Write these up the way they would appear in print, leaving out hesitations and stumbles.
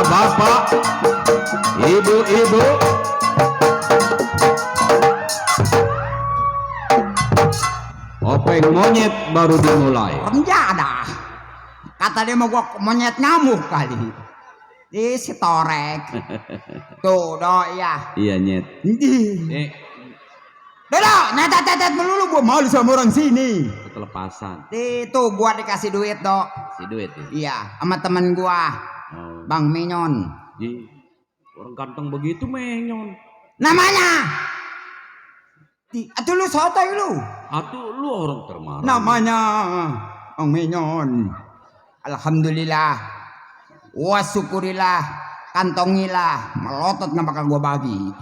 bapak-bapak, ibu-ibu, Openg monyet baru dimulai. Enggak ada. Kata dia mau gua monyet nyamuk kali. Di si torek. Tuh, ya. Iya nyet. Dodo, nyetet-nyetet melulu gua malu sama orang sini. Kelepasan. Itu gua dikasih duit, Dok. Si duit ya? Iya, sama temen gua. Oh. Bang Menyon. Orang ganteng begitu Menyon. Namanya. Atuh lu sotoy lu. Atuh lu orang termarah. Namanya Bang Menyon. Alhamdulillah. Wa syukurillah. Kantongilah. Melotot nggak bakal gua bagi.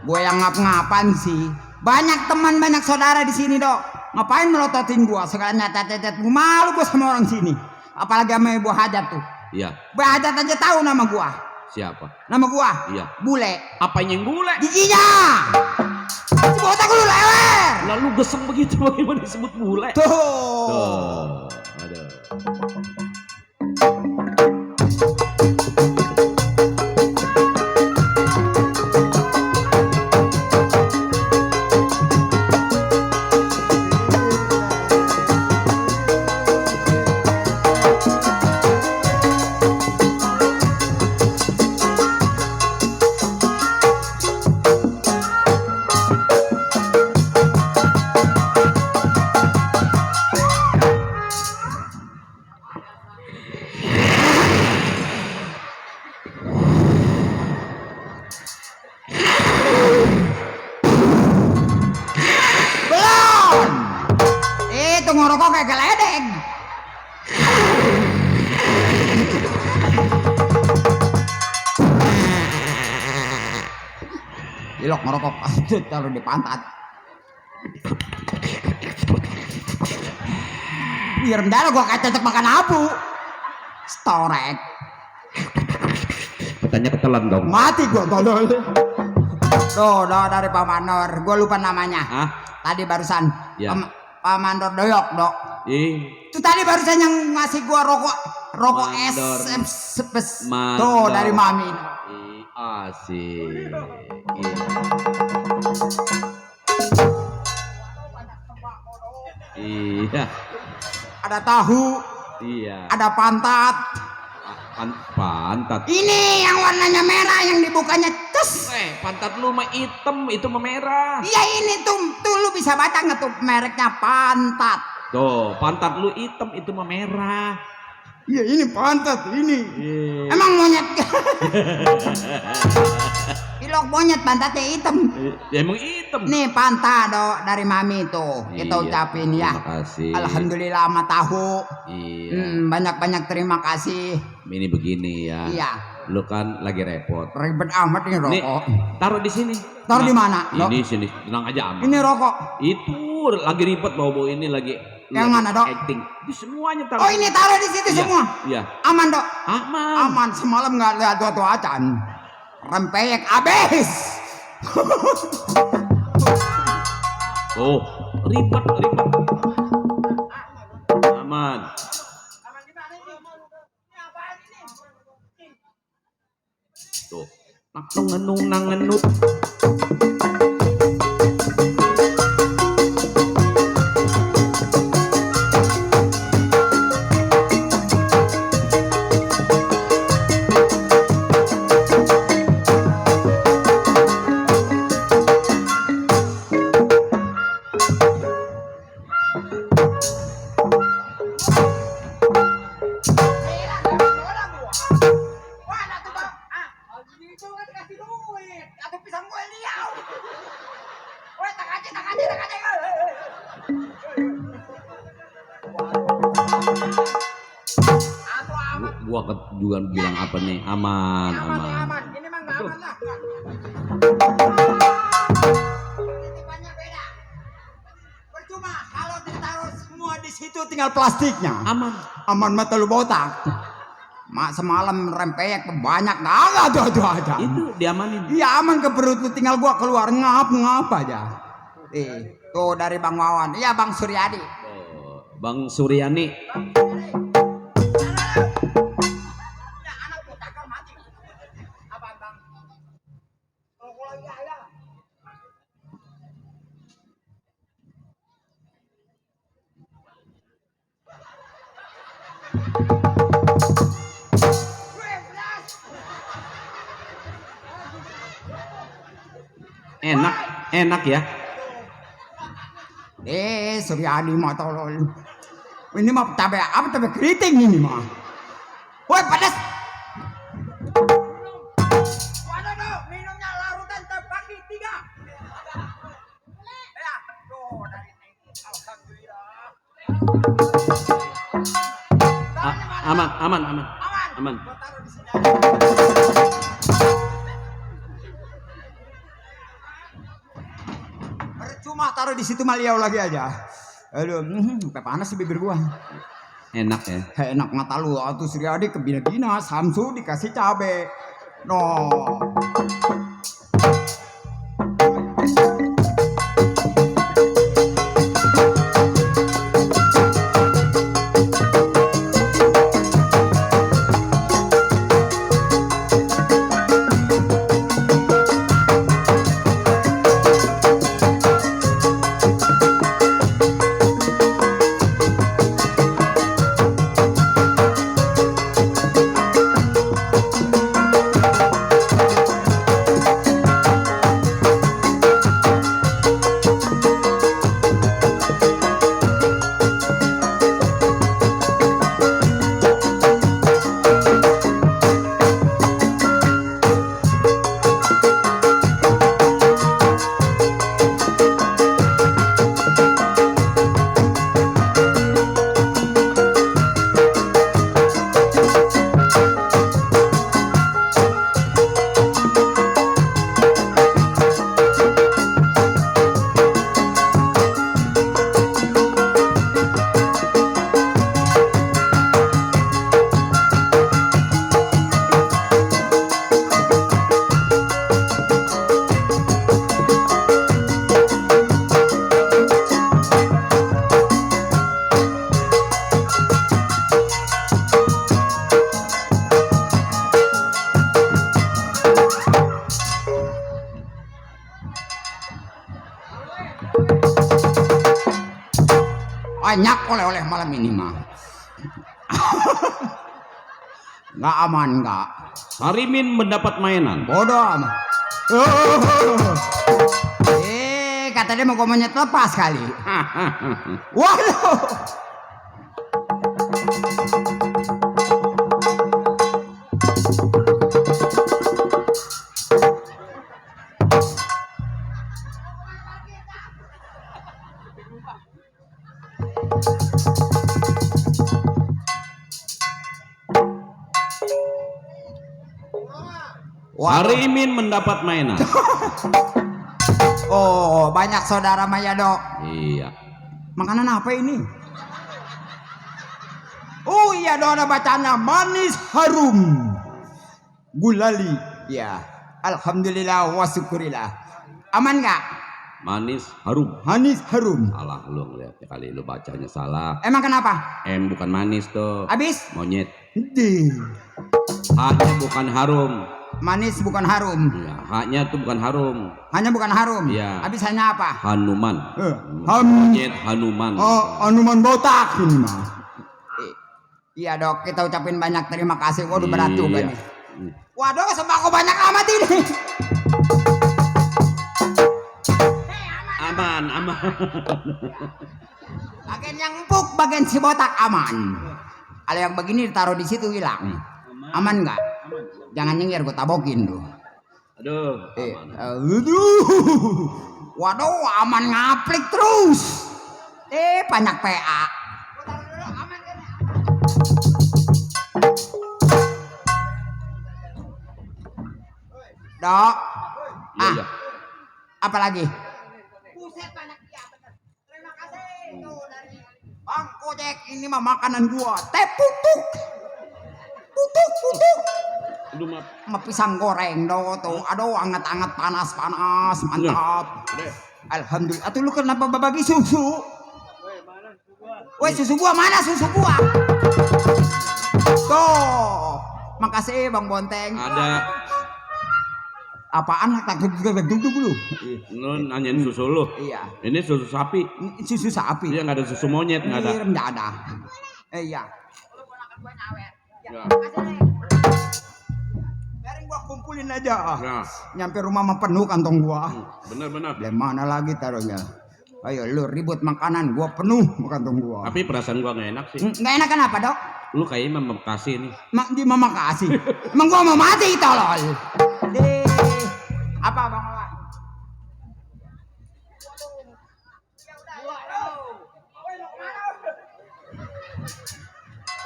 Gue yang ngap-ngapan sih. Banyak teman, banyak saudara di sini, Dok. Ngapain melototin gua? Segala nyatet-nyatet. Malu gua sama orang sini. Apalagi sama Ibu Hajat tuh. Iya. Ibu Hajat aja tahu nama gua. Siapa? Nama gua? Iya. Bule. Apanya yang bule? Giginya. Si botak lu lewer. Lalu geseng begitu bagaimana disebut bule? Tuh. Tuh. Aduh. Ngerokok kayak geledek. Ilok ngerokok taruh di pantat. Biar mendadak gua kayak cocok makan abu. Storek. Katanya ketelan dong. Mati gua tolol. Tuh, dari Pak Manor. Gua lupa namanya. Hah? Tadi barusan. Ya. Pak Mandor Doyok, Dok. Itu tadi barusan yang ngasih gua rokok es. Tuh dari Mami. Asik. Iya. Ada tahu. Iya. Ada pantat. Pantat. Ini yang warnanya merah yang dibukanya cus. Pantat lu mah hitam, itu mah merah. Iya ini tuh lu bisa baca nggak tuh mereknya pantat. Tuh, pantat lu hitam, itu mah merah. Iya ini pantat ini. Emang monyet. Ilok monyet pantatnya hitam. Emang hitam. Nih pantat dari Mami tuh. Kita ucapin ya. Terima kasih. Alhamdulillah sama tahu. Iya. Banyak-banyak terima kasih. Ini begini ya. Iya. Lu kan lagi repot. Ribet amat ini rokok. Nih, taruh di sini. Taruh di mana? Ini sini, tenang aja aman. Ini rokok. Itu lagi ribet bawa ini lagi. Yang mana, Dok? Acting. Itu semuanya taruh. Oh, ini taruh di situ semua. Iya. Aman, Dok. Aman. Aman. Semalam nggak lihat tuh acan. Rempeyek abis. Oh, ribet. Aman. Tuh, ngenung nangenut. Gua juga bilang apa nih? Aman. Ini mah nggak aman lah. Titipannya beda. Percuma kalau ditaruh semua di situ tinggal plastiknya. Aman mata lu botak. Mak semalam rempeyek banyak nggak ada. Itu diamanin. Iya aman ke perut lu, tinggal gua keluar ngap aja. Tuh dari Bang Wawan. Iya Bang Suryadi. Oh, Bang Suryani. Enak, enak ya. Suryadi mah tolol. Ini mah cabai apa cabai keriting ini mah. Woi pedas. Waduh dong, minumnya larutan pagi 3. Ya, tuh dari ini. Alhamdulillah. Aman, aman, aman. Aman. Gua taruh di sini. Percuma taruh di situ maliau lagi aja. Aduh, sampai panas sih bibir gua. Enak ya. Enak mata lu, atuh Suryadi ke bina-bina, Samsu dikasih cabe. No. Banyak oleh-oleh malam ini mah. Nggak aman nggak. Harimin mendapat mainan. Bodoh amat. Kata dia mau monyet lepas kali. Waduh. Harimin mendapat mainan. Oh, banyak saudara Maya dok. Iya. Makanan apa ini? Oh iya dok, ada bacanya manis harum. Gulali. Ya. Alhamdulillah wa syukurillah. Aman nggak? Manis harum. Manis harum. Salah lu ngeliatnya kali lu bacanya salah. Emang kenapa? M bukan manis tuh. Abis? Monyet. Di. H-nya bukan harum. Manis bukan harum. Ya, H-nya tuh bukan harum. Hanya bukan harum. Iya. Habis hanya apa? Hanuman. Monyet Hanuman. Oh, Hanuman botak ini mah. Iya dok, kita ucapin banyak terima kasih. Waduh berat juga nih. Waduh sembako banyak amat ini. Aman, aman. Bagian yang empuk, bagian si botak aman. Kalau yang begini ditaruh di situ hilang. Aman nggak? Jangan nyengir, gue tabokin tuh. Aduh. Aduh. Waduh, aman ngaplik terus. Banyak PA. Dok. Iya. Apa lagi? Buset banyak dia bener. Terima kasih tuh dari Bang Kojek, ini mah makanan gua. Teh putuk. Putuk. Sama pisang goreng do tuh. Aduh anget-anget panas mantap. Alhamdulillah. Atuh lu kenapa bagi susu? Woi susu gua mana susu gua? Tuh. Makasih Bang Bonteng. Ada. Apaan takut dulu? Lu nanyain susu lu. Iya. Ini susu sapi. Susu sapi. Dia nggak ada susu monyet, nggak ada. Nggak ada. Iya. gua nyawer. Ya. Makasih, Neng. Biarin gua kumpulin aja. Ya. Nyampe rumah mah penuh kantong gua. Benar-benar. Lah mana lagi taruhnya? Ayo lu ribut makanan gua penuh kantong gua. Tapi perasaan gua nggak enak sih. Nggak enak kenapa, Dok? Lu kayaknya memang kasih nih. Di mama kasih. Emang gua mau mati tolol. Apa Bang Awan?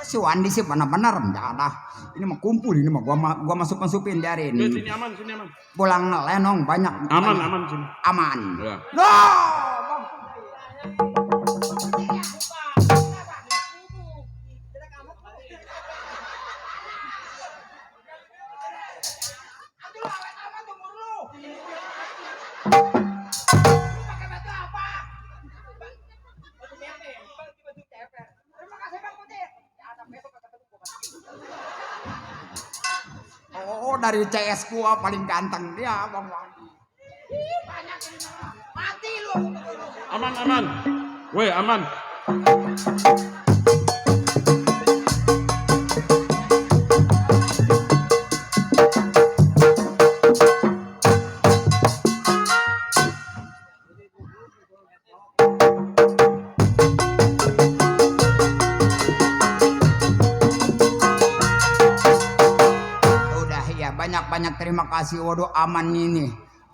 Si Wandi sih benar-benar mendadah. Ini mah kumpul, ini mah gua masuk-masukin biarin. Sini aman, sini aman. Pulang lenong banyak. Aman, banyak. aman sini. Aman. Ya. No! Oh, dari CS gua paling ganteng dia, Bang Wandi. Banyak ini. Mati lu. Aman, aman. Weh, aman. Udah ya, banyak-banyak terima kasih. Waduh, aman ini.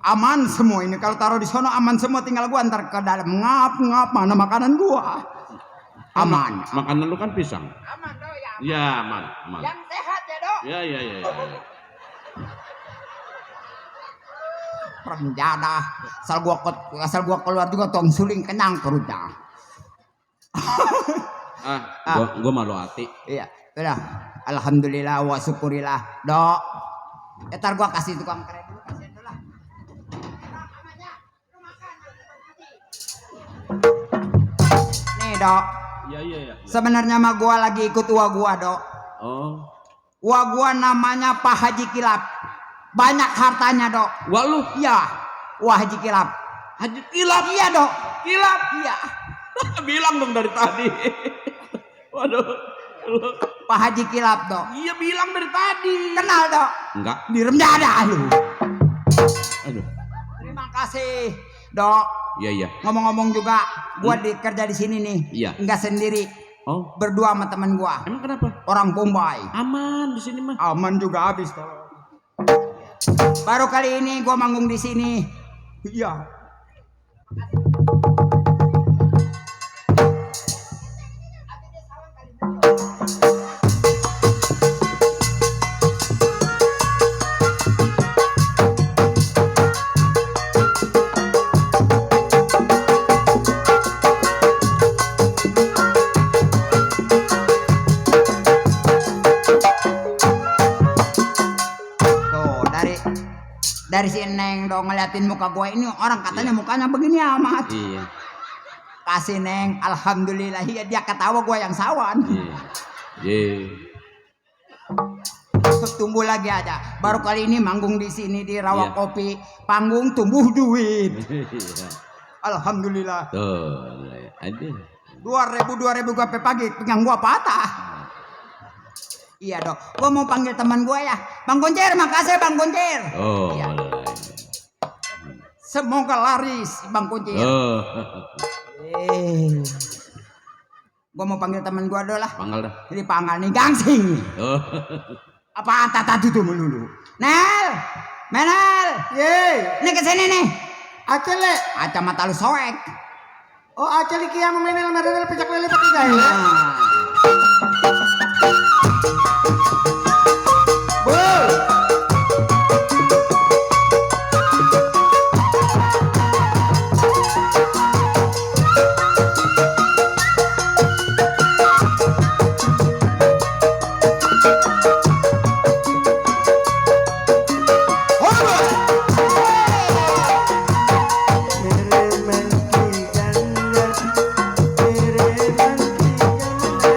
Aman semua ini. Kalau taruh di sono aman semua, tinggal gua antar ke dalam. Ngap mana makanan gua. Aman. Makanan lu kan pisang. Aman dong ya. Ya, aman, aman. Yang sehat ya, Dok. Ya, ya, ya, ya. Renjadah. Asal gua keluar juga tong suling kenyang perutnya. Gua malu hati. Iya, udah. Alhamdulillah wa syukurillah, Dok. Ntar gua kasih tukang keren dulu, kasihan dulu lah. Nih, Dok. Iya, iya, iya. Sebenarnya mah gua lagi ikut uwa gua, Dok. Oh. Uwa gua namanya Pak Haji Kilap. Banyak hartanya, Dok. Wah lu, Iya, Wah Haji Kilap. Haji Kilap. Iya, Dok. Kilap. Iya. Bilang dong dari tadi. Waduh. Lu. Pak Haji Kilap, Dok. Iya bilang dari tadi. Kenal, Dok? Enggak. Di Remjada lu. Aduh. Terima kasih, Dok. Iya, iya. Ngomong-ngomong juga, gua kerja di sini nih. Iya. Enggak sendiri, Oh. berdua sama teman gua. Emang kenapa? Orang Bombay. Aman di sini mah. Aman juga habis, Dok. Baru kali ini gua manggung di sini. Iya. Tuh, dari si Neng dong ngeliatin muka gue ini orang katanya mukanya begini amat. Iya. Kasih Neng, alhamdulillah ya dia ketawa gue yang sawan. Iya. Iya. Tumbuh lagi aja. Baru kali ini manggung di sini di Rawa Iya. Kopi, panggung tumbuh duit. Iya. Alhamdulillah. Tuh, ada. 2000 gue pagi pinggang gue patah. Iya, Dok. Gue mau panggil teman gue ya. Bang Goncer, makasih Bang Goncer. Oh, Iya. boleh. Semoga laris Bang Goncer. Oh. Gue mau panggil teman gue dulu lah. Panggal dah. Ini panggal nih gangsing. Oh. Apaan tadi tuh melulu? Nel, Menel, Ye, ini kesini nih. acele. Kacamata lu soek. Oh, acele kia menel menel pecak lele pakai gaya. Nah. Mere man ki jannat, mere man ki jannat.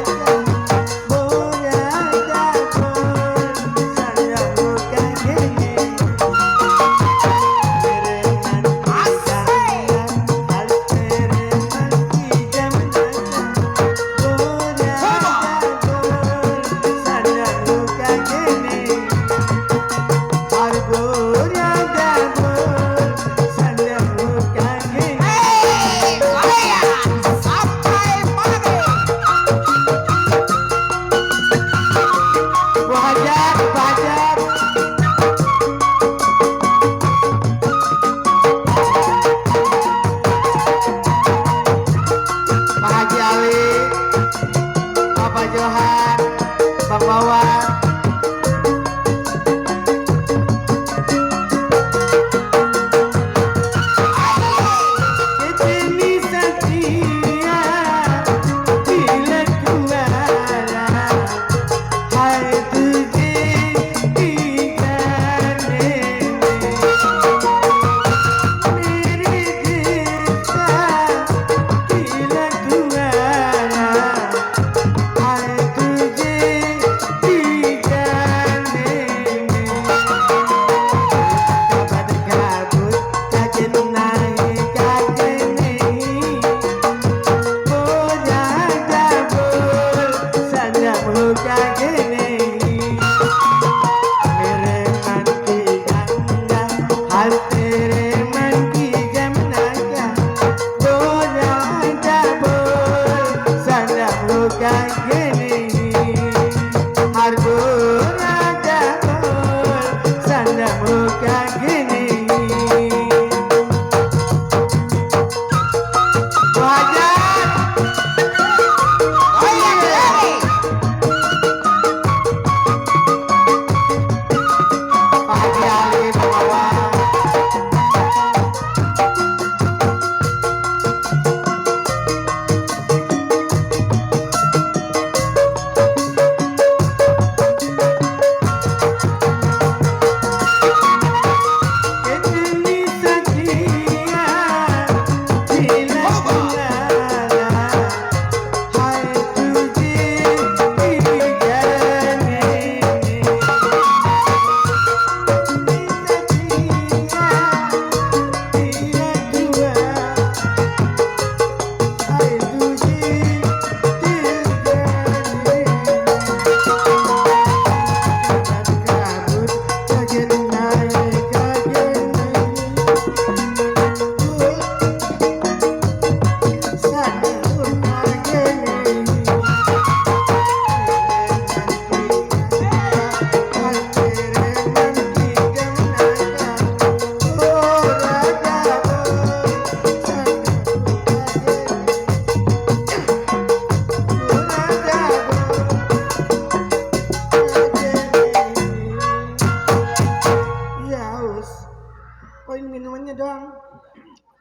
Kok ini minumannya dong?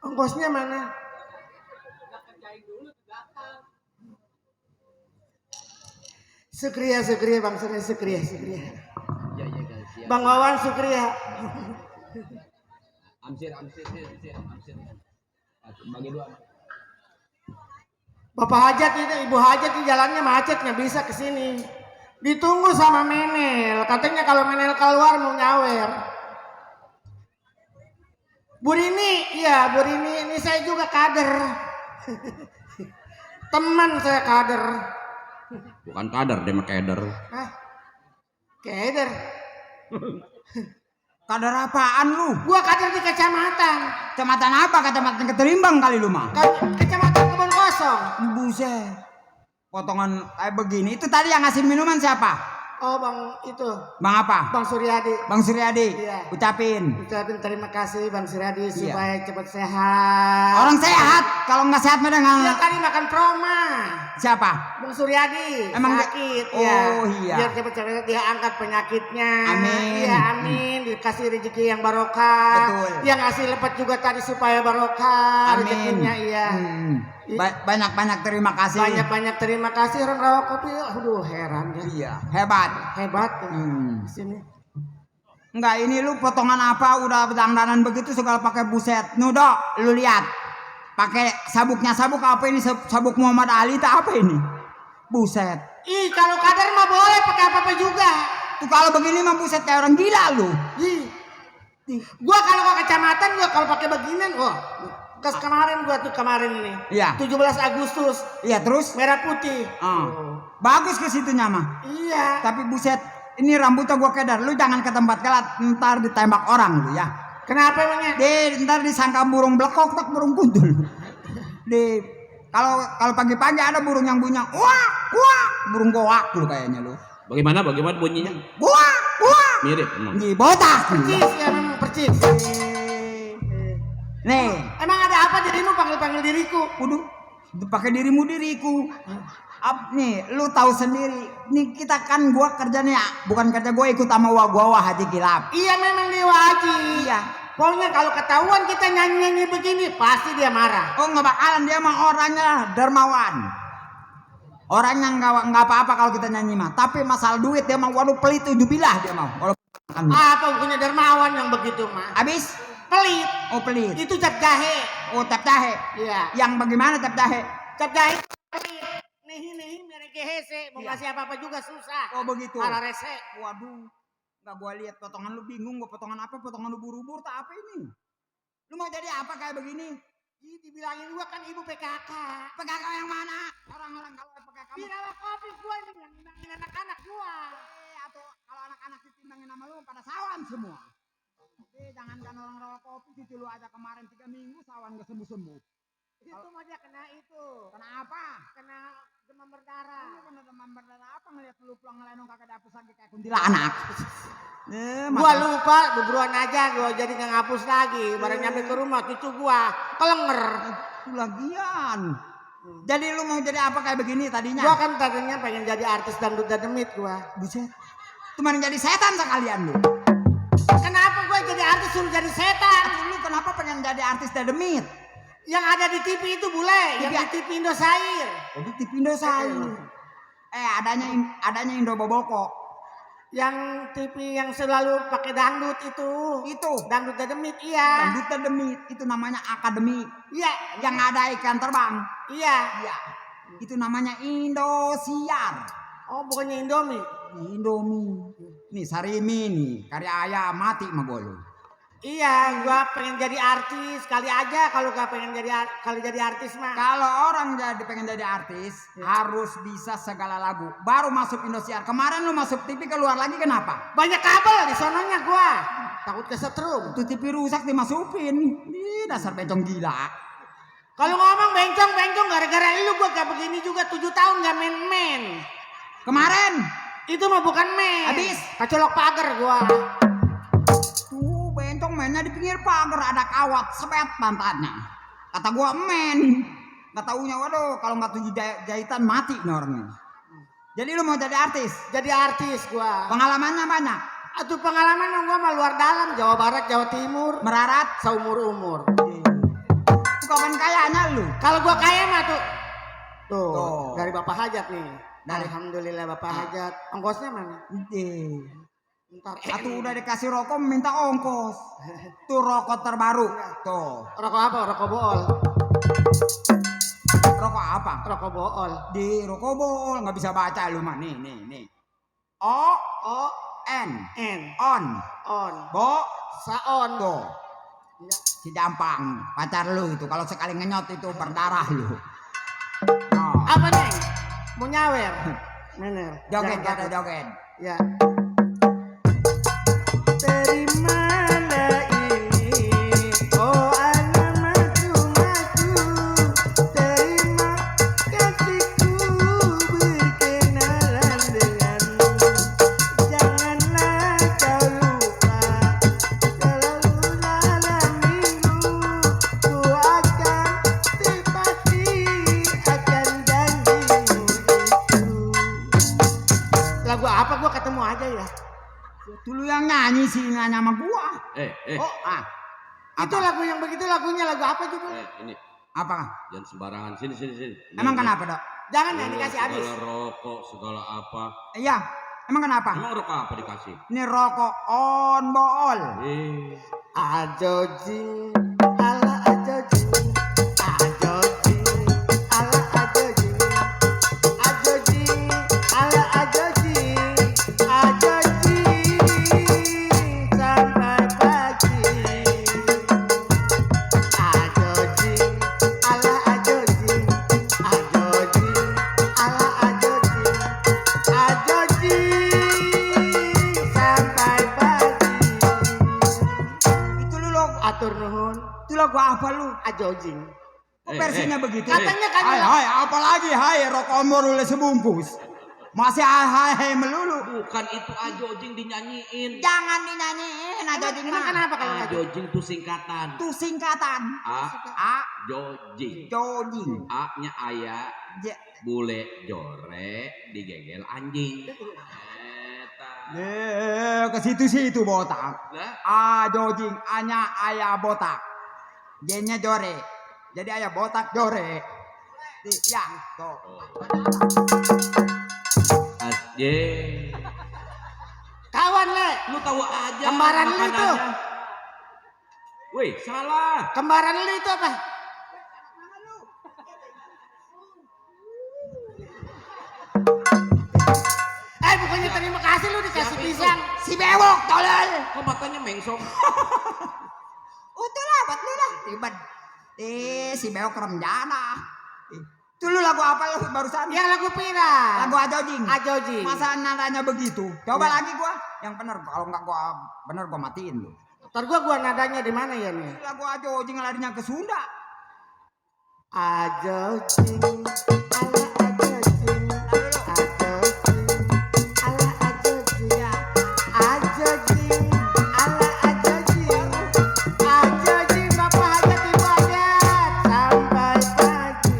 Ongkosnya mana? Sukriya Bang Surya, Sukriya. Ya guys. Ya. Bang Wawan Sukriya. Amsir. Bagi dua. Bapak Hajat itu, Ibu Hajat di jalannya macet nggak bisa ke sini. Ditunggu sama Menel. Katanya kalau Menel keluar mau nyawer. Bu Rini, iya Bu Rini, ini saya juga kader. Teman saya kader. Bukan kader, dia mah keder. Hah? Kader? Kader apaan lu? Gua kader di kecamatan. Kecamatan apa? Kecamatan Keterimbang kali lu mah. Kecamatan Kebon Kosong. Buset. Potongan kayak begini. Itu tadi yang ngasih minuman siapa? Oh Bang itu, Bang apa? Bang Suryadi. Bang Suryadi. Iya. Ucapin. Terima kasih Bang Suryadi Iya. supaya cepat sehat. Orang sehat. Kalau nggak sehat mana Dia nggak? tadi makan proma. Siapa? Bang Suryadi Emang sakit dia- ya. Oh, iya. Biar cepat-cepat dia angkat penyakitnya. Amin. Iya amin. Dikasih rezeki yang barokah. Betul. Yang ngasih lepat juga tadi supaya barokah Amin. rezekinya iya. Banyak-banyak terima kasih. Banyak-banyak terima kasih orang Rawa Kopi. Aduh heran ya. Iya. Hebat. Hebat ya. Hmm. Di sini. Enggak, ini lu potongan apa udah dandanan begitu segala pakai buset. Nudo, lu lihat. Pakai sabuknya sabuk apa ini? Sabuk Muhammad Ali tak apa ini? Buset. Ih kalau kader mah boleh pakai apa-apa juga. Tuh kalau begini mah buset kayak orang gila lu. Ih. Gua kalau ke kecamatan gua kalau pakai beginian, wah. Kes kemarin ini. Iya. 17 Agustus. Iya, terus? Merah putih. Bagus ke situnya mah. Iya. Tapi buset, ini rambutnya gua kedar. Lu jangan ke tempat kelat, ntar ditembak orang lu ya. Kenapa emangnya? Ntar disangka burung blekok tak burung kudul. Kalau pagi-pagi ada burung yang bunyi wah, burung goak lu kayaknya lu. Bagaimana bunyinya? Wah. Mirip emang. Nih botak lu. Percis ya memang percis. Nih, Emang ada apa dirimu panggil-panggil diriku? waduh, pakai dirimu diriku. Nih, lu tahu sendiri. Nih kita kan gua kerjanya bukan kerja gua ikut sama gua Haji Kilap. Iya memang Dewa Haji. Iya. Pokoknya kalau ketahuan kita nyanyi-nyanyi begini pasti dia marah. Oh nggak bakalan, dia mah orangnya dermawan. Orangnya nggak apa-apa kalau kita nyanyi mah. Tapi masalah duit dia mah waduh pelit tujuh bilah dia mau. Apa punya dermawan yang begitu mah? Habis Pelit. oh pelit. Itu cap jahe. Oh tap jahe. Iya. Yang bagaimana tap jahe? Cap jahe pelit. Nih mereka hese mau kasih apa-apa juga susah. Oh begitu. Ala rese. Waduh. Nggak gua lihat potongan lu bingung, gua potongan apa? Potongan lu buru-buru tak apa ini? Lu mau jadi apa kayak begini? Ih, dibilangin gua kan ibu PKK. PKK yang mana? Orang-orang kalau PKK Di rawa kopi gua ini yang ngimbangin anak-anak gua. atau kalau anak-anak ditimbangin sama lu pada sawan semua. Jangankan orang rawa kopi, cucu lu aja kemarin 3 minggu sawan gak sembuh-sembuh. Itu mah dia kena itu. Kenapa? Kena demam berdarah. Lu kena demam berdarah apa ngeliat lu pulang ngelenong kagak dapus lagi kayak kuntilanak. Gua lupa, beruan aja gua jadi nggak ngapus lagi. Baru nyampe ke rumah cucu gua kelenger. Itu lagian. Jadi lu mau jadi apa kayak begini tadinya? Gua kan tadinya pengen jadi artis dangdut dan demit gua. Buset. Cuma jadi setan sekalian lu. Kenapa gua jadi artis suruh jadi setan? Lu kenapa pengen jadi artis dedemit? Yang ada di TV itu bule, yang di TV Indosiar. Oh, di TV Indosiar. Adanya Indo Boboko. Yang TV yang selalu pakai dangdut itu. Itu Dangdut dan demit, iya. dangdut dedemit, itu namanya akademi. Iya, Yang ada ikan terbang. iya. Iya. Itu namanya Indosiar. Oh, bukannya Indomie. Indomie. Nih Sarimi nih, karya ayam mati mah gua lu. Iya, gua pengen jadi artis kali aja kalau gak pengen jadi artis mah. Kalau orang pengen jadi artis, harus bisa segala lagu. Baru masuk Indosiar. Kemarin lu masuk TV keluar lagi kenapa? Banyak kabel di sononya gua. Takut kesetrum. Itu TV rusak dimasukin. Ih, dasar bencong gila. Kalau ngomong bencong gara-gara lu gua gak begini juga 7 tahun gak main-main. Kemarin Itu mah bukan main. Habis. Kecolok pagar gua. bencong mainnya di pinggir pagar ada kawat sepet pantatnya. Kata gua men. Gak taunya waduh kalau nggak 7 jahitan mati nih orangnya. Jadi lu mau jadi artis? Jadi artis gua. Pengalamannya banyak. Atuh pengalaman gua mah luar dalam, Jawa Barat, Jawa Timur, Merarat. seumur-umur. Kapan kayanya lu? Kalau gua kaya mah tuh. Tuh, Tuh. dari Bapak Hajat nih. Dari- Alhamdulillah Bapak Hajat. Ongkosnya mana? Ntar. Atuh udah dikasih rokok minta ongkos. Tuh rokok terbaru. Tuh. Rokok apa? Rokok bool. Rokok apa? Rokok bool. Di rokok bol nggak bisa baca lu mah. Nih. O O N N on on. bo Saon. tuh. Ya. Si Dampang pacar lu itu kalau sekali ngenyot itu berdarah lu. Oh. Apa nih? Mau nyawer? Nener. Joget Jangan ada takut. joget. Ya. Terimalah ini, oh alamatku maku. Terima kasihku berkenalan denganmu. Janganlah kau lupa selalu dalam minggu. Ku akan tepati akan janjimu itu. Lagu apa gua ketemu aja ya? Dulu yang nyanyi sih nyanyi sama gua. Oh, Ah, itu lagu yang begitu lagunya lagu apa juga? Ini apa? jangan sembarangan. Sini. Ini, Emang kenapa, Dok? Jangan ya Ini dikasih habis. Segala rokok, segala apa. Iya, emang kenapa? Emang rokok apa dikasih? Ini rokok on bool. Ajojing, ala ajojing, ajojing, ala ajojing, ajojing, ala ajojing, ajojing sampai pagi. Ajojing, ala ajojing, ajojing, ala ajojing, ajojing sampai pagi. Itu lu lo, Atur nuhun, itu lagu apa lu? ajojing. Kok versinya begitu? Katanya kan Hai, apa lagi? Hai, rokok on bool oleh sebungkus. Masih hai melulu. Bukan itu ajojing dinyanyiin. Jangan dinyanyiin aja Emang kenapa kalau nggak Ajojing itu singkatan. itu singkatan. A Ajojing. jojing. A-nya ayah, J bule jore, digegel anjing. Eta. ke situ botak. Lah, A jojing, A-nya ayah botak. J-nya jore. Jadi ayah botak jore. Ya, tuh. Ye. kawan le, Lu tahu aja Kembaran lu makanannya. itu. Wih, salah. kembaran lu itu apa? Bukannya terima kasih lu dikasih Siapa itu? pisang. Si bewok tolol. Kok matanya mengsong? Utuh lah buat lu lah. Ribet. Si bewok remjana. Itu lu lagu apa lu barusan? Yang lagu pira? Lagu ajojing. Ajojing. Masa nadanya begitu? Coba lagi gua. Yang bener, kalau nggak gua bener gua matiin lu. Ntar gua nadanya di mana ya nih? Lagu ajojing larinya ke Sunda. Ajojing, ala ajojing, ajojing, ala ajojing, ajojing, ala ajojing, ajojing bapak hajat ibu hajat sampai pagi.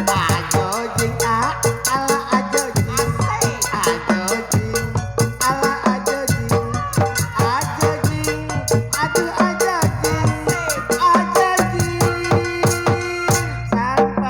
Ajojing, ala ajojing, ajojing, ala ajojing, ajojing, aduh ajojing, ajojing sampai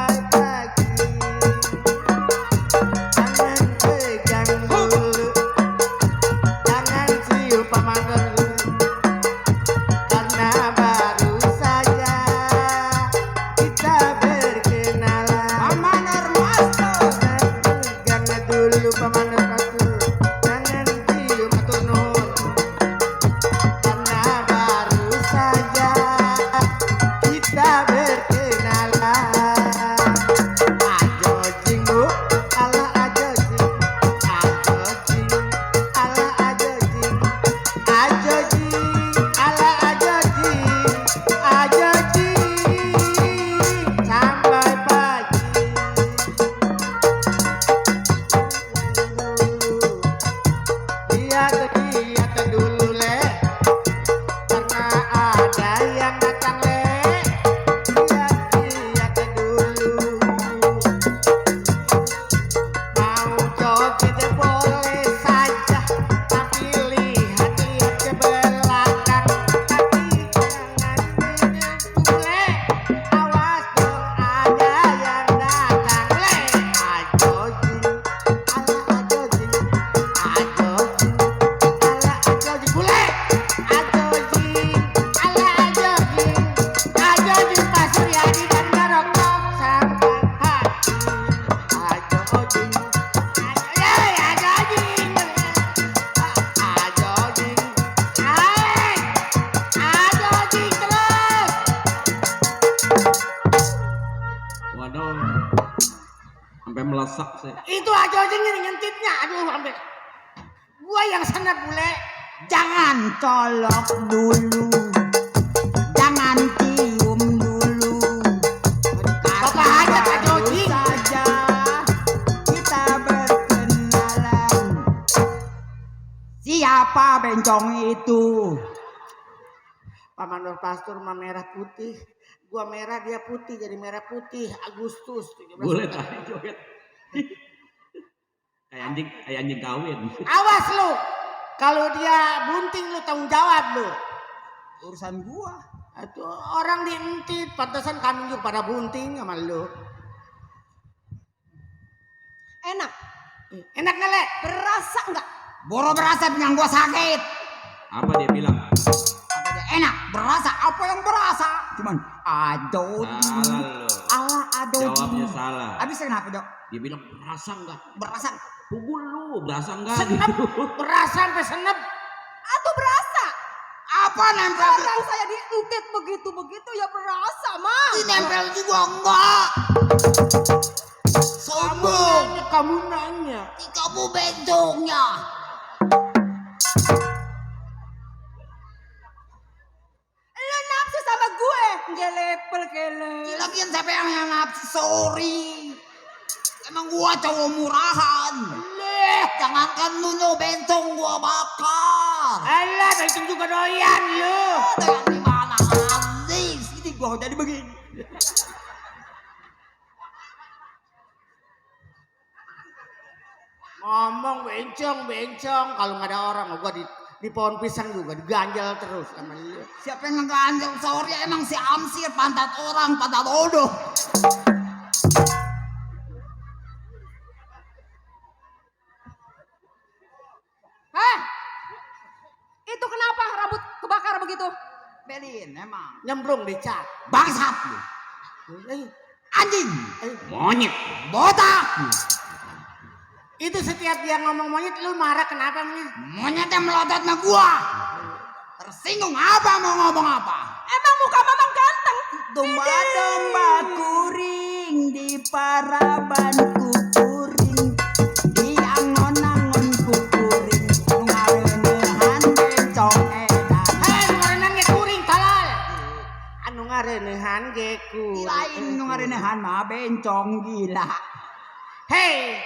wasak sih. Itu aja ngintipnya. Aduh, sampai gua yang senep bule. Jangan colok dulu, jangan cium dulu. Bapak hajat Pak Joji. Saja kita berkenalan. Siapa bencong itu? Pak Mandor Pastur mah merah putih. Gua merah, dia putih, jadi merah putih. Agustus 17. Boleh tadi joget. Kayak anjing kawin. Awas lu. Kalau dia bunting lu tanggung jawab lu. Urusan gua. Aduh, orang dientit, pantesan kami juga pada bunting sama lu. Enak, Enak nggak, Le? berasa nggak? Boro berasa yang gua sakit. Apa dia bilang? Apa dia enak berasa? Apa yang berasa? Cuman aduh. Salah lo. Allah aduh. Jawabnya salah. Habis kenapa, Dok? Dia bilang berasa enggak? Berasa. Pukul lu, berasa enggak? Senep, Gitu. berasa sampai senep. Atau berasa? Apa nempel? Orang saya dientit begitu ya berasa, Mang. Nempel juga enggak. Sombong. Kamu nanya. Kamu bencongnya. Lu nafsu sama gue, ngelepel kele. Lagian siapa yang nafsu? Sorry. Emang gua cowok murahan. Jangankan lu bencong gua bakar. Alah, bencong juga doyan lu. Dengan di mana Aziz? Ini gua jadi begini. Ngomong bencong. Kalau nggak ada orang, gua di pohon pisang juga diganjal terus sama lu. Siapa yang ngeganjel? Sorry, emang si Amsir pantat orang, pantat bodoh. Hah? Itu kenapa rambut kebakar begitu? Belin, emang. Nyemplung di cat. Bangsat lu. Eh, Anjing. Monyet. Botak. itu setiap dia ngomong monyet, lu marah kenapa nih? Monyet yang melotot sama gua. Tersinggung apa mau ngomong apa? Emang muka mamang ganteng? Domba-domba kuring di parabanku kuring, di angon-angonku kuring, ngarenehan bencong edan. Hei, ngarenehan ge kuring talal. Anu ngarenehan ge kuring. Lain nu ngarenehan mah bencong gila. Hei,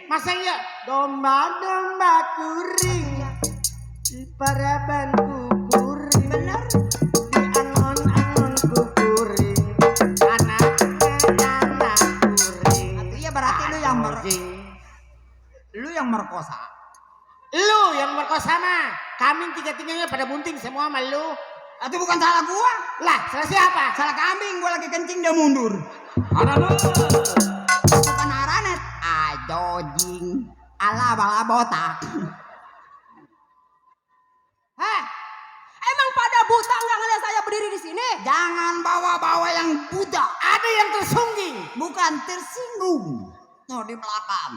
masa iya domba-domba kuring di parabanku kuring. Bener? Di angon-angonku kuring. Anak kuring. Iya berarti Anjing. lu yang merkosa. Lu yang merkosa mah. Kami tiga-tiganya pada bunting semua sama lu. Itu bukan salah gua. Lah, salah siapa? Salah kambing, gua lagi kencing dia mundur. Ada lu. Bukan haranet. Ajojing. Ala-bala botak. Heh, emang pada buta nggak ngeliat saya berdiri di sini? Jangan bawa-bawa yang buta. Ada yang tersungging. Bukan tersinggung. Tuh di belakang.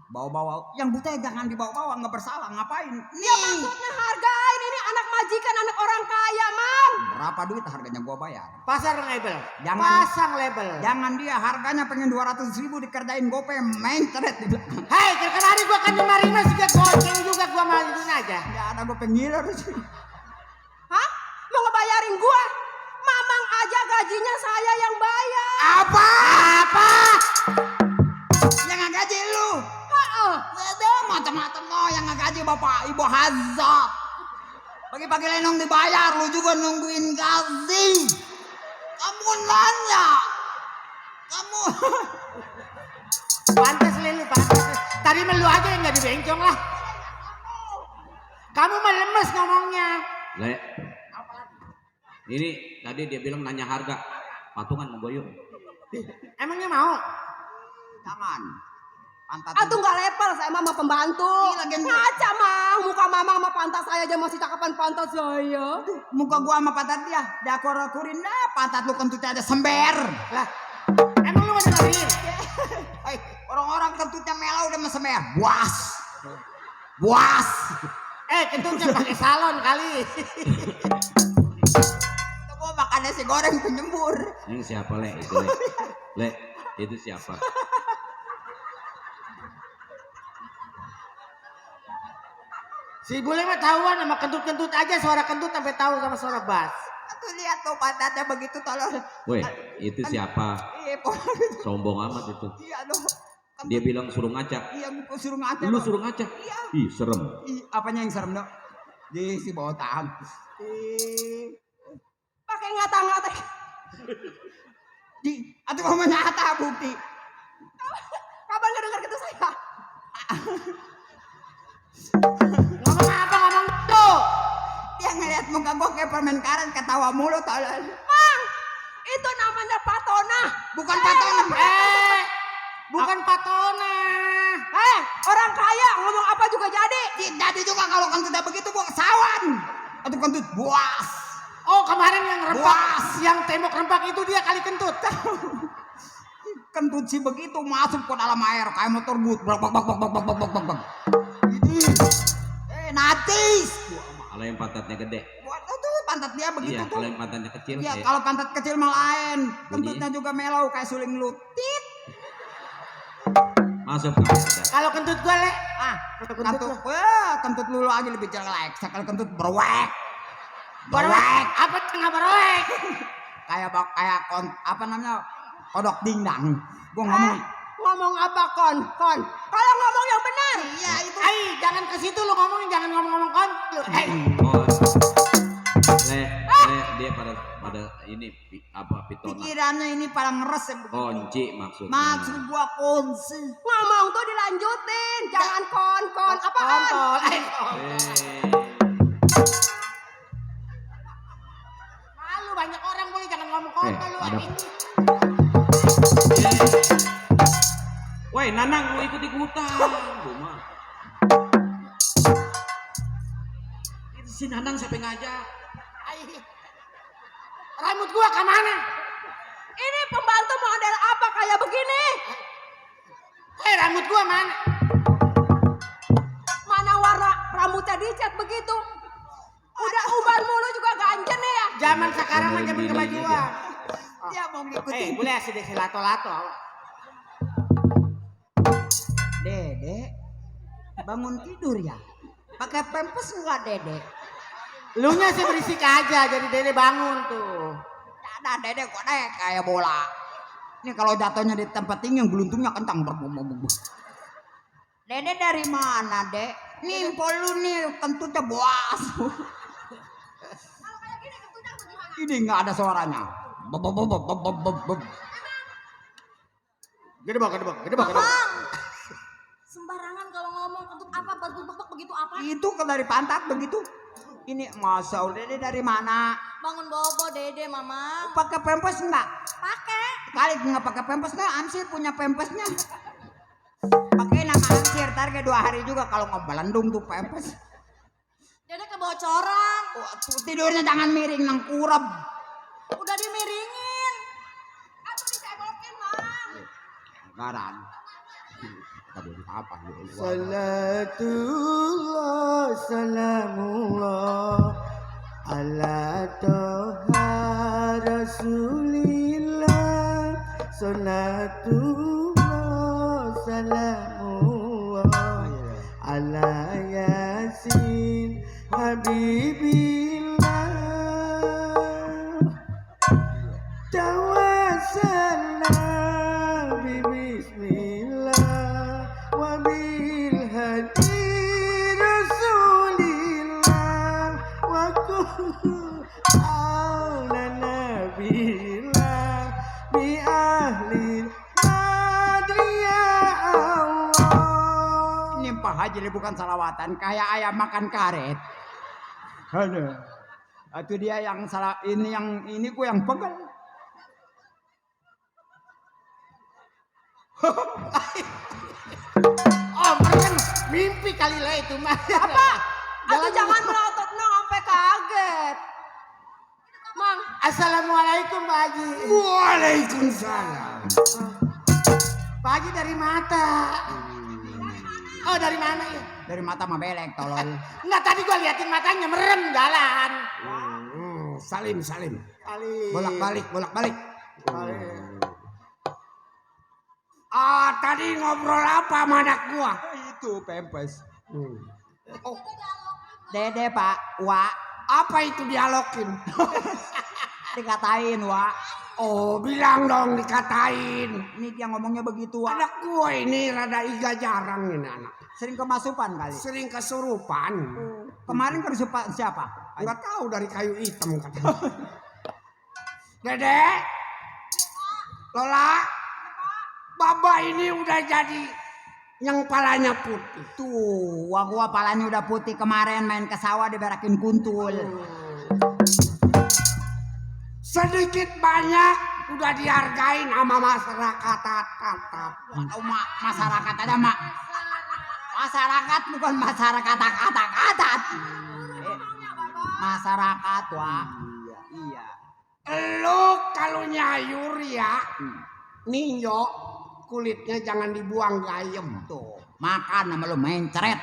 Bawa-bawa. Yang buta jangan dibawa-bawa. Nggak bersalah. Ngapain? Ya maksudnya hargain ini anak majikan, anak orang kaya, Mang. Berapa duit harganya gua bayar? Pasang label. Jangan. Pasang label. Jangan dia harganya pengen 200.000 dikerjain gope mencret di belakang. Hei, kira-kira hari gua kan kemarin juga goceng juga gua maluin aja. Nggak ada gope ngiler sih. Hah? Mau ngebayarin gua? Mamang aja gajinya saya yang bayar. Apa? Apa? Yang ngaji lu? Heeh. Ada macam-macam lo yang ngaji bapak ibu hazard. Pagi-pagi lenong dibayar, lu juga nungguin gaji. Kamu nanya, kamu Pantes Lili, pantes. Tadi melu aja yang jadi bencong lah. Kamu mah lemes ngomongnya. Le. Ini tadi dia bilang nanya harga. Patungan mau goyong. Emangnya mau? jangan. Pantat. Aduh nggak level, saya mah sama pembantu. Ih, lagian gua- Ngaca Mang, muka mamang sama pantat saya aja masih cakapan pantat saya. Muka gua sama pantat dia, diakur-akurin dah. Pantat lu kentutnya ada sember. Lah, emang lu mau dengerin? Hei, orang-orang kentutnya melau udah sember. Buas. Buas. Kentutnya pakai salon kali. Itu gua makan nasi goreng penyembur. Ini siapa Le? Itu Le. Le, itu siapa? Si bule mah tahuan sama kentut-kentut aja, suara kentut sampai tahu sama suara bass. Tuh lihat tuh pantatnya begitu tolol. Weh, itu siapa? Iya, Sombong amat itu. iya dong. Dia bilang suruh ngaca. Iya, gua suruh ngaca. Lu Dok. suruh ngaca? Iya. Ih, serem. Apanya yang serem, Dok? Di si botak. Pakai ngata-ngata. Atau mau nyata bukti. Kapan nggak dengar gitu saya? Ngomong apa ngomong tuh? Dia ngeliat muka gua kayak permen karet ketawa mulu tolol. Mang, itu namanya patona. Bukan patona. Bukan patona. Orang kaya ngomong apa juga jadi. Jadi juga kalau kentutnya begitu gua kesawan. Atau kentut buas. Oh kemarin yang rempak, Buas. yang tembok rempak itu dia kali kentut. Kentut sih begitu masuk ke dalam air kayak motor but. Bak. Ini. Natis. Kalau yang pantatnya gede. Buat tuh pantat dia begitu Iya, tuh. kalau yang pantatnya kecil Iya, kayak kalau pantat kecil mah lain. Bunyi. Kentutnya juga melau kayak suling lutit. masuk ke air. Kalau kentut gue le, Kentut lu lagi lebih jelek. Sekali kentut berwek. berwek. Apa tengah berwek? Kayak apa namanya? Kodok dingdang. Gua ngomong. Ngomong apa kon? Kalau ngomong yang benar. Iya itu. Jangan ke situ lu ngomongin, jangan ngomong-ngomong kon. Oh, dia pada ini pitona. Pikirannya ini pada ngeres ya begitu. Kunci maksudnya. Maksud gua kunci. Ngomong tuh dilanjutin, jangan kon. Apaan? Kontol. Malu banyak orang boleh jangan ngomong kontol lu. ada. Woi, Nanang lu ikut-ikutan. Buma. Itu si Nanang siapa yang ngajak? Rambut gua kemana? Ini pembantu model apa kayak begini? Rambut gua mana? Mana warna rambutnya dicat begitu? Udah uban mulu juga ganjen nih ya. Zaman sekarang mah zaman kemajuan. Dia mau ngikutin. Boleh asih deh lato-lato. Dede bangun tidur ya. Pakai pempes enggak Dede? Lu nya sih berisik aja jadi dede bangun tuh. Ada Dede kok deh kayak bola. Ini kalau jatuhnya di tempat tinggi yang geluntungnya kencang. Dede dari mana, Dek? Nimpol lu nih kentutnya buas. Ini nggak ada suaranya. Gede bang. Sembarangan kalau ngomong kentut apa bek begitu apa? Itu kan dari pantat begitu. Ini masa Dede dari mana? Bangun bobo dede mama. Pakai pempes enggak? Pakai. Kali nggak pakai pempes nggak? Amsir punya pempesnya. Pakai nama Amsir, target 2 hari juga kalau ngebelendung tuh pempes. Dede kebocoran. Tidurnya jangan miring nang kurap. Udah dimiringin. Atau dicebokin mang. Garan. Apa? Salatullah salamullah ala toha rasulillah. Salatullah salamullah ala yasin habibillah. Tawassalna bismillah wa bil hadi rasulillah wa aulana billah bi ahli madriya Allah. Ini Pak Haji bukan salawatan, kayak ayam makan karet. Aduh. Itu dia yang salah, ini gue yang pegang. Oh, kan mimpi kali lah itu mah. Apa? Atau jangan melotot no sampai kaget. Mang, Assalamualaikum Pak Haji. Waalaikumsalam. Pak Haji dari mata. Oh dari mana ya? Dari mata mah belek tolol. Enggak tadi gua liatin matanya merem jalan. Salim. Kali. Bolak-balik. Kali. Tadi ngobrol apa sama anak gua? Itu pempes. Oh, Dede Pak, Wak. Apa itu dialogin? Dikatain, Wak. Oh, bilang dong dikatain. Ini dia ngomongnya begitu, Wak. Anak gue ini rada iga jarang ini anak. Sering kemasupan kali. Sering kesurupan. Kemarin kesurupan siapa? Enggak tahu dari kayu hitam katanya. Dede, Lola, Baba ini udah jadi yang palanya putih. Tuh, gua palanya udah putih kemarin main ke sawah diberakin kuntul. Sedikit banyak udah dihargain sama masyarakat tatap. Masyarakat ada mak. Masyarakat bukan masyarakat kata-kata. Masyarakat wah. Iya. Lu kalau nyayur ya, ninjo kulitnya jangan dibuang gayem. Tuh, makan sama lu mencret.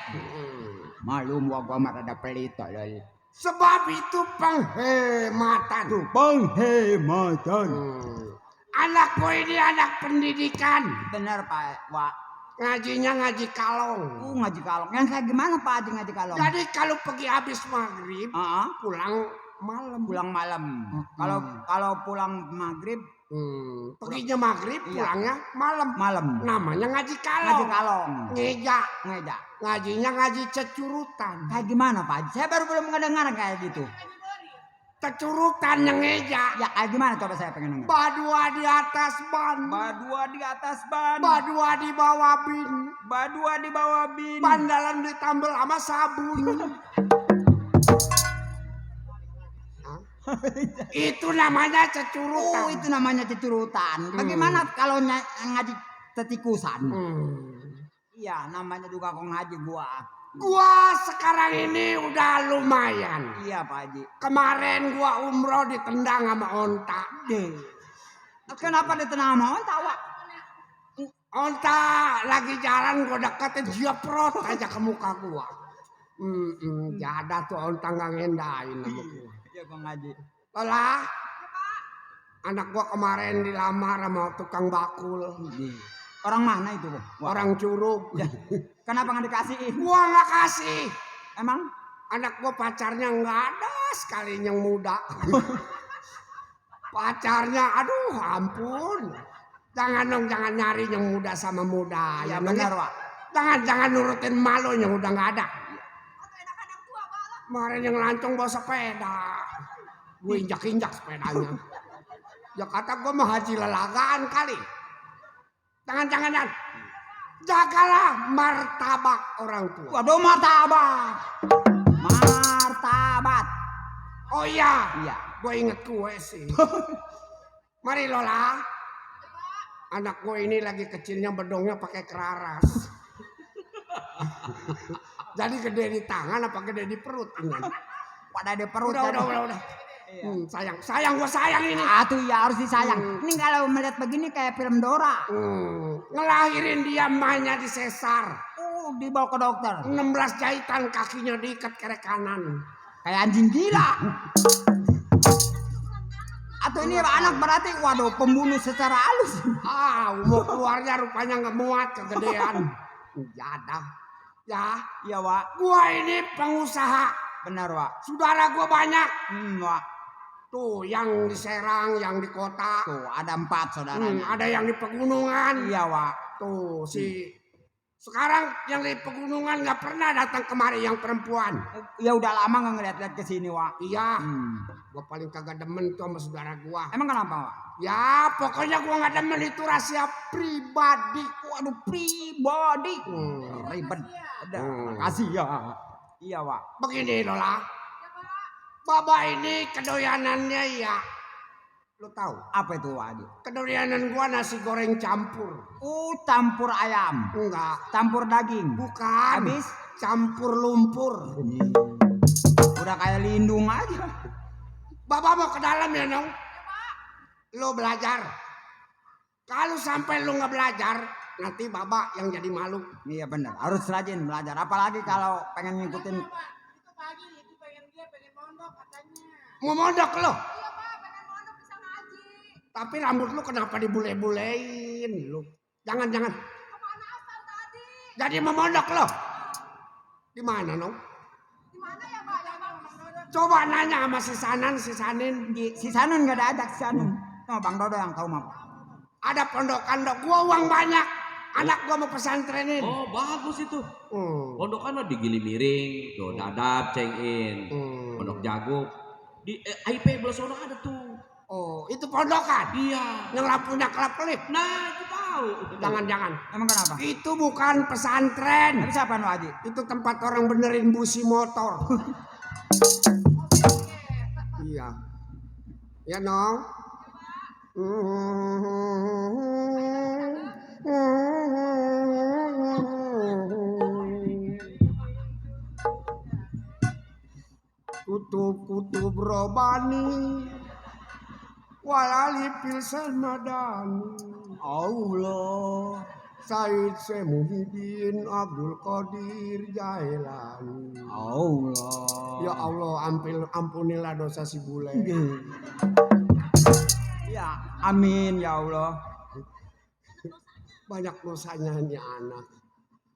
Malum gua mah ada pelito lol. Sebab itu penghematan. Penghematan. Anak gue ini anak pendidikan. Bener Pak, Wak. Ngajinya ngaji kalong. Ngaji kalong. Yang kayak gimana Pak Haji ngaji kalong? Jadi kalau pergi habis maghrib, pulang malam. Pulang malam. Kalau pulang maghrib, perginya maghrib, pulangnya malam. Malam. Namanya ngaji kalong. Ngaji kalong. Ngeja. Ngajinya ngaji cecurutan. Kayak gimana Pak Haji? Saya baru belum mendengar kayak gitu. Cecurutan yang ngeja. Ya kayak gimana coba saya pengen dengar. Badua di atas ban. Badua di atas ban. Badua di bawah bin. Badua di bawah bin. Bandalan ditambel sama sabun. Itu namanya cecurutan. Oh, itu namanya cecurutan. Bagaimana kalau ngaji tetikusan? Iya, namanya juga kok ngaji gua. Gua sekarang ini udah lumayan. Iya Pak Haji. Kemarin gua umroh ditendang sama onta. Kenapa ditendang sama onta, Wak? Onta lagi jalan gua deketin dia prot aja ke muka gua. Jadah tuh onta nggak ngendain sama gua. Iya gua ngaji. Lola, anak gua kemarin dilamar sama tukang bakul. Orang mana itu, Bu? Orang Curug. Kenapa nggak dikasihin? Gua nggak kasih. Emang? Anak gua pacarnya nggak ada sekali yang muda. Pacarnya, aduh ampun. Jangan dong, jangan nyari yang muda sama muda. Ya benar, Wak. Jangan nurutin malu yang udah nggak ada. Kemarin yang lancong bawa sepeda. Gue injak-injak sepedanya. Ya kata gue mah haji lelagaan kali. Jangan. Jagalah martabak orang tua. Waduh, martabat. Martabat. Oh iya. Iya. Gue inget kue sih. Mari Lola. Anak gue ini lagi kecilnya bedongnya pakai keraras. Jadi gede di tangan apa gede di perut ini? Pada di perut. Udah. Sayang gue sayang ini. Tuh ya harus disayang. Ini kalau melihat begini kayak film Dora. Ngelahirin dia emaknya di sesar. Dibawa ke dokter. 16 jahitan kakinya diikat kere kanan. Kayak anjing gila. Atau ini anak berarti waduh pembunuh secara halus. Mau keluarnya rupanya nggak muat kegedean. Jadah. Ya. Iya Wak. Gua ini pengusaha. Benar Wak. Saudara gua banyak. Wak. Tuh yang di Serang, yang di kota. Tuh ada 4 saudaranya. Ada yang di pegunungan. Iya Wak. Tuh sekarang yang di pegunungan nggak pernah datang kemari yang perempuan. Ya udah lama nggak ngeliat-liat ke sini Wak. Iya. Gua paling kagak demen tuh sama saudara gua. Emang kenapa Wak? Ya pokoknya gua nggak demen itu rahasia pribadi. Waduh pribadi. Ribet. Makasih ya. Iya Wak. Begini Lola. Baba ini kedoyanannya ya. Lo tahu? Apa itu Wak? Kedoyanan gua nasi goreng campur. Campur ayam. Enggak. Campur daging. Bukan. Habis campur lumpur. Udah kayak lindung aja. Baba mau ke dalam ya Nong? Lo belajar. Kalau sampai lo nggak belajar, nanti Baba yang jadi malu. Iya benar, harus rajin belajar. Apalagi kalau pengen ngikutin. Itu pagi itu pengen mondok katanya. Mau mondok lo? Iya Pak, pengen mondok bisa ngaji. Tapi rambut lo kenapa dibule-bulein lo? Jangan. Kepanasan tadi. Jadi mau mondok lo? Di mana Nong? Di mana ya Pak? Coba nanya sama si Sanin. Si Sanon nggak ada ajak si Sanon. No, Bang Dodo yang tahu mah. Ada pondokan dok, gua uang banyak. Anak gua mau pesantrenin. Oh bagus itu. Hmm. Pondokan mah di Gili Miring, tuh Dadap, Cengin, Pondok Jago. Di IP Belesono ada tuh. Oh, itu pondokan. Iya. Yang lampunya kelap-kelip. Nah itu tahu. Jangan-jangan. Emang kenapa? Itu bukan pesantren. Tapi siapa nu Haji? Itu tempat orang benerin busi motor. Iya. Ya Nong. Kutub robani walali pilsan madani Allah. Said Muhyiddin Abdul Qadir Jailani. Allah. Ya Allah, ampunilah dosa si bule. Ya, amin ya Allah. Banyak dosanya ini anak.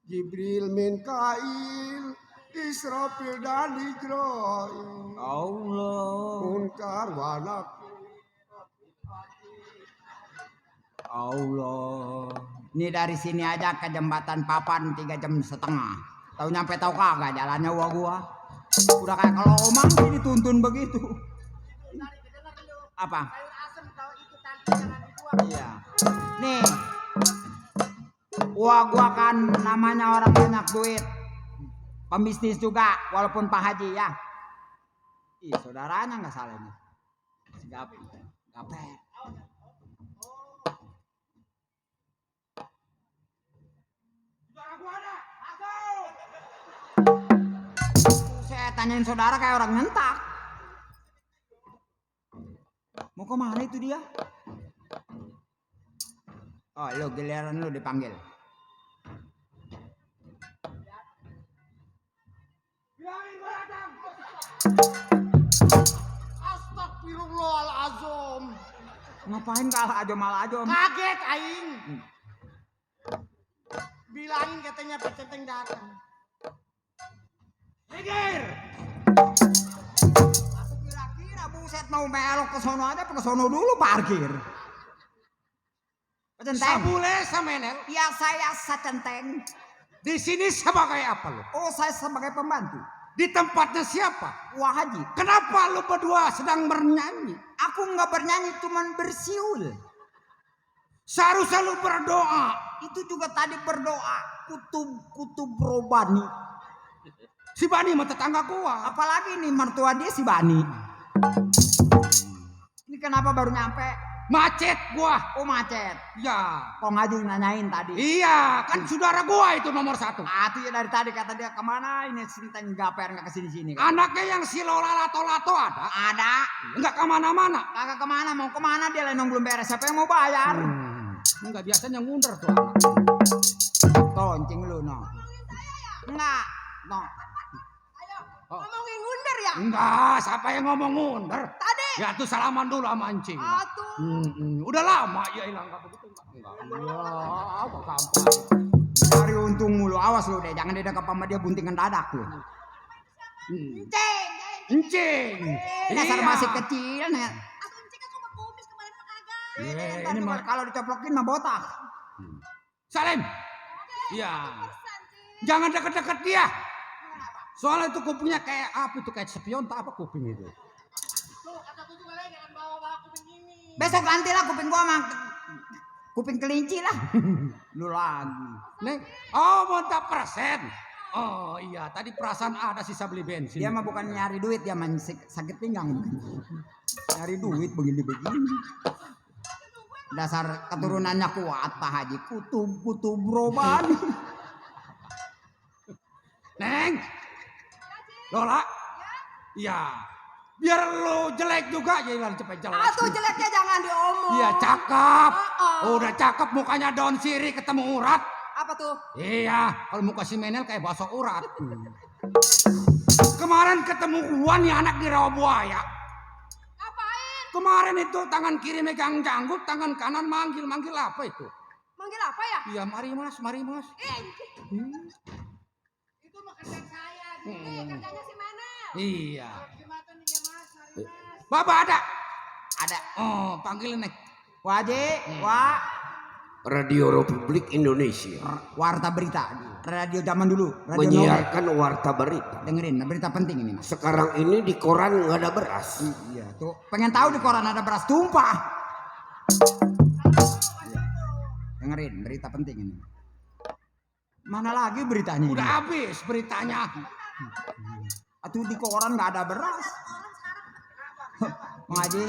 Jibril, Mikail, Israfil dan Israil. Allah. Munkar wa Nakir. Allah. Ini dari sini aja ke jembatan Papan 3,5 jam. Tahu nyampe tahu kagak jalannya gua. Udah kayak kalau omang sih dituntun begitu. Apa? Iya. Nih. Gua kan namanya orang banyak duit. Pembisnis juga walaupun Pak Haji ya. Ih, saudaranya nggak salah ini. Gape. Saya tanyain saudara kayak orang nyentak. Mau kemana itu dia? Oh, lu giliran lu dipanggil. Astagfirullahaladzim. Ngapain kalah ajom? Kaget aing. Bilangin katanya pecenteng datang. Hegir. Aku kira-kira buset mau melok ke sono aja, ke sono dulu parkir. Centeng. Sabule samenel. Ya saya secenteng. Di sini sebagai apa lu? Oh, saya sebagai pembantu. Di tempatnya siapa? Wah Haji, Kenapa lu berdua sedang bernyanyi? aku nggak bernyanyi, cuman bersiul. Seharusnya lu berdoa. Itu juga tadi berdoa. Kutub robani. Si Bani mah tetangga gua. Apalagi nih mertua dia si Bani. Ini kenapa baru nyampe? Macet gua. Oh macet. Ya. Kong Haji nanyain tadi. Iya, kan saudara gua itu nomor 1. Itu ya dari tadi kata dia kemana ini Sinteng gaper nggak kesini-sini. Kan? Anaknya yang si Lola lato-lato ada? Ada. Enggak kemana-mana. Kagak kemana, mau kemana dia lenong belum beres. Siapa yang mau bayar? Enggak, biasanya ngunder tuh anak. Toncing lu no. Enggak. No. Oh. Ngomongin ngunder ya? Enggak, siapa yang ngomong ngunder? Tadi. Ya tuh salaman dulu sama Encing. Atuh. Udah lama ya hilang enggak begitu enggak. Iya, apa kabar? Cari untung mulu, awas lu deh, jangan didekat sama dia buntingan dadak lu. Ceng. Encing. Dasar Iya. masih kecil nih. Aku cek aku mau kumis kemarin mah kagak. Ini mah Kalau dicoplokin mah botak. Salim. Iya. Jangan deket-deket dia. Soalnya itu kupingnya kayak apa itu, kayak spion tak apa kuping itu. Tuh, kataku juga lagi jangan bawa kuping ini. Besok ganti lah kuping gua sama kuping kelinci lah. Lu lagi. Neng, oh monta persen. Oh iya, tadi perasaan ada sisa beli bensin. Dia mah bukan nyari duit, dia mah sakit pinggang. Nyari duit begini-begini. Dasar keturunannya kuat Pak Haji, kutub roban. Neng, Lola, iya. Biar lo jelek juga jangan cepet jelek. Atuh jeleknya jangan diomong. Iya cakep. Oh. Udah cakep mukanya daun sirih ketemu urat. Apa tuh? Iya, kalau muka si Menel kayak bakso urat. Kemarin ketemu gua nih anak di rawa buaya. Ngapain? Kemarin itu tangan kiri megang janggut, tangan kanan manggil apa itu? Manggil apa ya? Iya, mari mas. Itu mah kerjaan saya. Kerjanya si Menel. Iya. Gimana Bapak ada. Ada. Oh, panggilin nih. Wah Haji, wah. Radio Republik Indonesia Warta berita. Radio zaman dulu. Radio menyiarkan warta berita. Dengerin, berita penting ini Mas. Sekarang ini di koran nggak ada beras. Iya, tuh. Pengen tahu di koran ada beras tumpah. Iya. Dengerin, berita penting ini. Mana lagi beritanya? Udah ini? habis beritanya. Atuh di koran nggak ada beras. Bang Haji,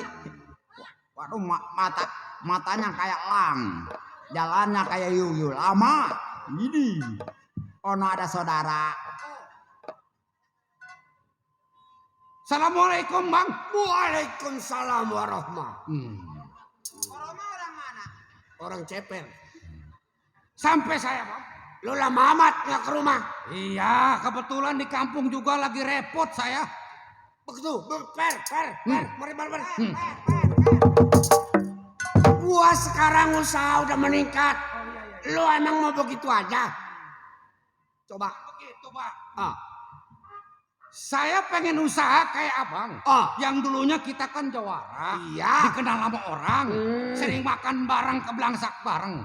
waduh matanya kayak lang, jalannya kayak yuyu lama. Ini, ono ada saudara. Assalamualaikum Bang. Waalaikumsalam warahmatullahi. Orang mana? Orang Ceper. Sampai saya Bang. Lu lama amat nggak ke rumah. Iya, kebetulan di kampung juga lagi repot saya. Begitu, mari. Gua sekarang usaha udah meningkat. Lu emang mau begitu aja? Coba. Begitu, Pak. Saya pengen usaha kayak abang. Yang dulunya kita kan jawara. Iya. Dikenal sama orang. Sering makan bareng, keblangsak bareng.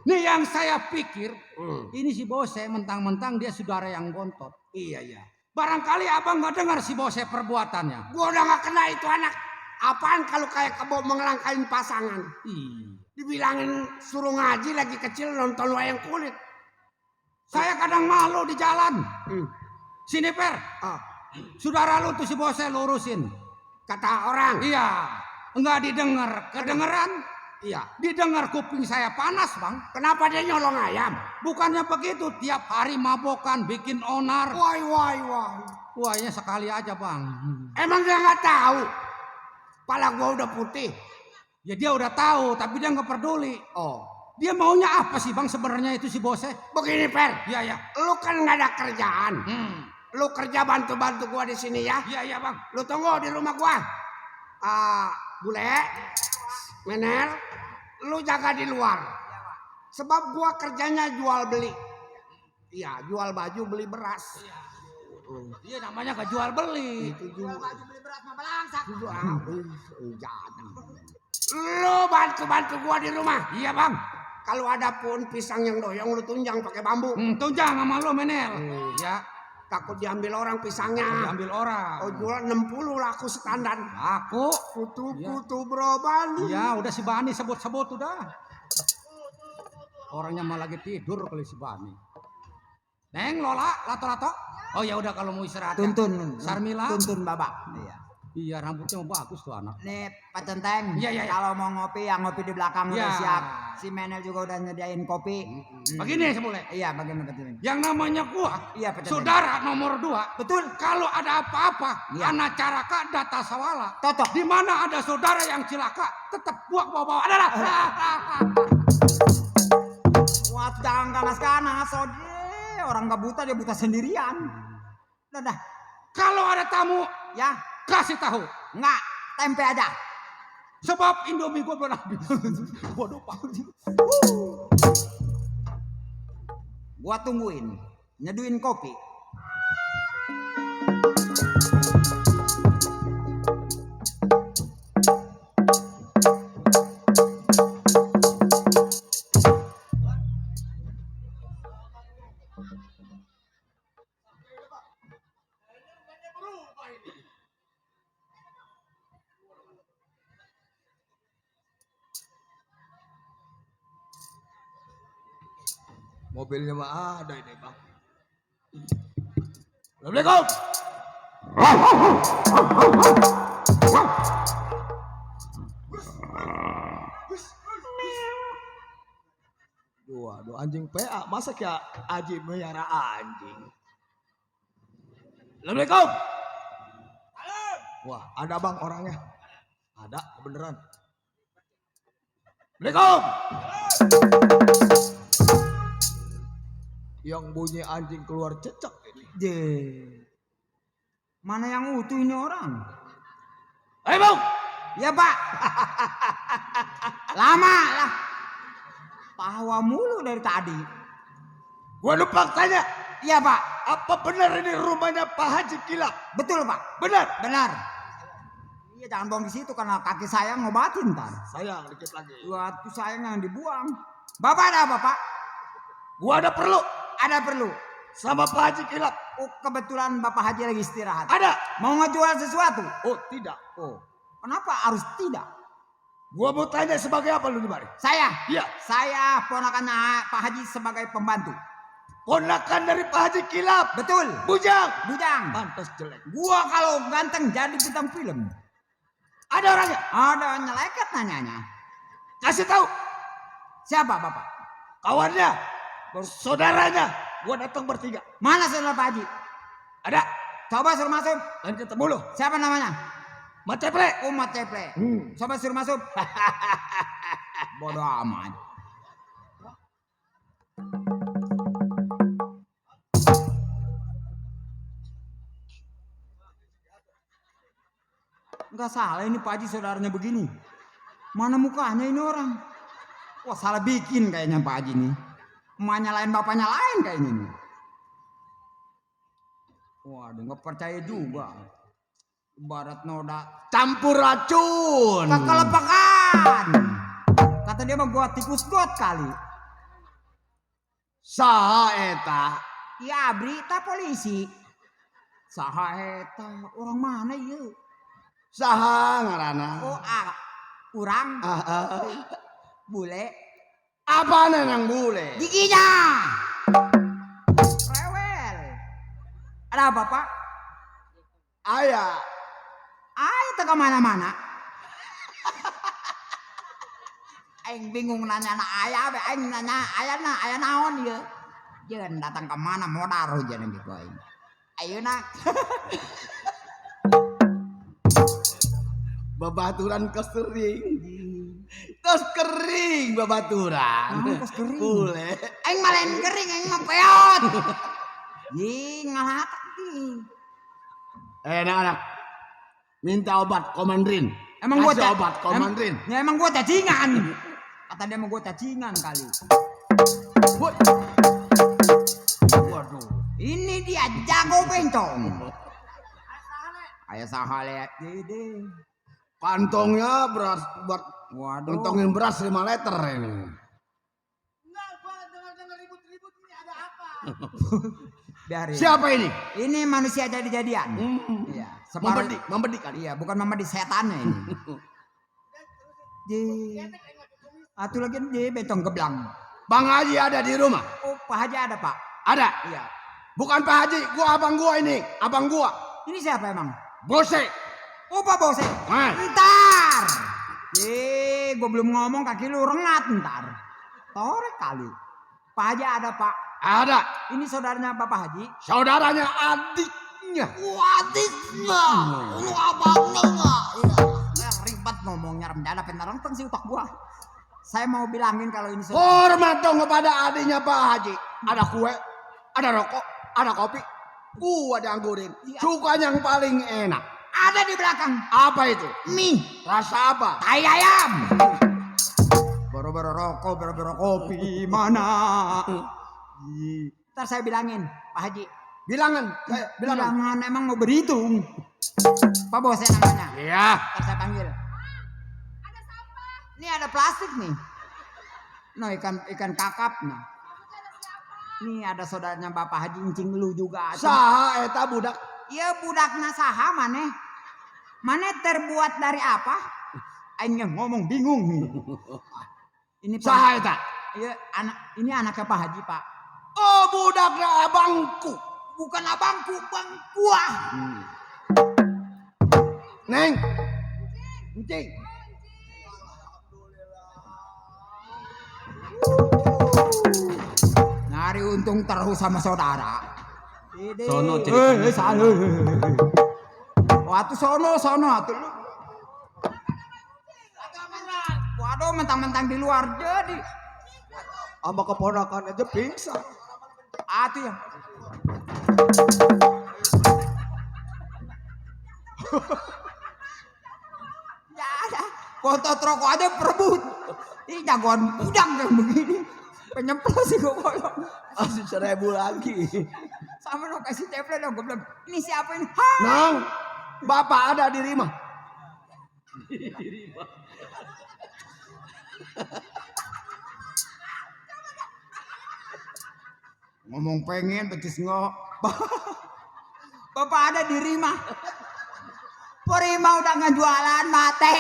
Nih yang saya pikir. Ini si Bose mentang-mentang dia saudara yang bontot. Iya. Barangkali abang gak dengar si Bose perbuatannya. Gua udah gak kena itu anak. Apaan kalau kayak kebo mengelangkain pasangan. Dibilangin suruh ngaji lagi kecil nonton wayang kulit. Saya kadang malu di jalan. Sini Per, saudara lu tuh si Bose lurusin. Kata orang. Iya, enggak didengar. Kedengeran? Iya. Didengar kuping saya panas Bang. Kenapa dia nyolong ayam? Bukannya begitu, tiap hari mabokan, bikin onar. Wahnya sekali aja Bang. Emang dia nggak tahu? Kepala gua udah putih. Ya dia udah tahu, tapi dia nggak peduli. Dia maunya apa sih Bang sebenarnya itu si Bose? Begini Per. Iya. Lu kan nggak ada kerjaan. Lu kerja bantu-bantu gua di sini ya. Iya Bang. Lu tunggu di rumah gua. Bule, Mener, lu jaga di luar. Sebab gua kerjanya jual beli. Iya, jual baju beli beras. Iya namanya gak jual beli. Jual baju beli beras mah belangsak. Lu bantu-bantu gua di rumah. Iya Bang. Kalau ada pun pisang yang doyong lu tunjang pakai bambu. Tunjang sama lu Menel. Ya. Takut diambil orang pisangnya. Diambil orang. Jual 60 laku standar. Laku. Kutu bro Bani. Ya udah si Bani sebut-sebut udah. Orangnya malah lagi tidur kali si Bani. Neng Lola, lato-lato. Oh ya udah kalau mau istirahat. Tuntun. Sarmila. Tuntun Babak. Iya rambutnya bagus tuh anak. Nih Pak Centeng. Iya. Kalau mau ngopi yang ngopi di belakang udah siap. Si Menel juga udah nyediain kopi. Begini sebelumnya. Iya bagaimana Pak Centeng? Yang namanya gua. Iya Pak Centeng. Saudara nomor 2. Betul. Kalau ada apa-apa, anak caraka data sawala. Toto. Di mana ada saudara yang cilaka, tetap gua bawa adalah. Wah jangan ganas-ganas. Orang gak buta dia buta sendirian. Udah. Kalau ada tamu, ya kasih tahu. Enggak, tempe aja. Sebab Indomie gua belum habis. Waduh Pak. Gua tungguin, nyeduin kopi. Mobilnya mah ada ini Bang. Assalamualaikum. Waduh anjing PA masa kayak Aji melihara anjing. Assalamualaikum. Wah ada Bang orangnya. Ada beneran. Assalamualaikum. Yang bunyi anjing keluar cecek ini. Mana yang utuh ini orang? Hei Bang. Ya Pak. Lama lah. Tawa mulu dari tadi. Gua lupa tanya. Iya Pak. Apa benar ini rumahnya Pak Haji Kilap? Betul Pak. Benar. Benar. Iya jangan buang di situ karena kaki saya ngobatin ntar. Sayang dikit lagi. Waktu saya yang dibuang. Bapak ada apa Pak? Gua ada perlu Ada perlu. sama Pak Haji Kilap. Oh kebetulan Bapak Haji lagi istirahat. Ada. Mau ngejual sesuatu? Oh tidak. Oh kenapa harus tidak? Gua mau tanya sebagai apa lu di mari? Saya? Iya. Saya ponakannya Pak Haji sebagai pembantu. Ponakan dari Pak Haji Kilap. Betul. Bujang. Bujang. Pantas jelek. Gua kalau ganteng jadi bintang film. Ada orangnya. Ada nyeleket nanyanya. Kasih tahu. Siapa Bapak? Kawannya. Saudaranya. Gua datang bertiga. Mana saudara Pak Haji? Ada. Coba suruh masuk. Kan ketemu lu. Siapa namanya? Mateple. Umat Teple. Coba suruh masuk. Bodoh amat. Enggak salah ini Pak Haji saudaranya begini. Mana mukanya ini orang? Wah salah bikin kayaknya Pak Haji ini. Emaknya lain bapaknya lain kayaknya ini. Waduh nggak percaya juga. Barat noda Campur racun. kekelepakan. Kata dia mah gua tikus got kali. Saha eta? Ya berita polisi. Saha eta orang mana ya? Saha ngaranna? Oh kurang Ah. bule Apa yang bule? giginya. Rewel. Ada apa Pak? Ayah. Ayo ke mana-mana. Aing bingung nanya anak ayah, aing nanya ayah naon ya. Jangan datang ke mana modal jangan gitu aing. Ayo nak. Babaturan kos kering. Kos kering babaturan. Kos kering. Bule. Aing malen kering, aing mah peot. Jing ngalatak nih. Anak-anak. Minta obat komandrin. Emang gua Kasih obat komandrin. Ya emang gua cacingan. Kata dia mau gua cacingan kali. Waduh. Ini dia jago bencong. Ayah sahale dede. Kantongnya beras buat Waduh. ngentongin beras 5 liter ini. Enggak, gua dengar ribut-ribut ini ada apa? Biarin. Siapa ini? Ini manusia jadi-jadian. Iya. Membedik kan? Iya, bukan mama di setannya ini. Di. Atu lagi di bencong geblang. Bang Haji ada di rumah? Oh, Pak Haji ada Pak. Ada? Iya. Bukan Pak Haji, gua abang gua ini. Abang gua. Ini siapa emang? Bose. Oh, Pak Bose. Nah. Ntar. Gua belum ngomong kaki lu rengat ntar. Torek kali. Pak Haji ada Pak. Ada. Ini saudaranya Bapak Haji. Saudaranya adiknya. Adiknya. Lu abangnya enggak? Iya. Ribet ngomongnya rendah pentarang teng si utak gua. Saya mau bilangin kalau ini Hormat dong kepada adiknya Pak Haji. Ada kue, ada rokok, ada kopi. Gua dianggurin. Suka yang paling enak. ada di belakang. Apa itu? Mie. Rasa apa? Tai ayam. Boro-boro rokok, boro-boro kopi, mana? Ntar saya bilangin, Pak Haji. Bilangan. Bilangan emang mau berhitung. Pak Bos namanya. Iya. Ntar saya panggil. Ini ada plastik nih. No ikan kakap nah. Ini ada saudaranya Bapak Haji Encing lu juga. Saha eta budak? Iya budakna saha maneh. Maneh terbuat dari apa? Aing ngomong bingung nih. Ini Saha eta? Iya ini anaknya Pak Haji Pak. Oh budaknya abangku. Bukan abangku, bang gua. Neng. Encing. Nyari untung terus sama saudara. Sono ceritanya. Salah. Waktu sono atuh lu. Waduh mentang-mentang di luar jadi. Sama keponakan aja pingsan. Atuh ya. Ya. Foto rokok aja perebut. Ini jagoan udang yang begini. Penyemplung sih gue bolong. Masih 1000 lagi. Sama lo kasih template dong. Gue bilang, ini siapa ini? Ha! Nang, bapak ada di rumah. Dirima. Ngomong pengen betis ngok. Bapak ada di Rima. Porima udah ngejualan mati.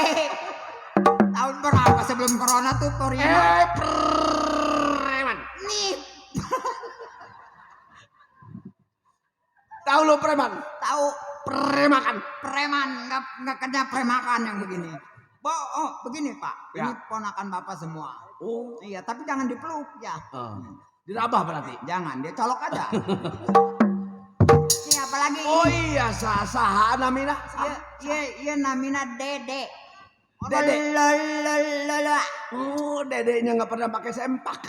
Tahun berapa sebelum corona tuh Porima? Preman. Nih, Tahu lo preman? tahu Premakan. preman nggak kena premakan yang begini. Begini Pak, ini Ya. ponakan Bapak semua. Oh. Iya, tapi jangan dipeluk ya. Dirabah berarti. Jangan, dia colok aja. Ini apalagi Oh ini? iya, saha namina. Iya namina Dede. Dede. Lalalala. Oh, dedeknya nggak pernah pakai sempak.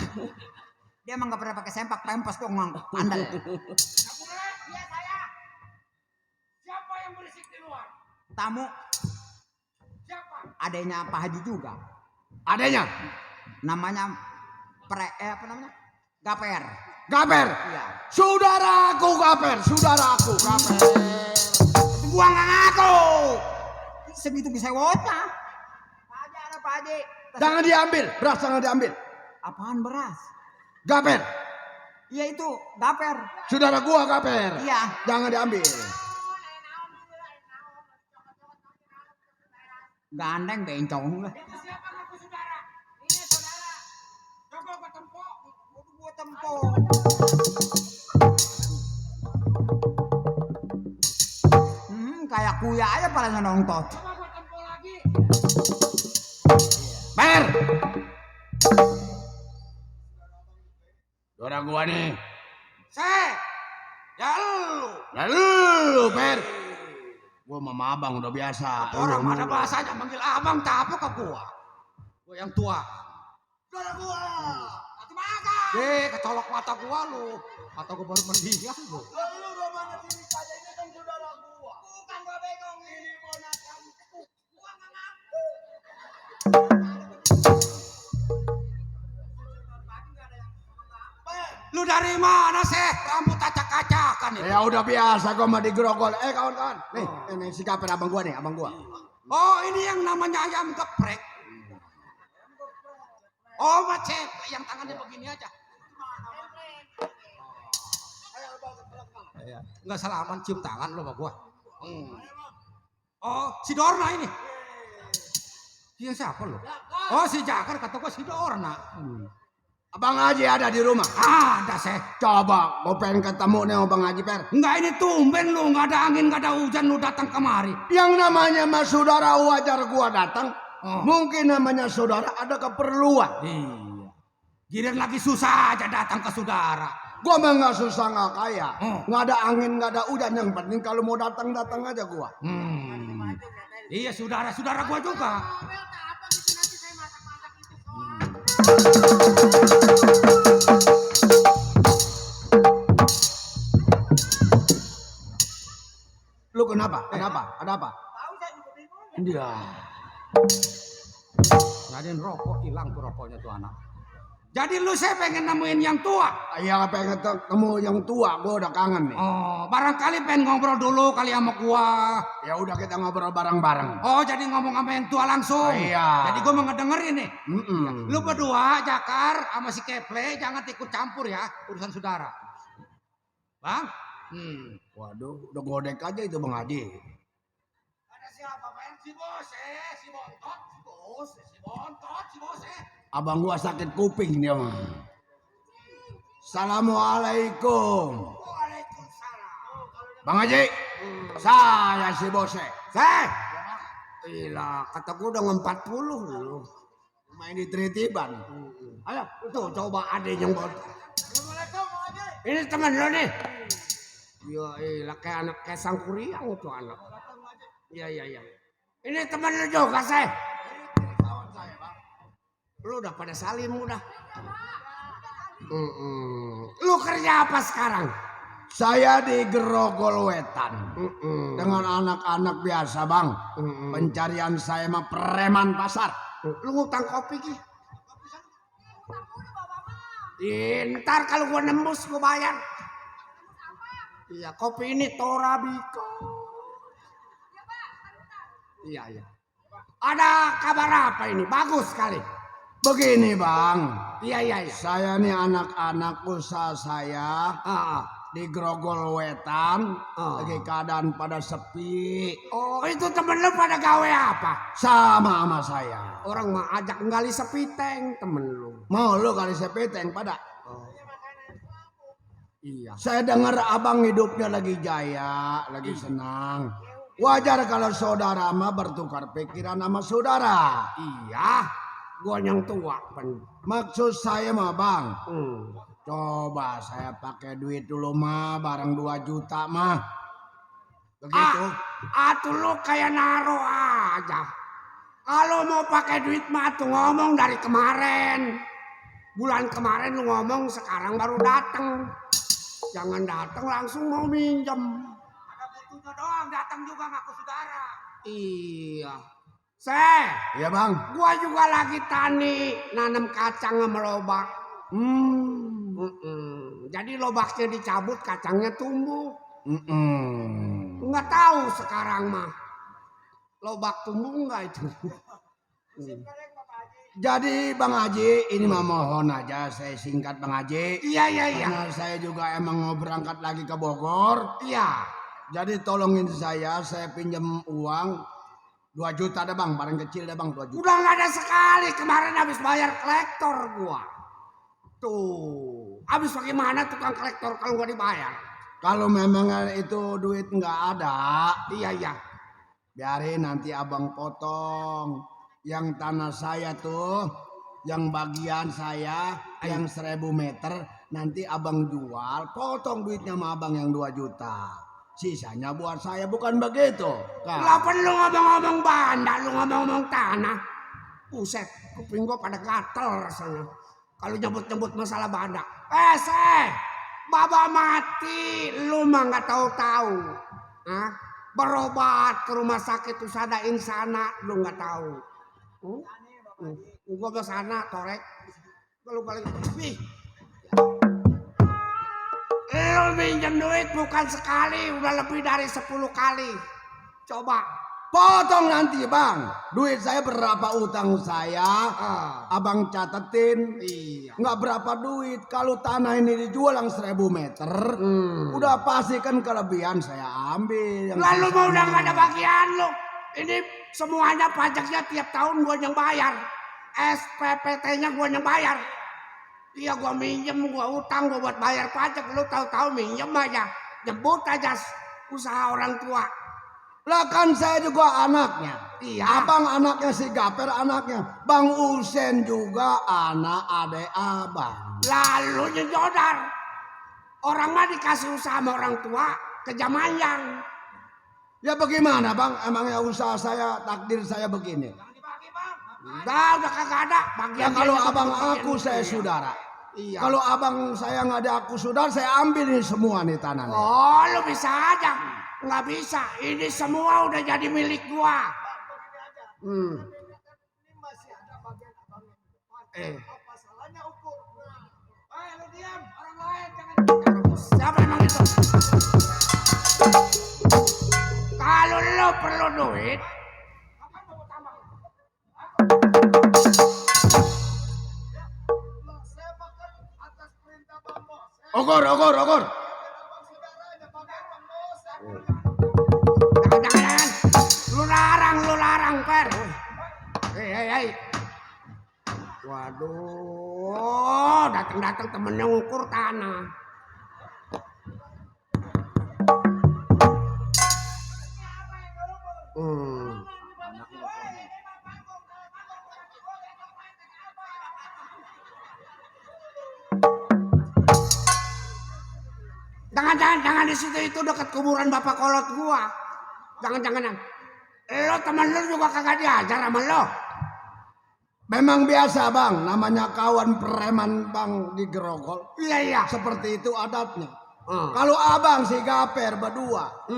Dia emang nggak pernah pakai sempak, pempes dong andal. Iya saya. Siapa yang berisik di luar? Tamu Siapa? adanya Pak Haji juga. Adanya Namanya apa namanya? Gaper. Gaper. Iya. Saudaraku Gaper, saudaraku Gaper. Tapi gua nggak ngaku. Segitu bisa wota. Pak Haji ada Pak Haji. Jangan diambil, beras jangan diambil. Apaan beras? Gaper, Iya itu Gaper. saudara gua Gaper. Iya. Jangan diambil. Gandeng bencong lah. Siapa ngaku saudara? Ini saudara. Joko Batempo. Gua tempo. Kayak kuya aja paling nonton. Coba gua tempo lagi. Per. Saudara gua nih. Ya lu. Lalu, Per. Gua sama abang udah biasa. Orang mana bahasanya manggil abang tak apa ke gua. Gua yang tua. Saudara gua. Mati makan. Kecolok mata gua lu. Mata gua baru mendiang lu. Lalu romanya sini saja ini kan saudara gua. Bukan gua bengong ini ponakan. Gua enggak ngaku. Lu dari mana sih? Rambut acak-acakan itu. Ya udah biasa gua mah digerogol. Kawan-kawan. Nih, ini si Gaper abang gua nih, abang gua. Oh, ini yang namanya ayam geprek. Oh, macet yang tangannya begini aja. Enggak salaman cium tangan lo sama gua. Oh, si Dorna ini. Dia siapa lo? Oh, si Jakar kata gua si Dorna. Abang Haji ada di rumah. Ada sih. Coba, gua pengen ketemu nih Abang Haji Per. Enggak ini tumben lu, enggak ada angin, enggak ada hujan lu datang kemari. Yang namanya mas saudara wajar gua datang. Oh. Mungkin namanya saudara ada keperluan. Iya. Giliran lagi susah aja datang ke saudara. Gua mah nggak susah nggak kaya. Oh. Nggak ada angin nggak ada hujan. Yang penting kalau mau datang datang aja gua. Iya saudara gua juga. Lu kenapa? Ada apa? Dia. Nyariin rokok hilang tuh rokoknya tuh anak. Jadi lu saya pengen nemuin yang tua. Iya pengen ketemu yang tua. Gua udah kangen nih. Oh, barangkali pengen ngobrol dulu kali sama gua. Ya udah kita ngobrol bareng-bareng. Oh, jadi ngomong sama yang tua langsung. Iya. Jadi gua mau ngedengerin nih. Mm-mm. Lu berdua, Jakar sama si Keple jangan ikut campur ya urusan saudara. Bang? Waduh, udah godek aja itu Bang Haji. Ada siapa main? Si Bose, si Bontot, si Bose, si Bontot, si Bose. Abang gua sakit kuping dia mah. Assalamualaikum. Waalaikumsalam. Bang Haji, saya si Bose. Gila, kata gua udah 40 lu. Main di Tritiban. Ayo, tuh coba adek yang Bontot. Assalamualaikum, Bang Haji. Ini teman lu nih. Ya, kayak anak kayak sangkuriang tuh anak. Iya. Ini teman lu juga, saya. Lu udah pada salim udah. Lu kerja apa sekarang? Saya di Grogol Wetan. Dengan anak-anak biasa, Bang. Pencarian saya mah preman pasar. Lu ngutang kopi ki? Ntar kalau gua nembus gua bayar. Iya, kopi ini Torabika. Iya. Ada kabar apa ini? Bagus sekali. Begini bang, Iya. saya nih anak-anak usaha saya Ah. di Grogol Wetan, Ah. lagi keadaan pada sepi, Oh, itu temen lu pada gawe apa? sama saya. Orang mah ajak nggali sepiteng temen lu. Mau lu kali sepeteng pada? Iya. Saya dengar abang hidupnya lagi jaya, lagi senang. Wajar kalau saudara mah bertukar pikiran sama saudara. Iya. Gua yang tua pen. Maksud saya mah bang, Hmm. coba saya pakai duit dulu mah, barang 2 juta mah. Begitu. Atuh lu kayak naro aja. Kalau mau pakai duit mah tuh ngomong dari kemarin. Bulan kemarin lu ngomong, sekarang baru datang. Jangan datang langsung mau minjem. Ada butuhnya doang, datang juga ngaku saudara. Iya. Iya bang. Gua juga lagi tani, nanam kacang sama lobak. Jadi lobaknya dicabut, kacangnya tumbuh. Nggak tahu sekarang mah lobak tumbuh nggak itu. Jadi Bang Haji, ini mah mohon aja saya singkat Bang Haji. Iya. Karena saya juga emang mau berangkat lagi ke Bogor. Iya. Jadi tolongin saya pinjam uang 2 juta dah bang, barang kecil dah bang 2 juta. Udah nggak ada sekali, kemarin habis bayar kolektor gua. Tuh, habis bagaimana tukang kolektor kalau gua dibayar? Kalau memang itu duit nggak ada, Iya. biarin nanti abang potong. Yang tanah saya tuh, yang bagian saya, yang 1000 meter, nanti abang jual, potong duitnya sama abang yang 2 juta. Sisanya buat saya, bukan begitu. Lah perlu ngomong-ngomong banda, lu ngomong-ngomong tanah. Buset, kuping gua pada gatel rasanya. Kalau nyebut-nyebut masalah banda. Baba mati, lu mah nggak tahu-tahu. Hah? Berobat ke rumah sakit Usada Insana, lu nggak tahu. Gua ke sana torek. Lu paling lu minjem duit bukan sekali, udah lebih dari 10 kali. Coba. Potong nanti bang, duit saya berapa utang saya, abang catetin. Iya. Nggak berapa duit, kalau tanah ini dijual yang 1000 meter, udah pasti kan kelebihan saya ambil. Yang Lalu sisa mau udah mah. gak ada bagian lu. Ini semuanya pajaknya tiap tahun gua yang bayar. SPPT-nya gua yang bayar. Iya gua minjem, gua utang, gua buat bayar pajak. Lu tahu-tahu minjem aja. Nyebut aja usaha orang tua. Lah kan saya juga anaknya. Iya. Abang anaknya si Gaper anaknya. Bang Usen juga anak adek abang. Lalu nyodar. Orang mah dikasih usaha sama orang tua, kejamayang. Ya bagaimana bang, emangnya usaha saya, takdir saya begini. Udah kagak ada. Ya kalau abang aku saya Iya. saudara. Iya. Kalau abang saya nggak ada aku saudara, saya ambil ini semua nih tanahnya. Oh, lu bisa aja. Nggak bisa. Ini semua udah jadi milik gua. Siapa emang itu? Kalau lu perlu duit, Ogor. jangan. Lu larang, Per. Hei. Waduh, datang temennya ngukur tanah. Jangan di situ, itu dekat kuburan bapak kolot gua. Jangan. Lo temen lo juga kagak diajar sama lo. Memang biasa bang, namanya kawan preman bang di Grogol. Iya. Seperti itu adatnya. Kalau abang si Gaper berdua,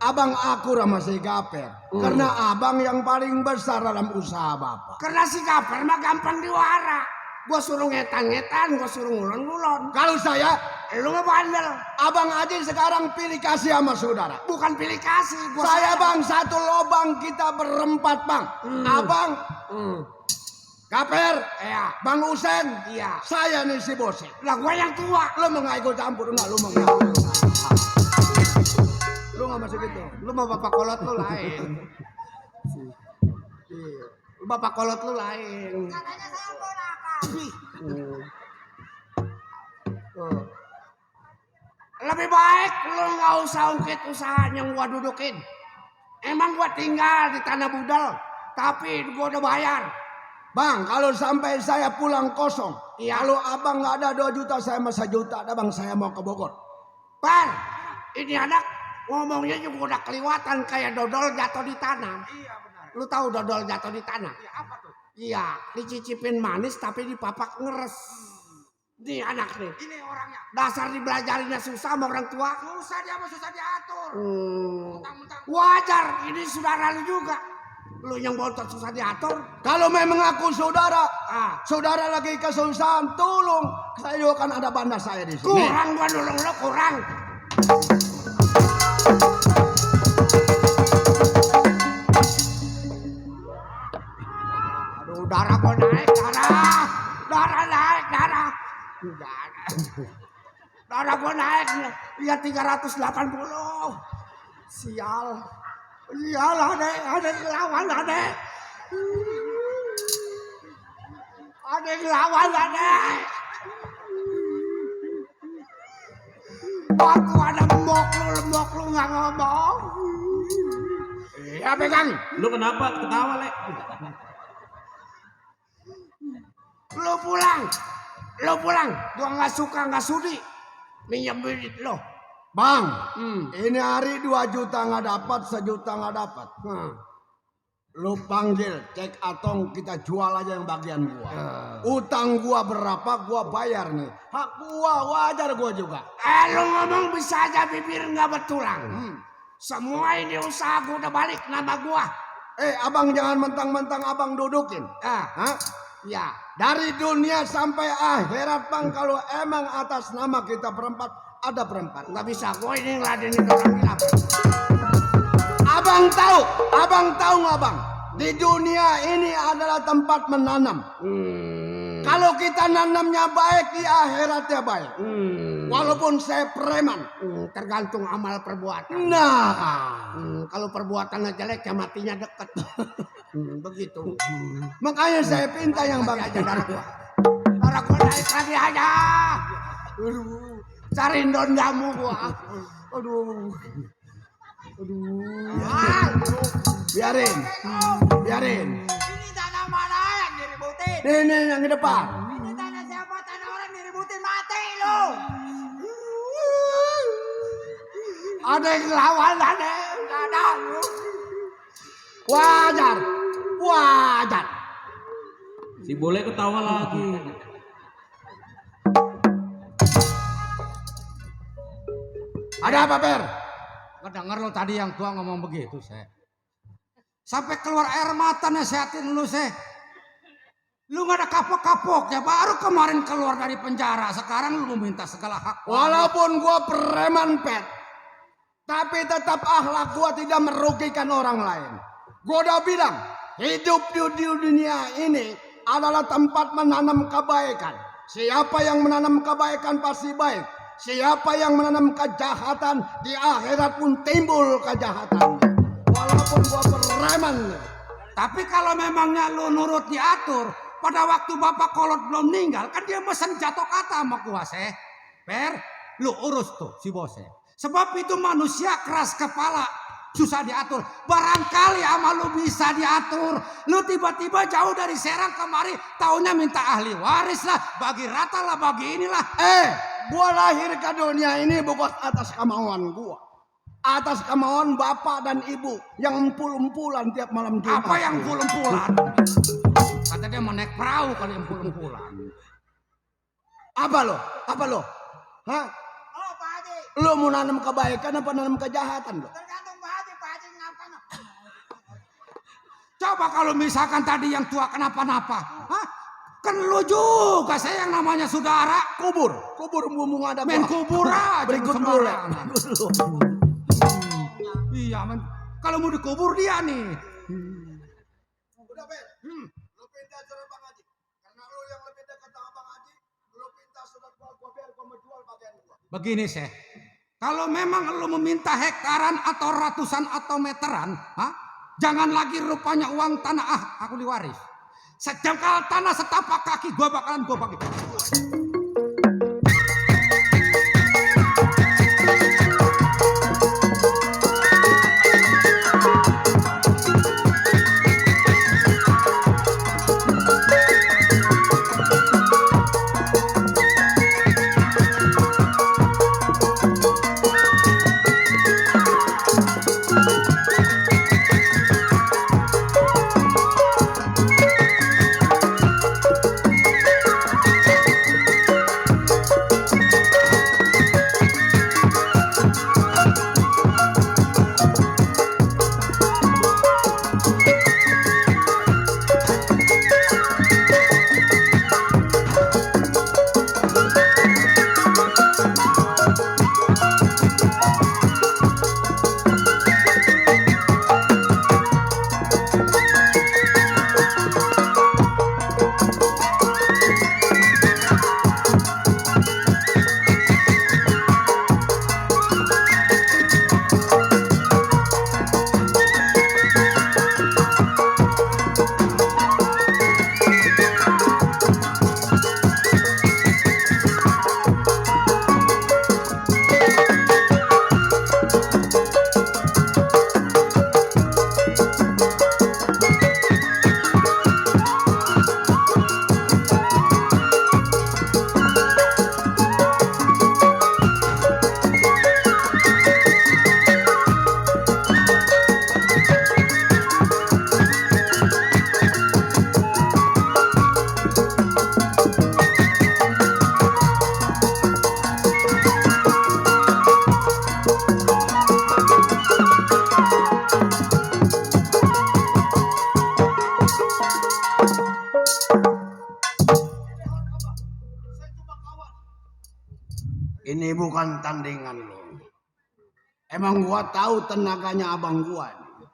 abang akur sama si Gaper. Karena abang yang paling besar dalam usaha bapak. Karena si Gaper mah gampang diwara. Gua suruh ngetan, gua suruh ngulon. Kalau saya, Lu mah bandel. abang aja sekarang pilih kasih sama saudara. Bukan pilih kasih. Gua Saya bang satu lobak abang kita berempat bang. Abang, Kaper, Ya. Bang Usen, Iya. saya nih si Bose. Lah gua yang tua. Lo mau nggak ikut campur enggak? Lo mau nggak? Lo nggak masuk gitu. Lu mau bapak kolot lu lain. Iya. Lu bapak kolot lu lain. Katanya saya ponakan. Tuh. Lebih baik lu nggak usah ungkit usaha yang gua dudukin. Emang gua tinggal di tanah budal, tapi gua udah bayar. Bang, kalau sampai saya pulang kosong, Iya. kalau abang nggak ada 2 juta, saya masa juta. Ada bang, saya mau ke Bogor. Par, ini anak ngomongnya juga udah keliwatan kayak dodol jatuh di tanah. Iya benar. Lu tahu dodol jatuh di tanah? Iya apa tuh? Iya, dicicipin manis tapi dipapak ngeres. Nih anak nih, Ini orangnya. dasar dibelajarinnya susah sama orang tua. Susah dia mah susah diatur. Mentang-mentang. Wajar, ini saudara lu juga. Lu yang bontot susah diatur. Kalau memang aku saudara, Ah, saudara lagi kesusahan, tolong. Saya juga kan ada bandar saya di sini. kurang gua nolong lu kurang. Aduh, darah gua naik, darah. Darah naik, darah. Darah gua naik. Lihat 380. Sial. Sial, ada ngelawan, ada. Ada ngelawan, ada. Waktu ada lembok lu nggak ngomong. Iya pegang. Lu kenapa ketawa, Lek? Lu pulang. Gua nggak suka nggak sudi minjem duit lo. Bang, ini hari 2 juta nggak dapat, 1 juta nggak dapat. Lu panggil, cek atong, kita jual aja yang bagian gua. Utang gua berapa, gua bayar nih. Hak gua, wajar gua juga. Lu ngomong bisa aja bibir nggak betulang. Semua ini usaha gua udah balik nama gua. Abang jangan mentang-mentang abang dudukin. Hah? Ya. Dari dunia sampai akhirat bang, kalau emang atas nama kita berempat, ada berempat. Nggak bisa, gua ini ngeladenin orang gila. Abang tahu nggak bang? Di dunia ini adalah tempat menanam. Kalau kita nanamnya baik, di akhiratnya baik. Walaupun saya preman. Tergantung amal perbuatan. Nah, Kalau perbuatannya jelek, ya matinya deket. Begitu. makanya saya pinta yang Bang bagus. aja darah gua. Darah gua naik lagi aja. Aduh. Cariin daun jamu gua. Aduh. Biarin. Ini tanah mana yang diributin? Ini yang di depan. Ini tanah siapa? Tanah orang diributin mati lu. Ada yang lawan, ada. Ada. Wajar. Si Bole ketawa lagi. Ada apa Per? Kedenger lo tadi yang tua ngomong begitu, saya. Sampai keluar air mata nasihatin lu, saya. Lu gak ada kapok-kapok ya, baru kemarin keluar dari penjara. Sekarang lu meminta segala hak. Walaupun gua preman Pet, tapi tetap akhlak gua tidak merugikan orang lain. Gua udah bilang, hidup di dunia ini adalah tempat menanam kebaikan. Siapa yang menanam kebaikan pasti baik. Siapa yang menanam kejahatan, di akhirat pun timbul kejahatan. Walaupun gua preman. Tapi kalau memangnya lu nurut diatur, pada waktu Bapak Kolot belum meninggal, kan dia mesen jatuh kata sama gua, saya. Per, lu urus tuh si bosnya. Sebab itu manusia keras kepala, susah diatur. Barangkali sama lu bisa diatur. Lu tiba-tiba jauh dari Serang kemari, taunya minta ahli waris lah, bagi rata lah, bagi inilah. Gua lahir ke dunia ini bukan atas kemauan gua. Atas kemauan bapak dan ibu yang empul-empulan tiap malam Jumat. Apa yang empul-empulan? Kata dia mau naik perahu kali empul-empulan. Apa lo? Hah? Oh, Pak Haji. Lo mau nanam kebaikan apa nanam kejahatan lo? Tergantung Pak Haji ngapain. Coba kalau misalkan tadi yang tua kenapa-napa. Hah? Kan lu juga, saya yang namanya saudara. Kubur mumpung ada Main gua. kubur aja. Berikut lu dulu. sembarangan. Iya, men. Kalau mau dikubur dia nih. Udah Ben, lu pindah acara Bang Haji. Karena lu yang lebih dekat sama Bang Haji, lu pindah surat gua biar gua menjual bagian gua. Begini sih, kalau memang lu meminta hektaran atau ratusan atau meteran, jangan lagi rupanya uang tanah aku diwaris. Sejengkal tanah setapak kaki gua bakalan gua bagi. Ini bukan tandingan lo. Emang gua tahu tenaganya abang gua nih.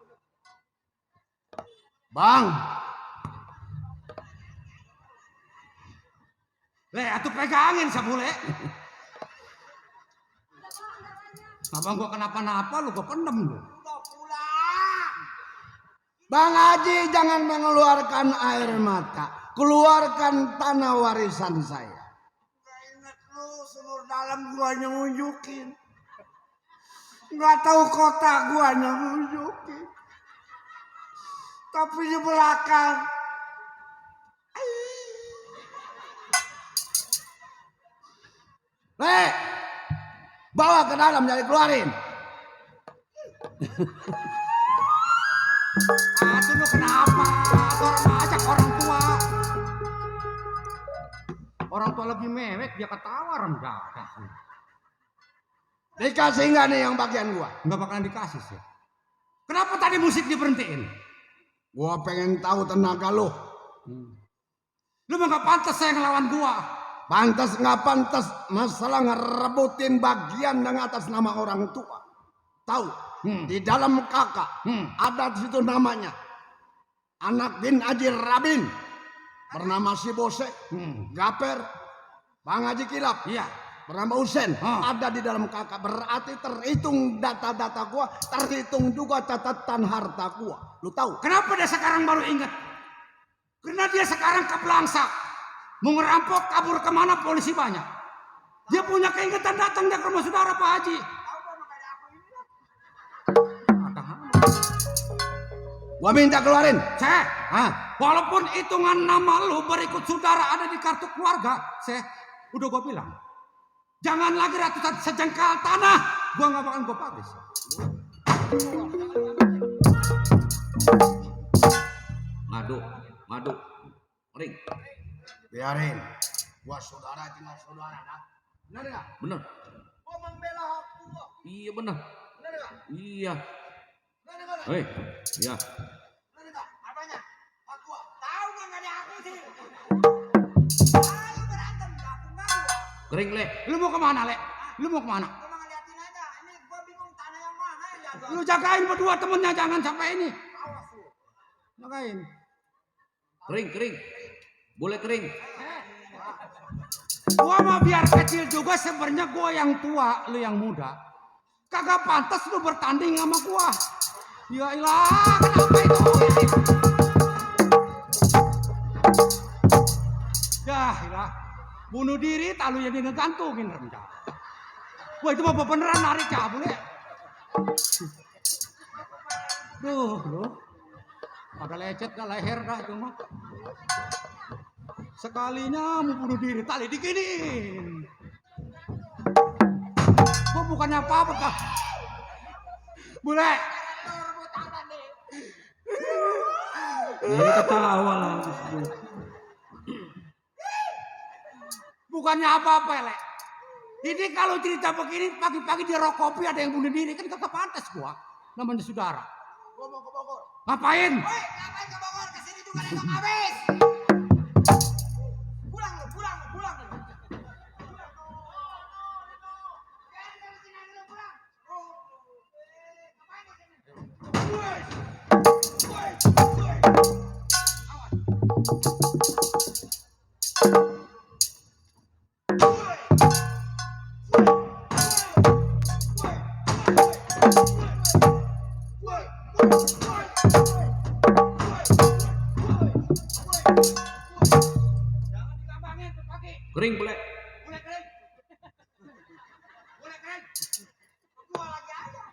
Bang, Le, atuh pegangin sabule. Abang gua kenapa-napa lu gua pendem lu. Bang Haji jangan mengeluarkan air mata. Keluarkan tanah warisan saya. Gak inget lu seluruh dalam gua nunjukin. Gak tahu kota gua nunjukin. Tapi di belakang. Le, bawa ke dalam jadi keluarin. Aduh lu kenapa? Orang ajak orang tua. Orang tua lagi mewek dia ketawa rendah. Dikasih nggak nih yang bagian gua? Nggak bakalan dikasih sih. Kenapa tadi musik diberhentiin? Gua pengen tahu tenaga lo. Lu mah nggak pantas saya ngelawan gua. Pantas nggak pantas masalah ngerebutin bagian yang atas nama orang tua. Tahu? Di dalam kakak ada di situ namanya anak bin Haji Rabin bernama si Bose, Gaper, Bang Haji Kilap, Iya. bernama Husen, ada di dalam kakak. Berarti terhitung data-data gua, terhitung juga catatan harta gua. Lu tahu? Kenapa dia sekarang baru ingat? Karena dia sekarang kebelangsak. Mau ngerampok kabur kemana polisi banyak. Dia punya keingetan datang dia ke rumah saudara Pak Haji. Gua minta keluarin. Walaupun hitungan nama lu berikut saudara ada di kartu keluarga, udah gua bilang. Jangan lagi ratusan sejengkal tanah, gua nggak bakalan gua publish. Madu, ring. Biarin. Gua saudara tinggal saudara dah. Benar enggak? Bener. Gua membela hak gua. Iya bener. Benar enggak? Iya. Benar enggak? Hei, iya. Benar enggak? Apanya? Hak gua. Tahu gak ada aku sih. Ayo berantem aku gak gua. Kering Le, lu mau kemana Le? Lu mau kemana? Gua mau ngeliatin aja. Ini gua bingung tanah yang mana yang jago Lu jagain berdua temennya, jangan sampai ini. Jagain. Kering. Boleh kering. Gua mah biar kecil juga sebenarnya gua yang tua, lu yang muda. Kagak pantas lu bertanding sama gua. Ya ilah, kenapa itu? Ya ilah. Bunuh diri tak lu jadi ngegantungin rendah. Wah itu mah beneran narik cabul ya. Duh. Pada lecet dah leher dah itu mah. Sekalinya mau bunuh diri tali diginiin. Gua bukannya apa-apa kah? Boleh. Ini ketawa lah. Bukannya apa-apa Lek. Ini kalau cerita begini pagi-pagi di rok kopi ada yang bunuh diri kan kagak pantas gua. Namanya saudara. Gua mau ke Bogor. Ngapain? Woi, ngapain ke Bogor? Kesini juga nengok habis. Pulang lu. Kering boleh. Boleh keren. Gua lagi aja.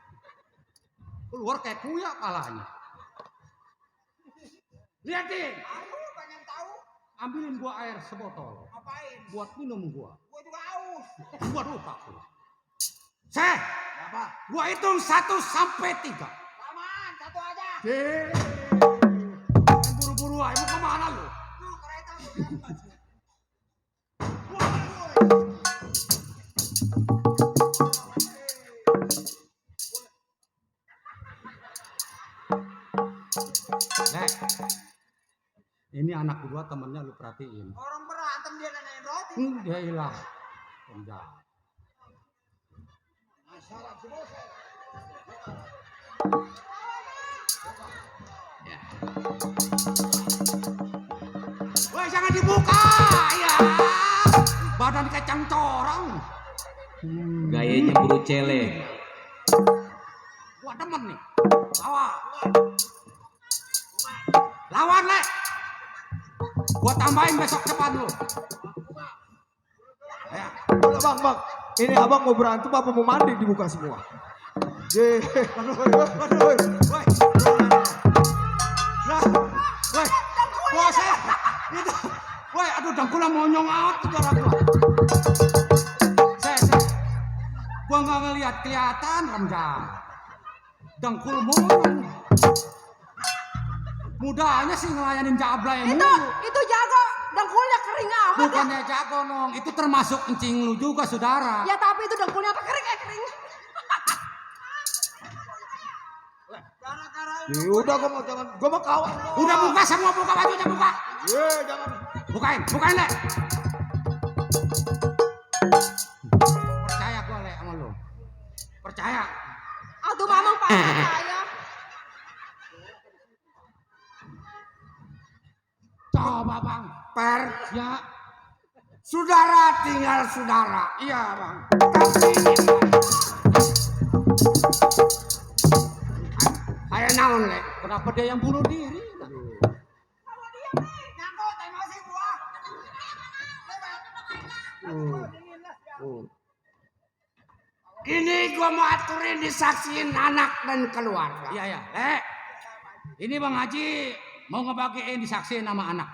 Keluar kayak kuya palanya. Liatin. Aku pengen tahu Ambilin gua air sebotol. ngapain. Buat minum gua. Gua juga haus. Gua lupa gua. Seh. Apa? Gua hitung 1 sampai 3. Lamaan, satu aja. Buru-buru aja. Mau kemana lu? Lu kereta gua di atas. Lek. Ini anak kedua temennya lu perhatiin. Orang berantem dia nanyain roti. Ya ilah. Penjahat. Ya. Woi jangan dibuka ya. Badan kacang corong. Gayanya buru cele. Gua demen nih. Lawan Lek. Gua tambahin besok cepat lu. Ya. Udah bang, ini abang mau berantem apa mau mandi dibuka semua? Ye, Woi. Nah, woi. Bos itu. Woi, aduh dengkulnya monyong amat saudara gua. Saya. Gua nggak ngelihat kelihatan Ramjan. Dengkul monyong. Mudahnya sih ngelayanin jablay mulu. Itu jago, dengkulnya kering amat ya. Bukannya jago nong, itu termasuk kencing lu juga saudara. Ya tapi itu dengkulnya apa kering kering. ya udah gua mau kawan. Udah buka semua, buka bajunya buka. Ye, jangan. Bukain Lek. Percaya gua Lek sama lu. Percaya. Aduh mamang pak saya. Coba bang. Per, Ya. saudara tinggal saudara. Iya bang. Tapi ini kayak naon le. Kenapa dia yang bunuh diri? Nyangkut emosi gua. Ini gua mau aturin disaksiin anak dan keluarga. Iya. Lek. Ini Bang Haji mau ngebagiin disaksiin sama anak.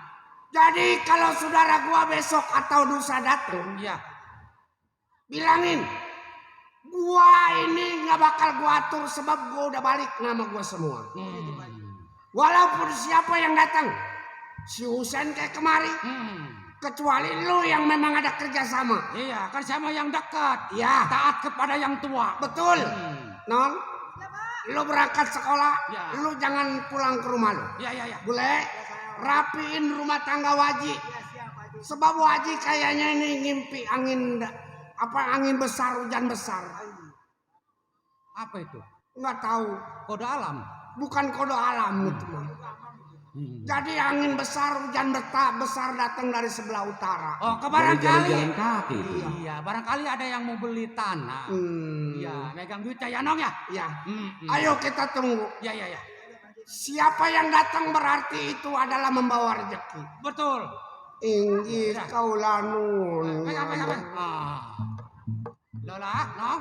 Jadi kalau saudara gua besok atau lusa datang, Iya. bilangin gua ini nggak bakal gua atur sebab gua udah balik nama gua semua. Walaupun siapa yang datang, si Husen kayak kemari, kecuali lu yang memang ada kerjasama. Iya, kan sama yang dekat. Ya, Taat kepada yang tua. betul. Non, lu berangkat sekolah, Ya. lu jangan pulang ke rumah lu. Iya. Boleh rapiin rumah tangga Waji. Sebab Waji kayaknya ini ngimpi angin besar, hujan besar. Apa itu? Nggak tahu. Kode alam. Bukan kode alam itu mah. Jadi angin besar, hujan besar datang dari sebelah utara. Oh, Jadi barangkali. jalan-jalan kaki. Iya, barangkali ada yang mau beli tanah. Iya, megang duit ya Nong ya. Ya. Ayo kita tunggu. Iya, iya, iya. Siapa yang datang berarti itu adalah membawa rezeki. Betul. Inggih kau lanun. Pegang. Lola, Nong.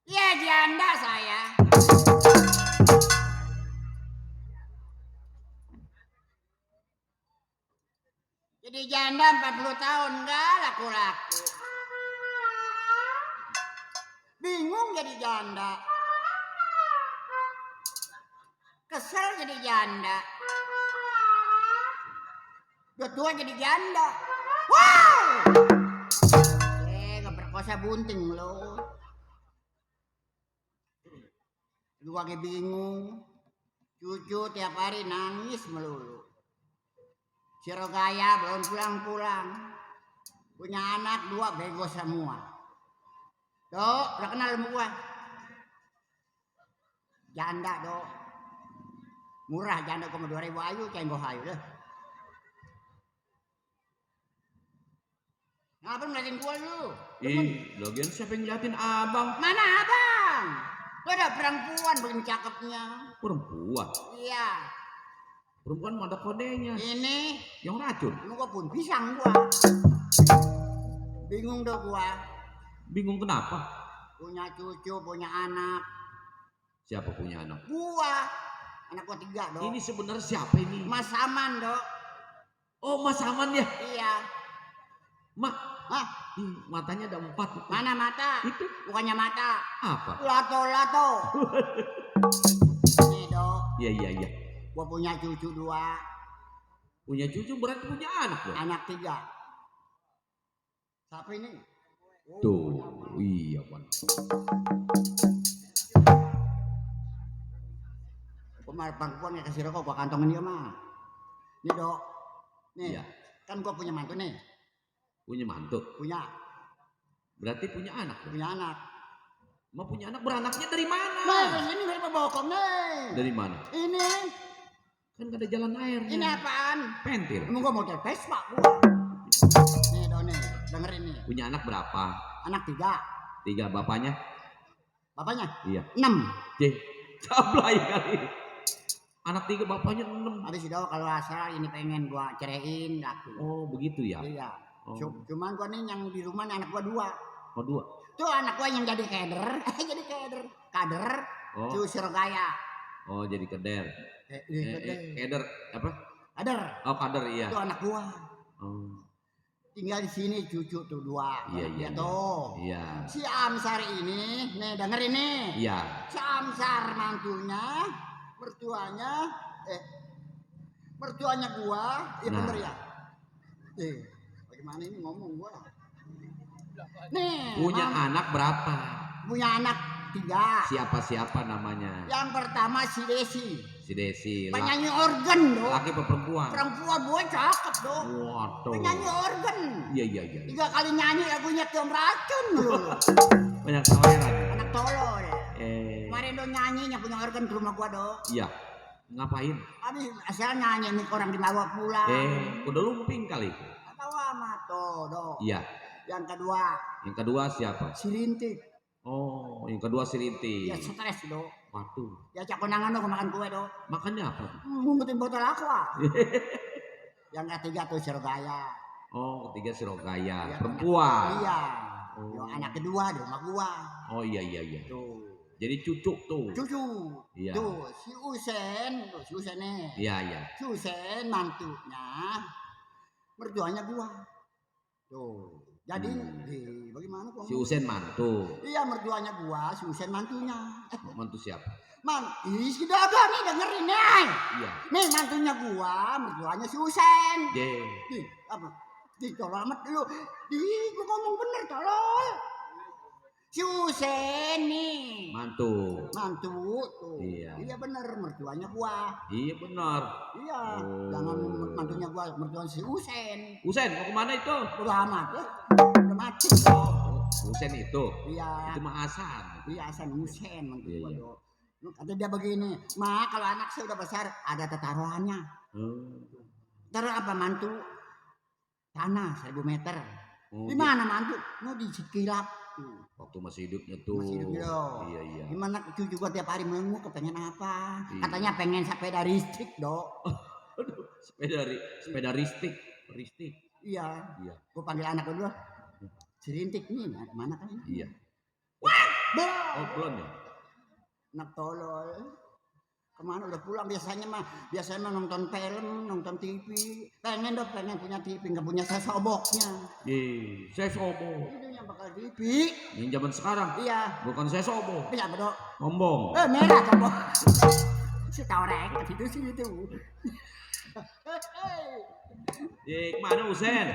Ya janda saya. Jadi janda 40 tahun enggak laku-laku. Bingung jadi janda. Kesel jadi janda. Udah tua jadi janda. Wow! Ngeperkosa bunting lo. Lu lagi bingung. Cucu tiap hari nangis melulu. Si Rogaya belum pulang-pulang. Punya anak 2 bego semua. Dok, udah kenal sama gua? Janda, Dok. Murah janda cuma 2.000 ayu, cenggoh ayu deh. Ngapa ngeliatin gua lu? Ih, lagian siapa yang ngeliatin abang? Mana abang? Lu ada perempuan begini cakepnya. Perempuan. Iya. Perempuan mana kodenya? Ini Yang racun. lu gua pun pisang gua. Bingung dong gua. Bingung kenapa? Punya cucu, punya anak. Siapa punya anak? Gua. Anak gua 3 dong. Ini sebenarnya siapa ini? Mas Aman dok. Oh, Mas Aman ya? Iya. Mak, Hah? matanya ada 4. Mana mata? Itu Bukannya mata. apa? Lato. Nih dok. Iya. Gua punya cucu 2. Punya cucu berarti punya anak dong. Anak 3. Siapa ini? Tuh, iya Bang. Kemarin perempuan yang kasih rokok gua kantongin dia mah. Nih dok. Nih. Iya. Kan gua punya mantu nih. Punya mantu. Punya Berarti punya anak dong. anak. Mau punya anak, beranaknya dari mana? Nah, ini dari pebokong nih. Dari mana? Ini. Kan gak ada jalan airnya. Ini apaan? Pentil. Emang gua mau tes pak gua. Nih dong nih, dengerin nih. Punya anak berapa? Anak 3. 3 bapaknya? Bapaknya Iya. 6. Cih, cablay kali. Anak 3 bapaknya 6. Habis itu kalau asal ini pengen gua ceraiin laku. Oh, begitu ya? Iya. Oh. Cuman gua nih yang di rumah nih anak gua 2. Oh, 2. Tuh anak gua yang jadi kader. jadi kader. Oh. Tuh Surabaya. Oh, jadi keder. Kader. Keder apa? Kader. Oh, kader iya. Tuh anak gua. Oh. Tinggal di sini cucu tuh 2. Iya. Tuh. Iya. Si Amsar ini, nih dengerin nih. Iya. Si Amsar mantunya, mertuanya gua, ya Nah. bener ya. Bagaimana ini ngomong gua? Nih, Punya Mama, anak berapa? punya anak 3. Siapa namanya? Yang pertama si Desi, Si Desi. penyanyi organ dong. Laki apa perempuan? Perempuan gue cakep dong. Waduh. Penyanyi organ. Iya. 3 kali nyanyi lagunya Tiom Racun dulu. Banyak selera. Anak tolol. Eh, Kemarin do nyanyinya punya organ ke rumah gua do. iya. Ngapain? Habis asal nyanyi nih orang dibawa pulang. Udah lumping kali. Tahu amat tuh do. Iya. Yang kedua Yang kedua siapa? si Rintik. Oh, yang kedua si Rinti. Dia stres do. Waduh. Dia cak konangan do makan kue do. Makannya apa? Ngumpetin botol aqua. Yang ketiga tuh si Rogaya. Oh, ketiga si Rogaya. Iya, Perempuan. Iya. Oh. Yo, anak kedua di rumah gua. Oh iya. Tuh. Jadi cucu tuh. Cucu. Iya. Tuh si Usen, tuh si Usen nih. Iya. Si Usen mantunya mertuanya gua. Tuh. Jadi bagaimana kok? Si Usen mantu. Iya mertuanya gua, si Usen mantunya. Mantu siapa? Si Daga nih dengerin nih. Iya. Nih mantunya gua, mertuanya si Usen. Ye. Ih, apa? Ih, tolol amat lu. Ih, gua ngomong bener tolol. Si Usen nih. Mantu. Mantu tuh. Iya. Iya bener mertuanya gua. Iya benar. Iya. Oh. Jangan mantunya gua, mertuanya si Usen. Usen mau kemana itu? Udah amat ya. Udah mati dong. Usen itu. Iya. Itu mah Hasan. Iya, Hasan Hussein mantu Iya, gua iya. do. Lu kata dia begini, "Ma, kalau anak saya udah besar ada taruhannya." Taruh apa mantu? Tanah 1000 meter. Oh, Di mana mantu? Mau di Cikilap. waktu masih hidupnya tuh. Masih hidup do. Iya. Gimana cucu gua tiap hari mengu kepengen apa? Iya. Katanya pengen sepeda listrik, do. Sepeda ristik. Iya. Iya. Gua panggil anak gua dulu. Si Rintik nih, mana kan? Iya. Bah! Oh, belum ya? Anak tolol. Kemana udah pulang biasanya mah nonton film, nonton TV. Pengen punya TV, nggak punya sesoboknya. Saya sobo. Itu yang bakal TV. Yang zaman sekarang. Iya. Bukan saya sobo. Bisa bedok. Ngomong. Merah sobok. Si taurek itu sih itu. Kemana Usen?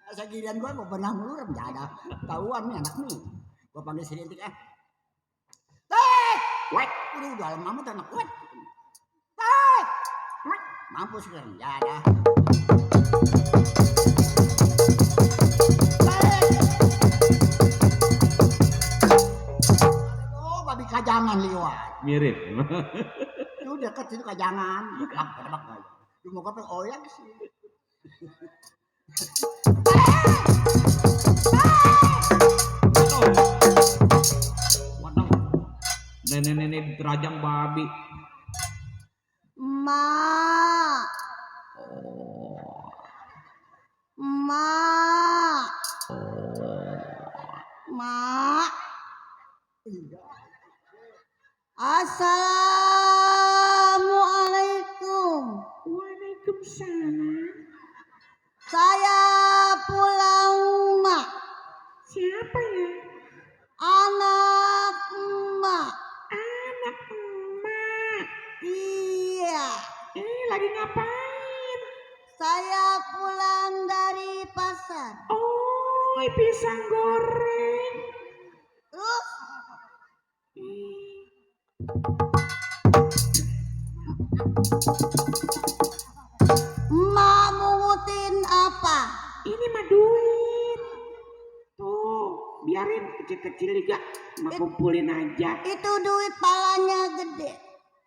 Seginian gua mau pernah mulur nggak ada. Tahuan nih anak nih. Gua panggil si Rintik Wait, udah lama amat anak wait. Mampus kan, ya ada. Oh, babi kajangan liwat. Mirip. Itu dekat situ kajangan. Tebak aja. Lu mau kapan oyak sih? Waduh. Nenek-nenek terajang babi. Mak, Oh. mak, mak. Assalamualaikum. Waalaikumsalam. Saya pulang, mak. Siapa ya? Anak emak. Anak emak. Iya, Lagi ngapain? saya pulang dari pasar. Oh, pisang goreng. Terus emak mungutin apa? Ini mah duit. Tuh, biarin kecil-kecil juga. Mak kumpulin aja. Itu duit palanya gede.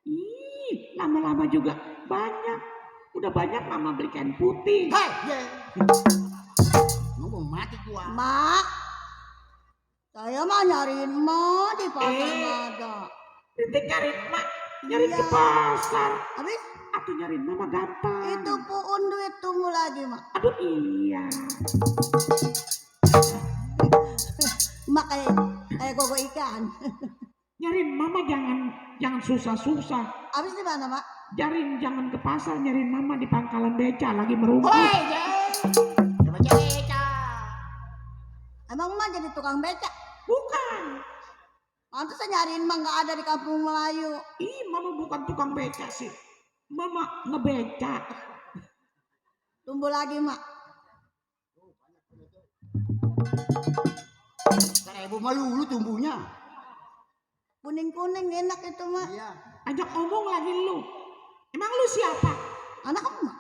Ih, lama-lama juga banyak. Udah banyak mama beli kain putih. Hei, ngomong mati gua. Mak, saya mah nyariin emak di pasar nggak ada. Titik nyariin mak. Nyariin ke Iya. pasar. Habis Atau nyariin mama gampang. itu puun duit tunggu lagi, mak. Aduh iya. Mak kayak gogo ikan. Nyariin mama jangan susah-susah. Habis di mana, mak? Jangan ke pasar, nyariin mama di pangkalan beca lagi merungkut. Hoi, coba ceca. Emang emak jadi tukang becak? Bukan. Pantes nyariin emak nggak ada di kampung Melayu. Ih, mama bukan tukang beca sih. Mama ngebeca. Tumbuh lagi, Mak. 1000 melulu tumbuhnya. Kuning-kuning enak itu, Mak. Iya. Ajak ngomong lagi lu. Emang lu siapa? Anak emak.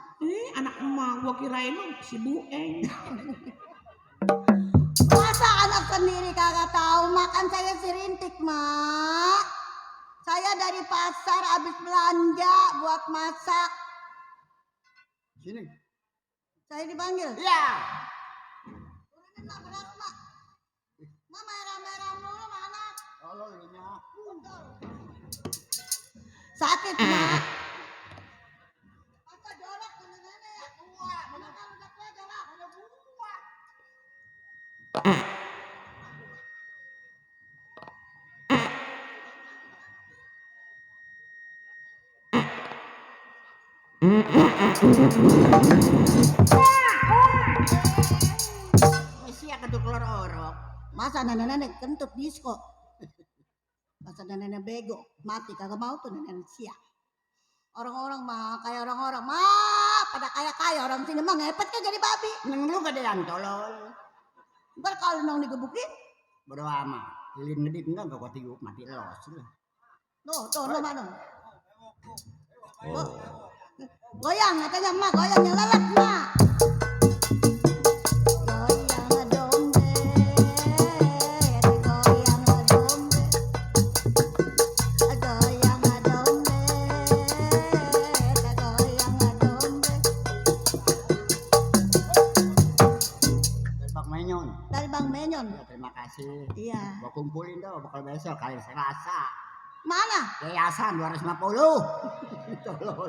Anak emak, gua kirain lu si Bueng. Masa anak sendiri kagak tahu makan saya serintik, Mak. Saya dari pasar habis belanja buat masak. Sini. Saya dipanggil. Iya. Turunin, Mak, berat, Mak. Mak merah-merah mulu, mana? Kalau lu nya. Sakit, Mak. Masa jorok tuh nenek ya? Tua, makan udah tua jorok, udah buah. Sia keduk lor orok. Masa nenek-nenek kentut disko. Masa nenek bego, mati kagak mau tuh nenek siap. Orang-orang mah kayak orang-orang mah pada kaya orang sini mah ngepet kan jadi babi. Neng lu gedean tolol. Ntar kalau nong digebukin, Bodo amat. Lilin ngedip enggak kau tiup mati los. tuh mana? Goyang katanya mah, goyang yang lelet mah. Goyang dombe, goyang dombe, goyang dombe, goyang dombe. Dari Bang Menyon. Dari Bang Menyon. Ya, terima kasih. Iya. Gua kumpulin tuh bakal besok kali Selasa. Mana? Yayasan 250. Tolol.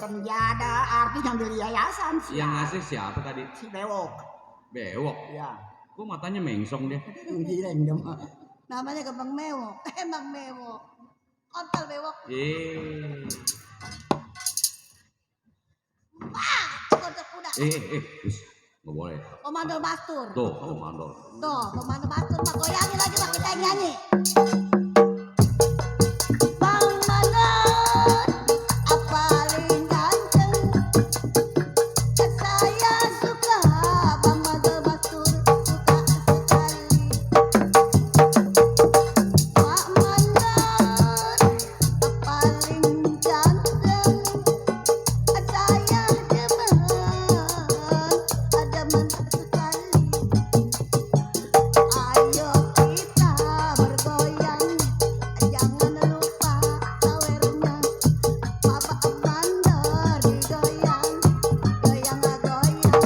Remjada artis ngambil yayasan sih. Yang ngasih siapa tadi? Si Bewok. Bewok. Iya. Kok matanya mengsong dia? Gileng dia mah. Namanya ke Bang Mewok. Bang Mewok. Kontol bewok. Kontol kuda. Us, nggak boleh. Komando Bastur. Tuh, kamu mandor. Tuh, komando Bastur. Mak goyangin lagi mak kita nyanyi. Bang Mandor, paling ganteng. Saya suka Bang Mandor Bastur. Suka sekali. Pak Mandor, paling ganteng. Saya demen sekali. Ayo kita bergoyang, jangan lupa sawernya. Bapak Mandor digoyang, goyang-goyang.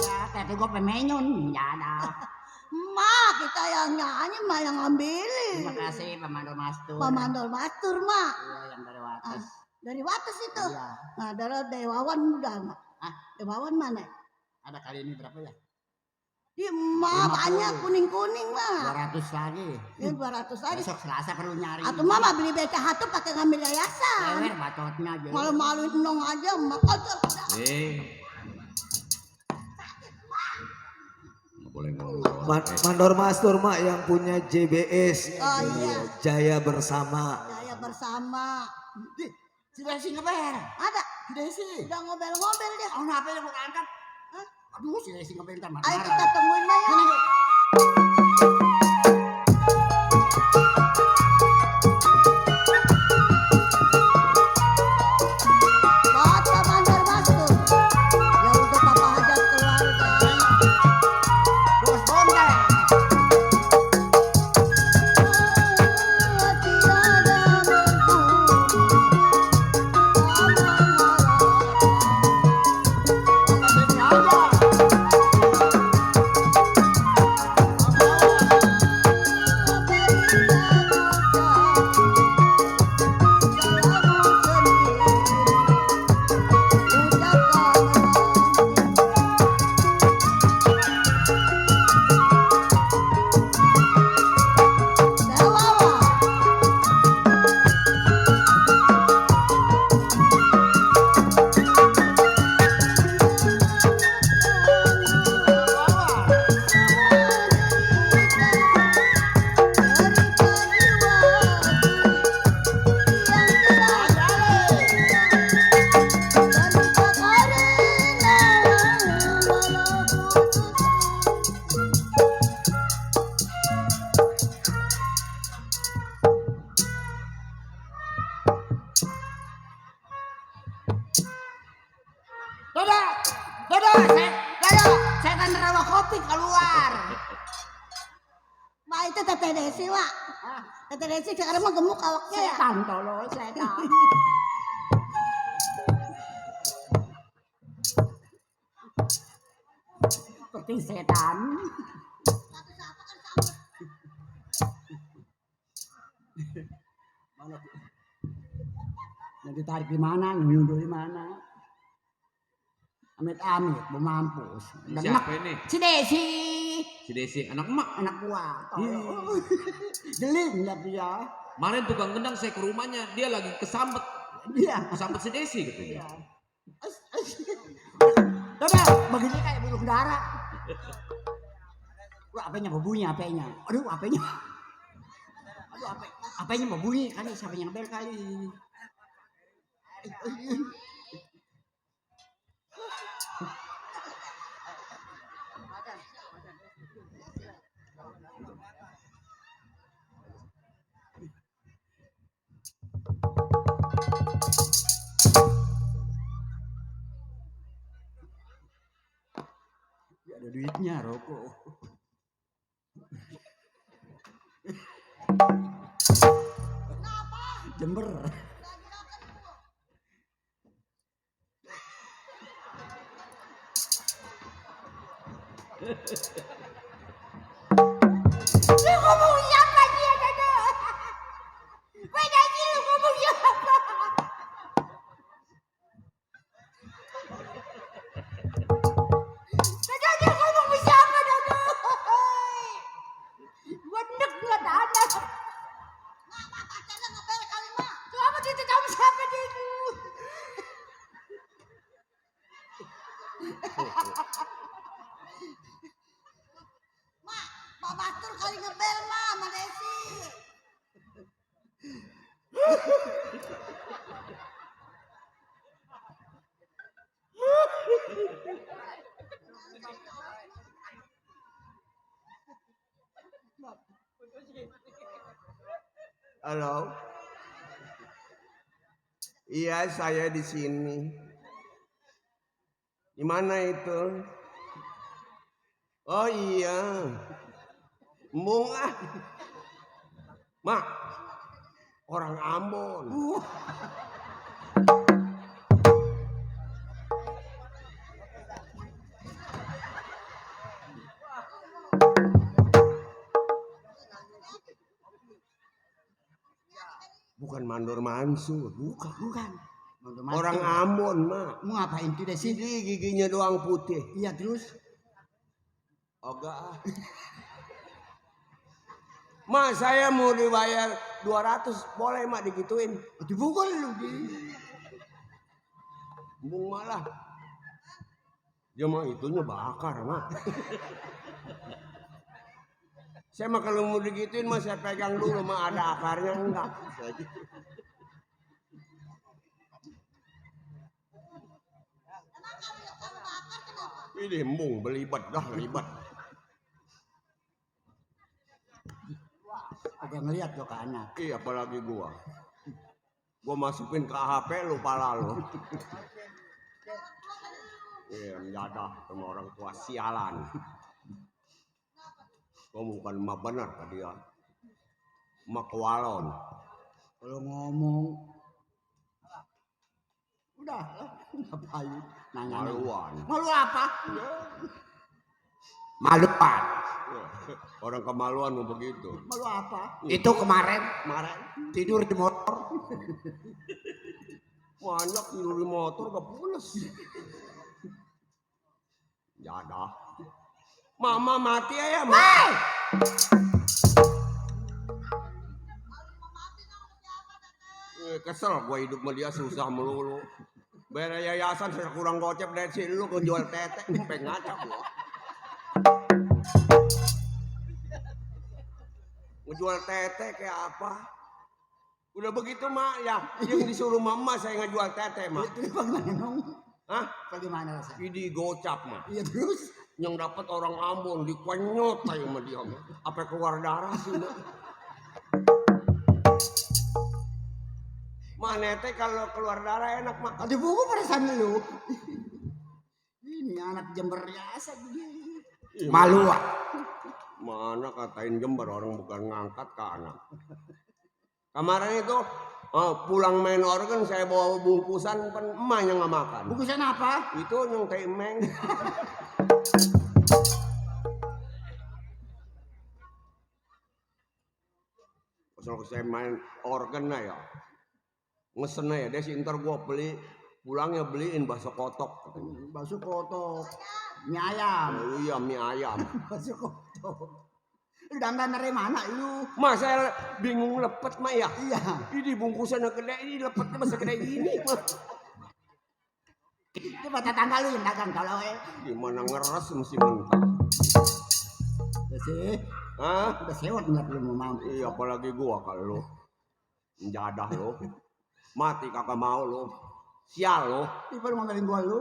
Ya, tapi gua pemenyon ada. Mak, kita yang nyanyi, mak yang ngambilin. Terima kasih Pak Mandor Mastur. Pak Mandor Bastur, mak. Iya, yang dari Wates. Dari Wates itu. Iya. Nah, dari Dewawan udah, mak. Hah? Dewawan mana? Ada kali ini berapa ya? Di mak 50. banyak kuning-kuning, mak. 200 lagi. Ini 200 lagi. Besok Selasa perlu nyari. Atau mama beli beca hatu pakai ngambil yayasan. Lewer bacotnya aja. Malu-maluin nong aja, mak. Kotor udah. Nggak boleh ngomong. Mandor Mastur mak yang punya JBS. Oh iya, Jaya Bersama. saya bersama. Si Desi ngeber. Ada, Si Desi. udah ngobel-ngobel dia. Oh, kenapa yang gua angkat? Aduh, si Desi ngeber ntar Ayo marah-marah. kita tungguin lah ya. Sini, yuk. Buat Pak Mandor Bastur. Ya untuk papa hajat keluarga. Bos Bondel. Tiada berguna. Bos Bondel aja. Saya kan rawa kopi keluar. Ma itu Teteh Desi, Mak. Teteh Desi sekarang mah gemuk awaknya ya. Setan tolol, setan. Seperti setan. Mau ditarik di mana, nyundul di mana? Amit-amit, mau mampus. Siapa ini? Si Desi, Si Desi, anak emak. anak gua. Tolol. Geling lihat dia. Kemarin tukang gendang saya ke rumahnya, dia lagi kesambet. Dia. Kesambet si Desi katanya. Coba, begini kayak burung dara. Wah, apanya berbunyi apanya? Aduh, apanya? Aduh, apanya berbunyi kali? Siapa yang bel kali? Ada duitnya rokok. Jember. Lu ngomong siapa dia, Dada? Beda sih lu ngomong siapa? Dada dia ngomong siapa, Dada? Benek gak ada. Mama pacarnya ngebel kali, Mak. Kenapa dia tahu siapa dia itu? Mak, Pak Bastur kali ngebel, Mak, sama Desi. Halo. Iya, saya di sini. Di mana itu? Oh iya. Embung ah. Mak. Orang Ambon. Bukan Mandor Mansur, bukan. Bukan. Orang Ambon, Mak. Mau ngapain tuh Desi? Ini giginya doang putih. Iya terus. Enggak ah. Mak, saya mau dibayar 200, boleh Mak digituin? Dipukul lu di. Bung malah. Dia mah itunya bakar, Mak. Saya mah kalau mau digituin mah saya pegang dulu, mah ada akarnya enggak. Ini embung belibet dah belibet. Agak ngeliat lo ke anak. Iya apalagi gua. Gua masukin ke HP lu pala lu. Iya menjadah sama orang tua sialan. Gua bukan emak benar ke dia. Emak kewalon. Kalau ngomong. Udah lah. Ngapain? Nanya. Maluan. Malu apa? Maluan. Orang kemaluan mau begitu. Malu apa? Itu kemarin Tidur di motor. Banyak tidur di motor gak pules. Jadah. Mama mati ya, Ma. Kesel gue hidup sama dia susah melulu. Bayar yayasan saya kurang gocep dari sini lu jual tete. Pengen ngacak gua. Ngejual tete kayak apa? Udah begitu mak ya, yang disuruh mama saya ngejual tete mak. Itu bagaimana dong? Hah? Bagaimana rasanya? Ini gocap mak. Iya terus? Yang dapat orang Ambon dikuanyot aja sama dia mak. Apa keluar darah sih mak? Mak nete kalau keluar darah enak mak. Ada buku perasaan lu. Ini anak Jember biasa begini. Malu ah. Mana katain Jember orang bukan ngangkat ke anak. Kemarin itu pulang main organ saya bawa bungkusan kan emaknya nggak makan. Bungkusan apa? Itu yang temeng. Pas saya main organ ya. Ngesen ya, deh ntar gua beli pulangnya beliin bakso kotok. Bakso kotok. Mie ayam. Oh, iya mie ayam. Bakso kotok. Lu dandan dari mana lu? Mas saya bingung lepet mah ya. Iya. Ini bungkusan yang gede, ini lepetnya masih gede gini mah. Itu buat tetangga lu yang dagang kalau Gimana ngeres mesti mentah. udah sih. Hah? Udah sewot ngeliat lu mau mampu. Iya apalagi gua kalau lu menjadah lu. Mati kakak mau lu. Sial lu. Ini baru ngomelin gua lu.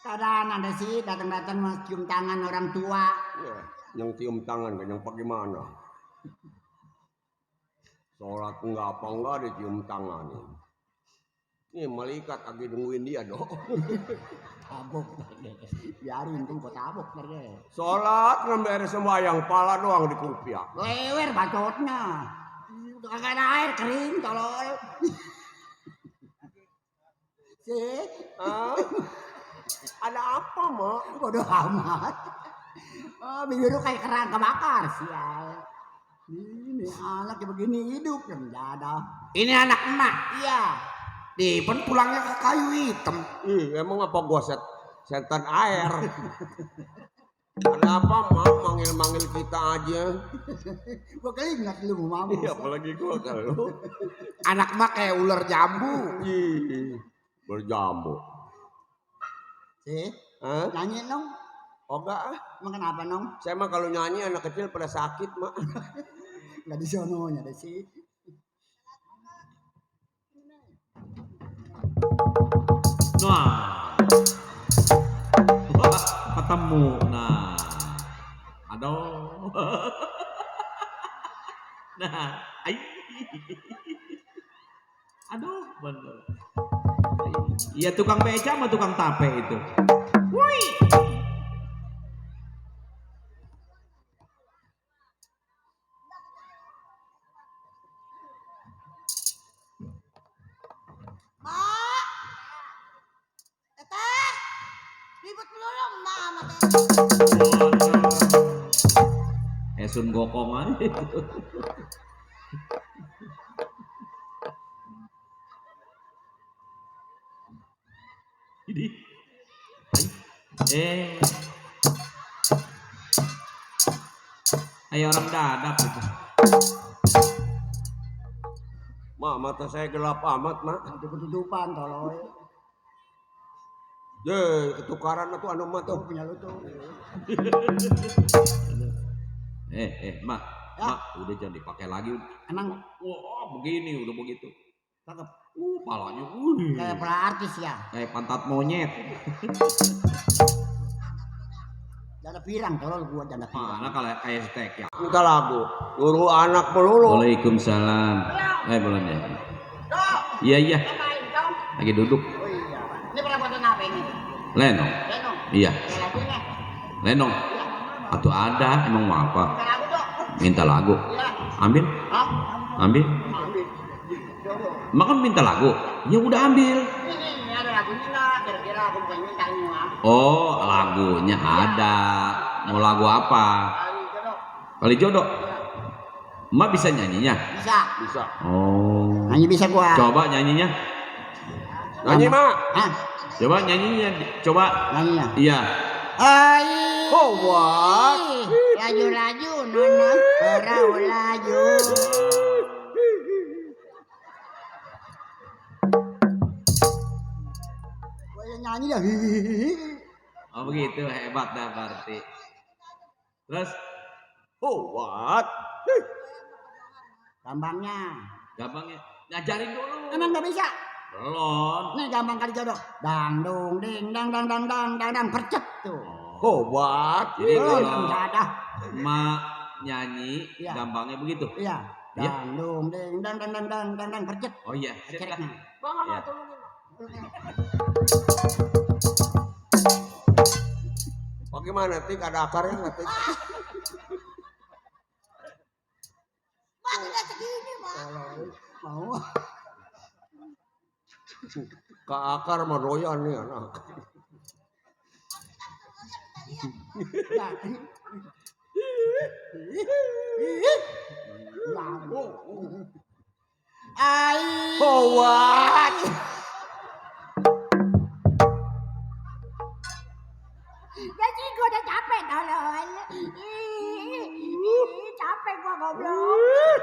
Kadang ada sih datang-datang mas cium tangan orang tua. Ya, yang cium tangan kan yang bagaimana? Sholat enggak apa enggak dicium tangan. Ini malaikat lagi nungguin dia dong. Tabok. Biarin tuh kok tabok deh. Sholat ngambil sembahyang pala doang dikupiak. Lewer bacotnya. Kagak ada air kering tolol. Sih. Ada apa mak? Bodoh amat. Oh, bibir lu kayak keran kebakar sial. Ini anak yang begini hidup yang dada. Ini anak emak. Iya. Dipen pulangnya ke kayu hitam. Emang apa gua setan air? Ada apa mak? Manggil-manggil kita aja. Gua keinget lu mau mampus. Iya apalagi gua kalau. Anak emak kayak ular jambu. Berjambu. Sih. Hah? Nyanyi dong. Oh enggak ah. Emang kenapa nong? Saya mah kalau nyanyi anak kecil pada sakit mak. Gak di sononya deh sih. Nah, ketemu. Nah, aduh. Nah, aduh, bener. Iya tukang beca sama tukang tape itu. Woi. Mak. Teteh. Ribut melulu emak sama teteh. Esun gokongan itu. Ini. Ayo orang dadap itu. Mak mata saya gelap amat mak. Itu ketutupan tolol. Ketukaran itu anu mak tuh. Punya lu tuh. Mak, mak udah jangan dipakai lagi. Emang Wah, begini udah begitu. cakep. Palanya. Kayak pernah artis ya. Kayak pantat monyet. Janda pirang tolol gua janda pirang. Mana kalau kayak steak ya. Minta lagu. Guru anak melulu. Waalaikumsalam. Belum ya. Iya. Lagi duduk. Oh iya. Ini pernah foto apa ini? Lenong. Lenong. Iya. Kayak lagunya. Lenong. Atau ada emang mau apa? Kayak lagu dong. Minta lagu. Iya. Ambil. Hah? Ambil. Ambil. Coba. Makan minta lagu. Ya udah ambil. Ini ada lagunya nggak? Kira-kira aku bukan minta ini mah. Oh, lagunya ada. Mau lagu apa? Kali jodoh. Kali jodoh. Emak bisa nyanyinya? Bisa. Bisa. Oh. Nyanyi bisa gua. Coba nyanyinya. Nyanyi mak. Hah? Coba nyanyinya. Coba. Nyanyinya. Iya. Ai. Oh what? Laju-laju nona. Berau laju. Gua yang nyanyi dah. Oh begitu hebat dah berarti. Terus Oh what? Gampangnya. gampangnya ngajarin dulu. Emang nggak bisa? Belum. Ini gampang kali jodoh. Dang dong ding dang dang dang dang dang dang percet tuh. Oh what? Jadi Belum kalau nggak ada. emak nyanyi Iya. gampangnya begitu. Iya. Iya. Dandung ding dang dang dang dang dang dang bercet. Oh iya, siap Cerek lah. nah. Bang, Iya. tolongin. Bagaimana Tik, ada akarnya nggak Tik? Mak tidak segini, Mak. Mau. Ke akar mah doyan nih anak. Ai. What? Jadi gue udah capek tolol. Capek gue goblok.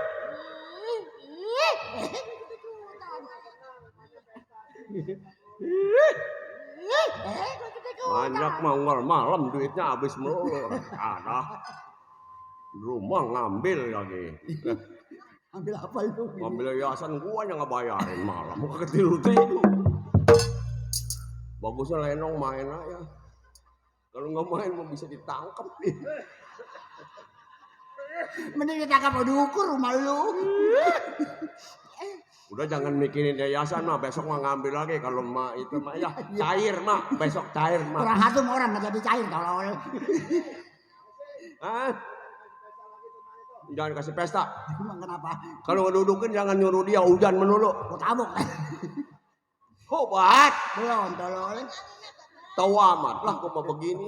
Banyak manggal malam duitnya habis melulu. Ada. Rumah ngambil lagi. Ambil apa lu? Ngambil yayasan gua yang ngebayarin malam. Mau ketiru-tiru. Bagusnya Lenong main aja. Kalau nggak main mau bisa ditangkap nih. Mending ditangkap mau diukur rumah lu. Udah jangan mikirin yayasan mah, besok mah ngambil lagi kalau mah itu mah ya cair mah, besok cair mah. Kurang satu orang nggak jadi cair tolol. Hah? Jangan kasih pesta. Emang kenapa? Kalau ngedudukin jangan nyuruh dia hujan melulu. Gua tabuk. Obat. Belum tolol. Tahu amat lah kok mau begini.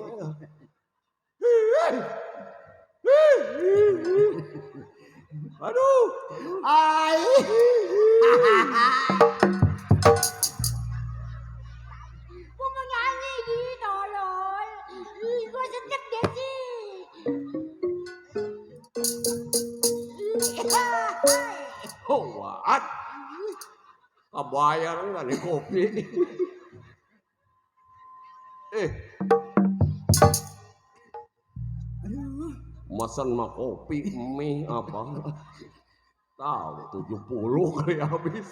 Aduh. Ai. Gue mau nyanyi di tolol. Gue sedek deh sih. Obat. Kebayar enggak nih kopi? Mesen mah kopi, mie apa? Tahu 70 kali habis.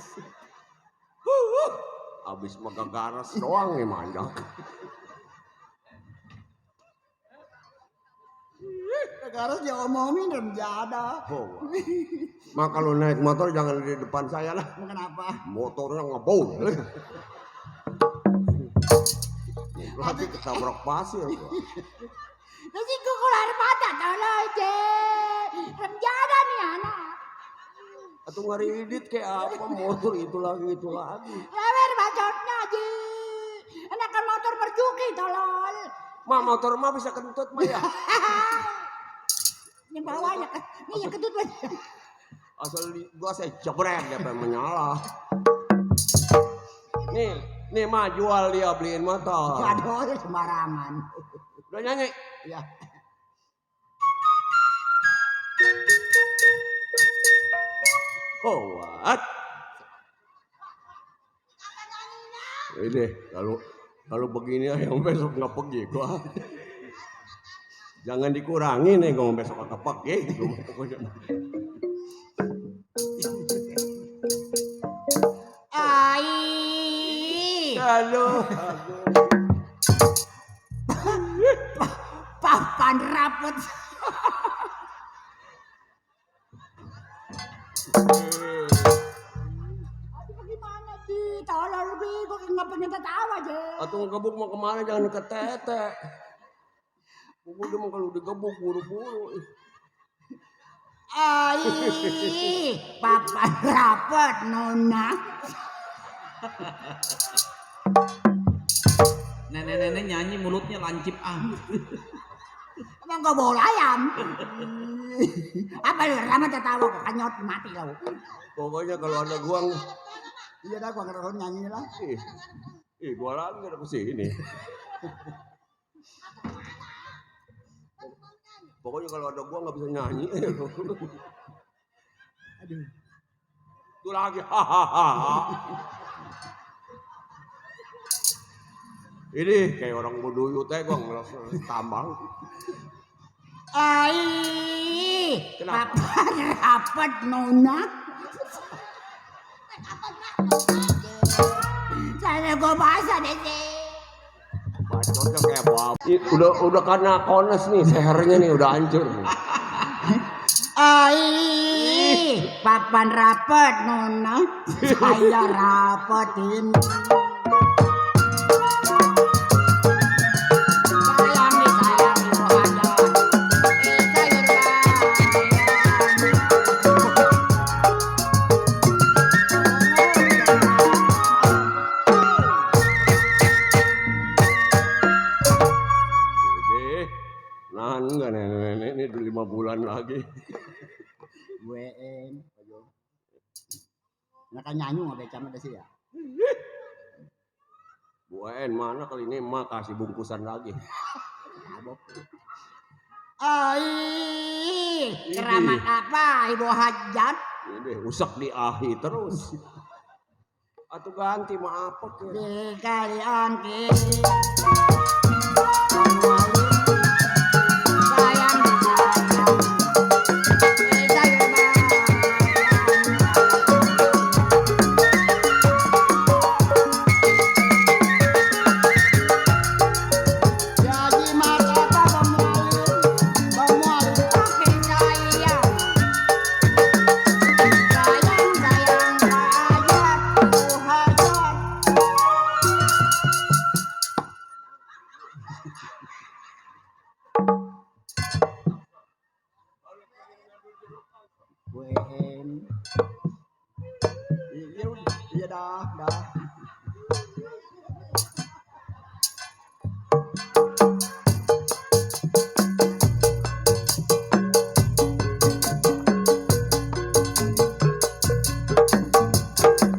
Habis makan garas doang nih manjak. Sekarang dia omongin dan jada. Oh, mak kalau naik motor jangan di depan saya lah. Kenapa? Motornya ngebul. Lagi ketabrak pasir. Nasi gue keluar mata tolol deh. Remjada nih anak. Atau ngeridit kayak apa motor itu lagi. Lewer bacotnya aja. Enakan motor berjuki tolol. Mak motor mah bisa kentut mah ya. Yang bawahnya kan. Ini yang kedut aja. Asal gua saya jebret dia pengen menyala. Nih mah jual dia beliin motor. Aduh sembarangan. Udah nyanyi? Ya. Oh, what? Ini kalau begini yang besok nggak pergi gua. Jangan dikurangi nih gua besok nggak pergi. Pokoknya. Ai. Halo. Papan rapet. Gimana sih? Tolol lebih. Gue nggak pengen tertawa aja. Atau ngegebuk mau kemana jangan deket tete. Gue cuma kalau digebuk buru-buru. Ai. Papan rapet nona. Nenek-nenek nyanyi mulutnya lancip Emang gak bawa ayam. Apa lu lama tertawa kok kanyot mati lo. Pokoknya kalau ada gua Iya dah gua ngerokok nyanyi lah. gua lagi ada kesini. Pokoknya kalau ada gua nggak bisa nyanyi. Aduh. Itu lagi hahaha. Ini kayak orang buduyut teh gua ngerasa tambang. Ai. Kenapa? Papan rapet nona. Saya gua bahasa deh sih. Bacotnya kayak bab. Udah karena kones nih, sehernya nih udah hancur. Ai. papan rapet nona, saya rapetin. Sayang disayangi rohajat, sayur Deh, nahan nggak nenek ini 5 bulan lagi. Gue nggak nyanyi nggak beca ada sih ya. Buain mana kali ini emak kasih bungkusan lagi. Ai, keramat apa ibu hajat? Ini rusak di ahi terus. Atau ganti maaf ke. Di kalian ki. Sayang disayang. Sayur Jadi mata Bang Mualin pakai sayang. Sayang sayang hajat ibu hajat. gue iya dah.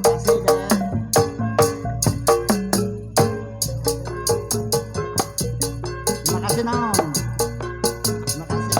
Kasih deh. Terima kasih Nom. Terima kasih.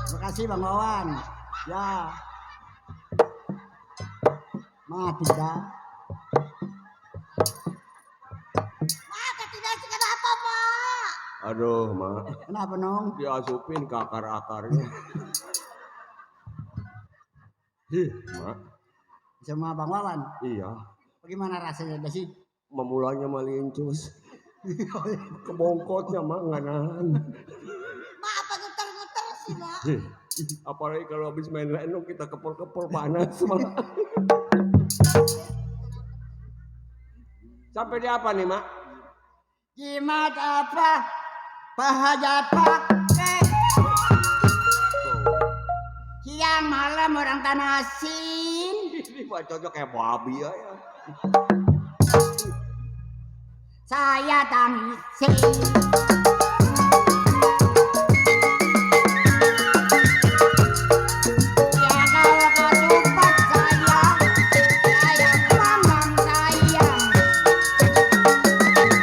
Terima kasih Bang Wawan. Ya. Mati dah. Maka tidak suka apa mak. Aduh, mak. Kenapa Nong? Diasupin ke akar-akarnya. Mak. Sama Bang Wawan. Iya. Bagaimana rasanya dah sih? Memulainya malincus. Kebongkotnya mak nggak nahan. Mak apa getar-getar sih mak? Apalagi kalau habis main lenong kita kepol-kepol panas mak. Sampai di apa nih mak? Jimat apa? Pahajat pakai. Siang malam orang tanasin. Ini mah cocok kayak babi ya. Saya tangisin. Ya kalau ketupat sayang, sayang panggang sayang.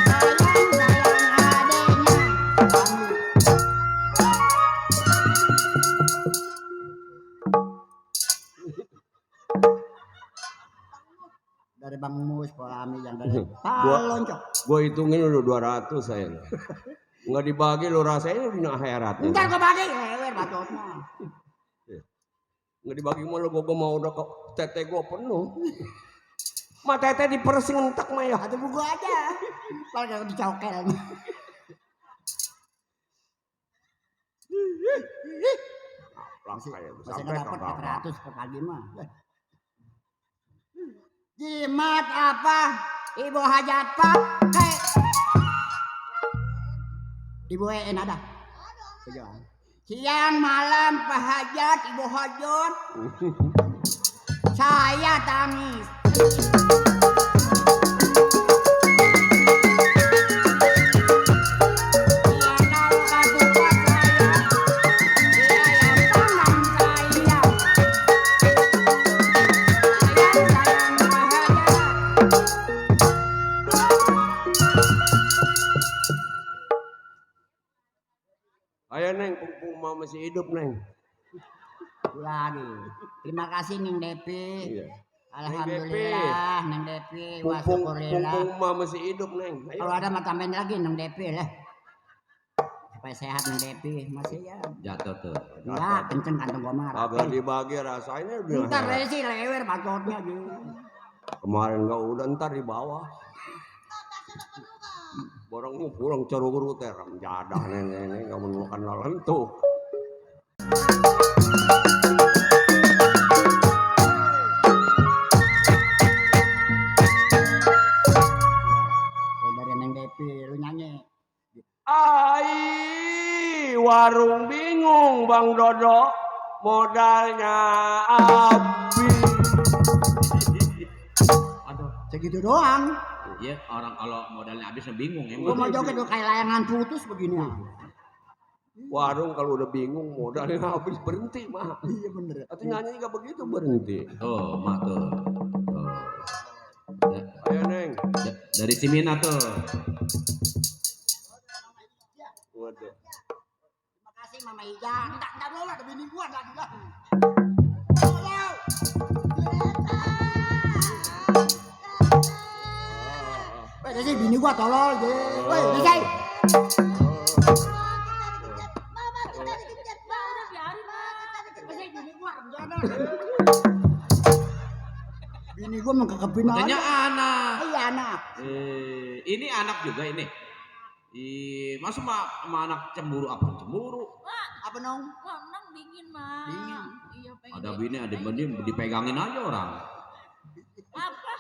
Sayang sayang adenya. Dari Bang Mus, Polami yang dari Paloncok. Gue hitungin udah 200 saya. Nggak dibagi lo rasain udah akhirat. Ntar gue bagi lewer bacotnya. Nggak dibagi malu gue mau udah ke tete gue penuh. Ma tete dipersing entek mah ya. Atau buku aja. Paling gak dicokel. Masih Sampai nggak dapat kagak. 400 per pagi mah. Jimat apa? Ibu hajat pakai. Di BWN ada. Iya. Siang malam pahajat ibu hajat. Saya tangis. Ya kalau ketupat sayang, sayang panggang sayang. Sayang sayang pahajat. Ayo neng, pung mau masih hidup neng. Lagi. Terima kasih Ning Depi. Iya. Alhamdulillah, Neng Depi. Wah, Pumpung syukurillah. mah masih hidup, Neng. Ayo. Kalau ada mah tambahin lagi Neng Depi lah. Supaya sehat Neng Depi. Masih ya. Jatuh tuh. Enggak, kenceng kantong gua mah. Kagak dibagi rasainnya udah. Ntar deh sih lewer bacotnya gitu. Kemarin enggak udah ntar di bawah. Borong mau pulang curu-curu teram jadah nenek enggak menemukan lalentuh. Dari Neng Depi lu nyanyi. Ai, warung bingung Bang Dodo, modalnya habis. Aduh. Segitu doang. Iya, orang kalau modalnya habis bingung Gua mau joget tuh kayak layangan putus begini. Warung kalau udah bingung modalnya habis berhenti mah. Iya bener. Atau nyanyi nggak begitu berhenti. Tuh, mak tuh. Tuh. Ayo Neng. Dari Cimina tuh. Waduh. Terima kasih Mama Ija. Enggak dulu ada bini gua lagi lah. Weh, sih bini gua tolol je. Weh, disai. Mama kita dikejar. Mama biarin Bini gua mengkekepin Katanya aja. anak. Iya anak. Ini anak juga ini. Masa sama anak cemburu apa? Cemburu. Apa nong? Wah, nang dingin mah. Dingin. Iya pengen. Ada bini, ada bini dipegangin aja orang. Apa?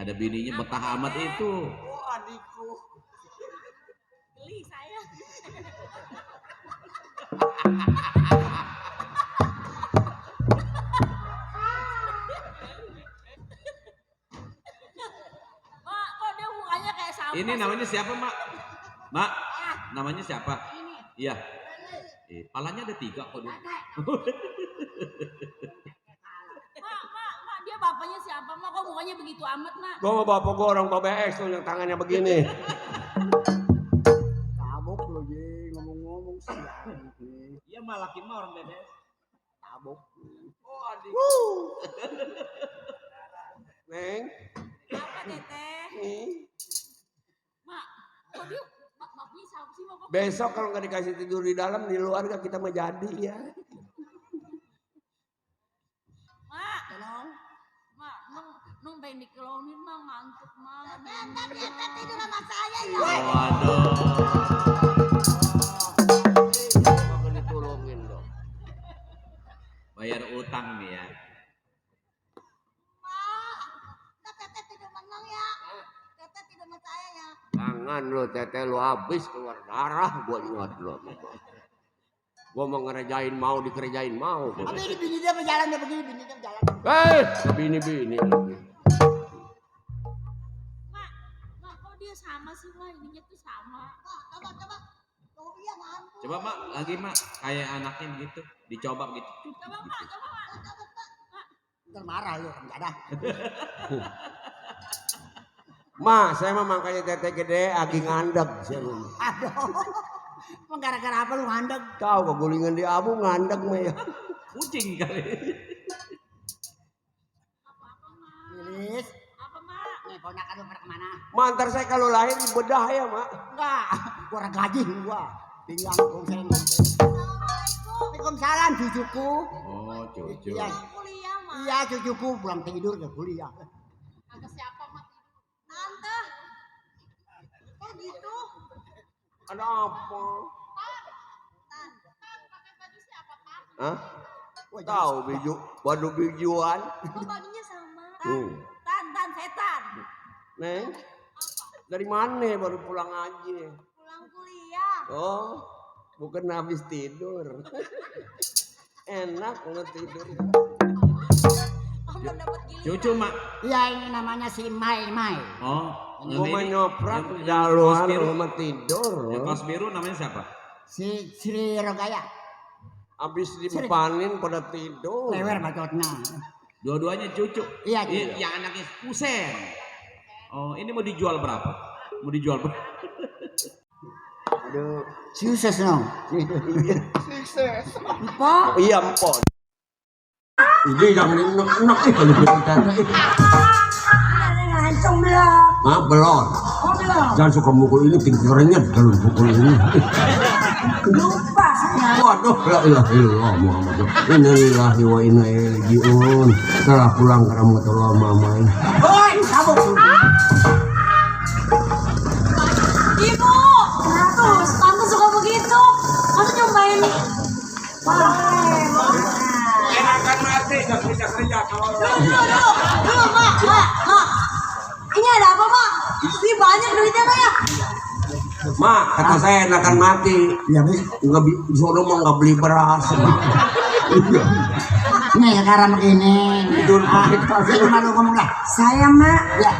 Ada bininya betah amat itu. Oh adikku. Geli saya. Mak, kok dia mukanya kayak sampah? Ini namanya siapa, Mak? Mak, namanya siapa? Iya. Palanya ada 3 kok dia. Mak, dia bapaknya siapa? Mak, kok mukanya begitu amat, Mak? Gua sama bapak gua orang PBX tuh yang tangannya begini. Tabok lo je ngomong-ngomong sih. Iya, mah laki mah orang bebek. Tabok. Oh adik. Neng. Apa, Teteh? Nih. Mak, kok dia bapaknya siapa sih, Mak? Besok kalau nggak dikasih tidur di dalam di luar gak kita mah jadi ya. Mak, Mak, nung pengen dikelonin, Mak, ngantuk, Mak. Dia tidur sama saya ya. Waduh. Coba ditolongin dong. Bayar utang nih ya. Teteh tidur menang ya. Teteh tidur sama saya ya. Jangan lo teteh lo habis keluar darah gua ingat lo. Gua mau ngerejain mau dikerjain mau. Tapi ini bini dia berjalan dia begini, bini dia berjalan. Bini lagi. Mak, kok dia sama sih, Mak? Ininya tuh sama. Coba. Tuh, iya, mampu. Coba, Mak, lagi, Mak. Kayak anaknya begitu, dicoba gitu. Coba, Mak. Ntar marah lu kan ada. Ma, saya mah makanya teteh gede agi ngandeg. Aduh. Emang gara-gara apa lu ngandeg? Tahu kegulingan di abu ngandeg mah ya. Kucing kali. Lilis. Apa, Mak? Nih ponakan lu pada kemana? Mantar saya kalau lahir bedah ya, Mak. Enggak. Gua orang gaji gua. Pinggang gongsen. Waalaikumsalam cucuku. Oh, cucu. Iya. Kuliah, Mak. Iya cucuku pulang tidur ke kuliah. Kagak siapa, Mak? Tante. Kok gitu? Ada apa? Pakai baju siapa, Pak? Hah? Wah, Tahu biju, baju bijuan. Oh, bajunya sama. Hmm. Setan. Neng, dari mana baru pulang aja? Pulang kuliah. Oh, bukan habis tidur. Enak kalau tidur. Oh, belum dapat giliran. Cucu, Mak. Iya ini namanya si Mai. Oh, Gua mah ini. nyoprak Yang jaluan kaos biru. rumah tidur. Yang kaos biru namanya siapa? Si Sri Rogaya. Habis dipanin pada tidur. Lewer bacotnya. Dua-duanya cucu. Iya, Yang anaknya Kusen. Oh, ini mau dijual berapa? Mau dijual berapa? Aduh, sukses no. Po, Iya empok. Ini yang enak kalau kita. ada ngancung belum? Ah belum. Oh belum. Jangan suka mukul ini pikirannya kalau mukul ini. Lupa saya. Waduh, la ilaha illallah Muhammad. Innalillahi wa inna ilaihi raji'un. Telah pulang ke rahmatullah mamai. Woi, kamu. Ibu, kenapa? Tante suka begitu. Masa nyobain? Enakan mati, gak kerja kalau Dulu, mak. Ini ada apa, mak? Ini banyak duitnya, mak ya? Mak, kata saya enakan mati. Iya, Bi. Enggak disuruh mah enggak beli beras. Nih sekarang begini. Tidur pakai kasur. Itu malu ngomong lah. Saya mak, Ya,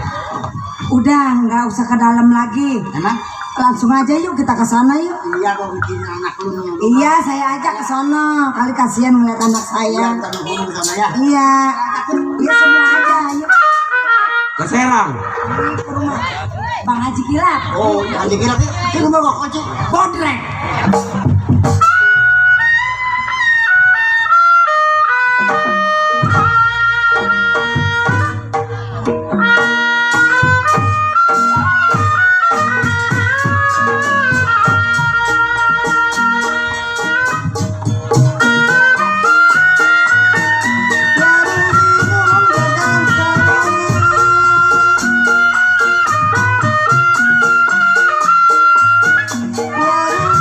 udah nggak usah ke dalam lagi. emang? Langsung aja yuk kita ke sana yuk. Iya kok bikin anak lu nih. Iya, saya ajak ke sono. Kali kasihan ngeliat anak saya. Kita ngomong sana ya. Iya, iya semua aja yuk Ke Serang. ke rumah Bang Haji Kilap. Oh, nanti kira kita mau kok kocok. Bodrek. Warung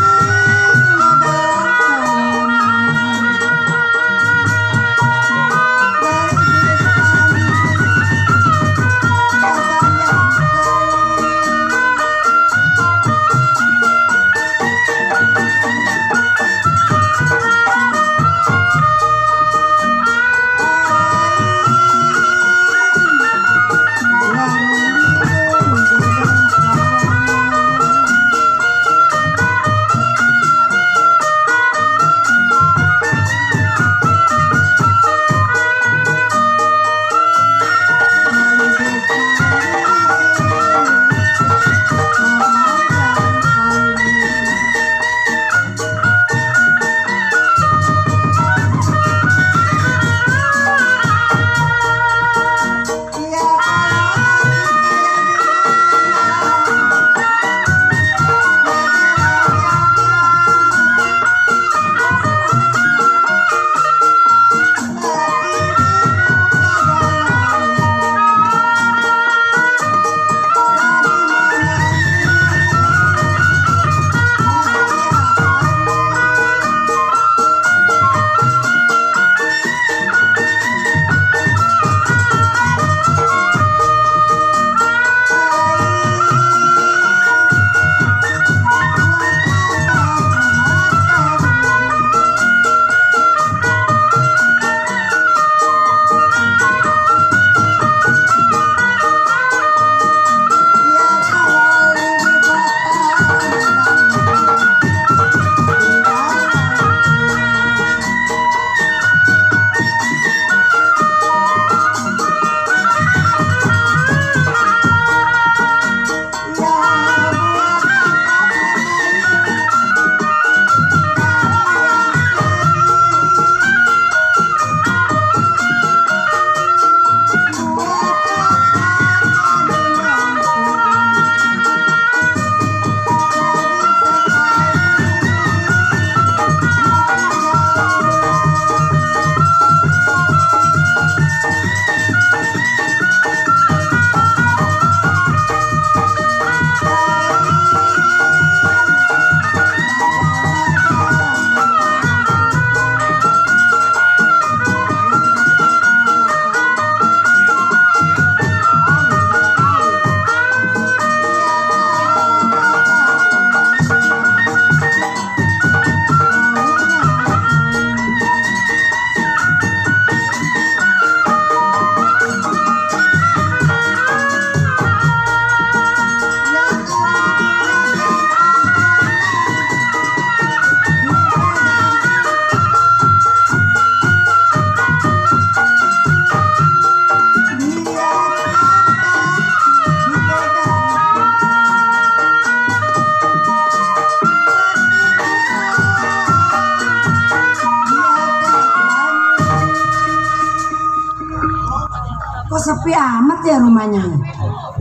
sepi amat ya rumahnya.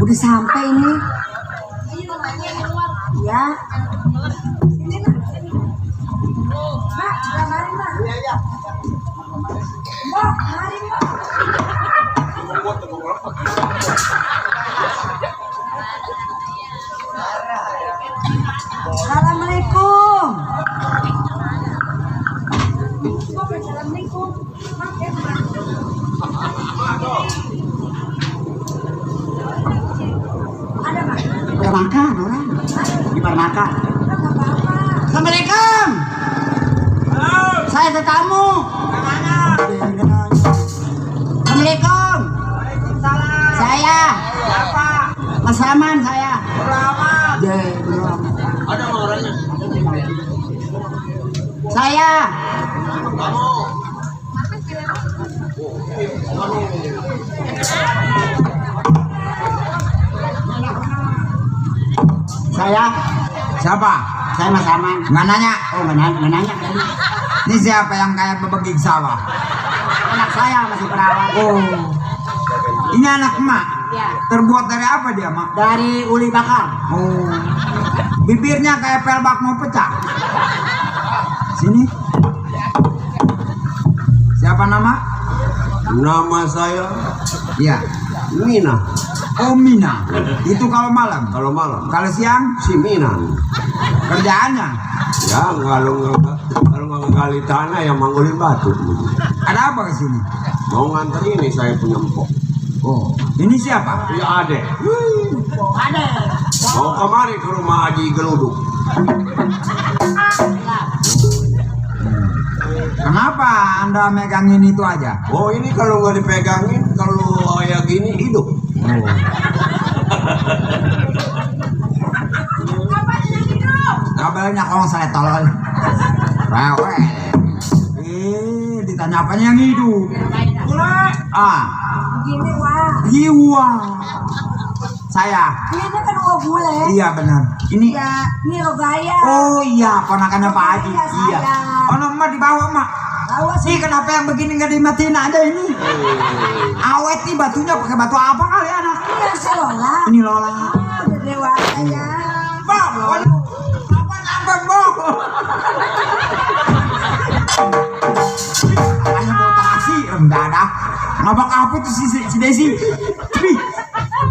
Udah sampai ini. Ya. Sini Nak. Mbak, mari Mbak. Iya, iya. Mbak, mari Mbak. Assalamualaikum. Assalamualaikum. Ada Pak? Udah makan orang. Gimana makan? Assalamualaikum. Halo. Saya tetamu. Assalamualaikum. Saya. Siapa? Mas Saman saya. Rahman. Ada orangnya. Saya. Kamu. Saya. Siapa? Saya Mas Saman. Nggak nanya. Oh, nggak nanya. Ini siapa yang kayak bebegik sawah? Anak saya masih perawat. Oh. Ini anak emak. Ya. Terbuat dari apa dia, Mak? Dari uli bakar. Oh. Bibirnya kayak pelbak mau pecah. Sini. Siapa nama? Nama saya Iya. Mina. Oh, Mina. Itu kalau malam. Kalau malam Kalau siang, si Minan. kerjaannya. Ya kalau nggak gali tanah yang manggulin batu. Ada apa ke sini? Mau nganter ini saya punya empok. Oh, ini siapa? Ya Ade. Mau kemari ke rumah Haji Geluduk. Kenapa Anda megangin itu aja? Oh ini kalau nggak dipegangin, kalau kayak gini hidup. Kabarnya kalau saya tolol. Rewel. Ditanya apanya yang hidup? Ah, Gini Wak. jiwa. Saya. Ini kan uang bule. Iya benar. Ini. Ya, ini Rogaya. Oh iya, ponakannya Pak Haji. Iya, Iya. saya. Oh, emak dibawa emak. Bawa Sih kenapa yang begini nggak dimatiin aja ini? Awet nih batunya pakai batu apa kali anak? Iya, saya Lola. Ini Lola. Udah dewasa ya. Bang, waduh. Apa nyampe bang? Katanya mau terasi, enggak ada. Ngabak apa tuh si Desi? Wih,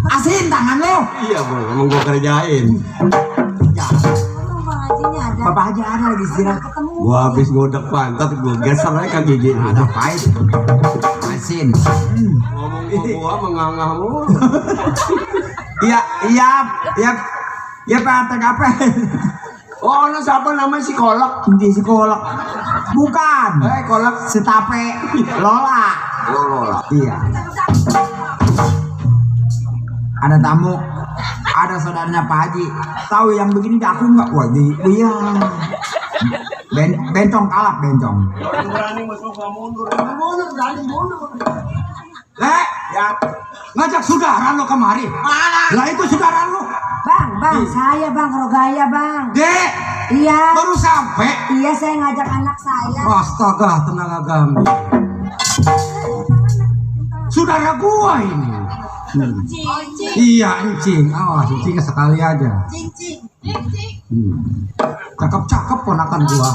asin tangan lo. Iya bro, emang gua kerjain. Ya, Emang Bang Hajinya ada. Bapak Haji ada lagi istirahat. Ketemu. Gua habis godek pantat, gua geser aja gigi. Ada pahit. Asin. Ngomong gua mengangah mulu. Iya, Pak TKP. Oh, nah siapa namanya si Kolak? Di sekolah. Bukan. Kolak. Setape Lola. Lola. Iya. Ada tamu. Ada saudaranya Pak Haji. Tahu yang begini aku nggak? Wah, iya. Bencong kalap bencong. Berani masuk gua mundur. Ya, ngajak saudara lo kemari. Mana? Lah itu saudara lo. Bang, saya Bang Rogaya Bang. Dek, Iya. baru sampai. Iya, saya ngajak anak saya. Astaga, tenaga kami. Saudara gua ini. Iya, encing. Awas, encingnya sekali aja. Cakep-cakep ponakan gua.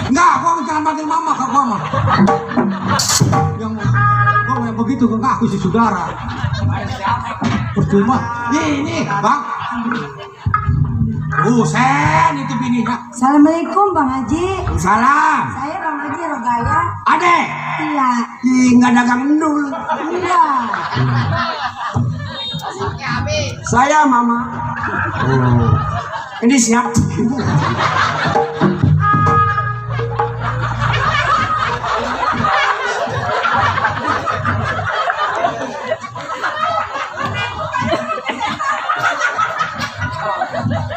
Enggak, gua jangan panggil mama ke gua mah. Yang begitu gua ngaku si saudara. Percuma. Ini, Bang. Sen itu bininya. Assalamualaikum Bang Haji. Salam. Saya Bang Haji Rogaya. Ade. Iya. Enggak dagang endul. Iya. Saya Mama. Oh. Ini siap.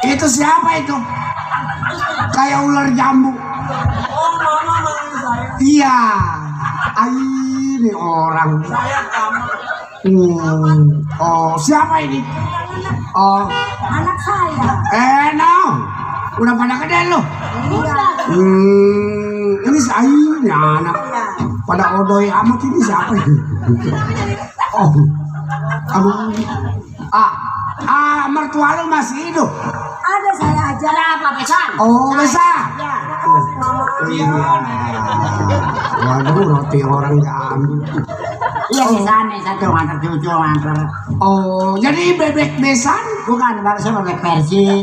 Itu siapa itu? Kayak ular jambu. Oh, Mama manggil saya. Iya. Ini orang. Saya Oh, siapa ini? Oh, Anak saya. no. Udah pada gede lo. Iya. Ini saya anak. pada odoy amat ini siapa ini? Oh, aduh. Mertua lu masih hidup? Ada saya aja. Ada apa besan? Oh, besar. Ya. Waduh, roti orang diambil. Iya besan nih satu ngantar cucu ngantar. Oh, jadi bebek besan? Bukan barusan bebek Persi.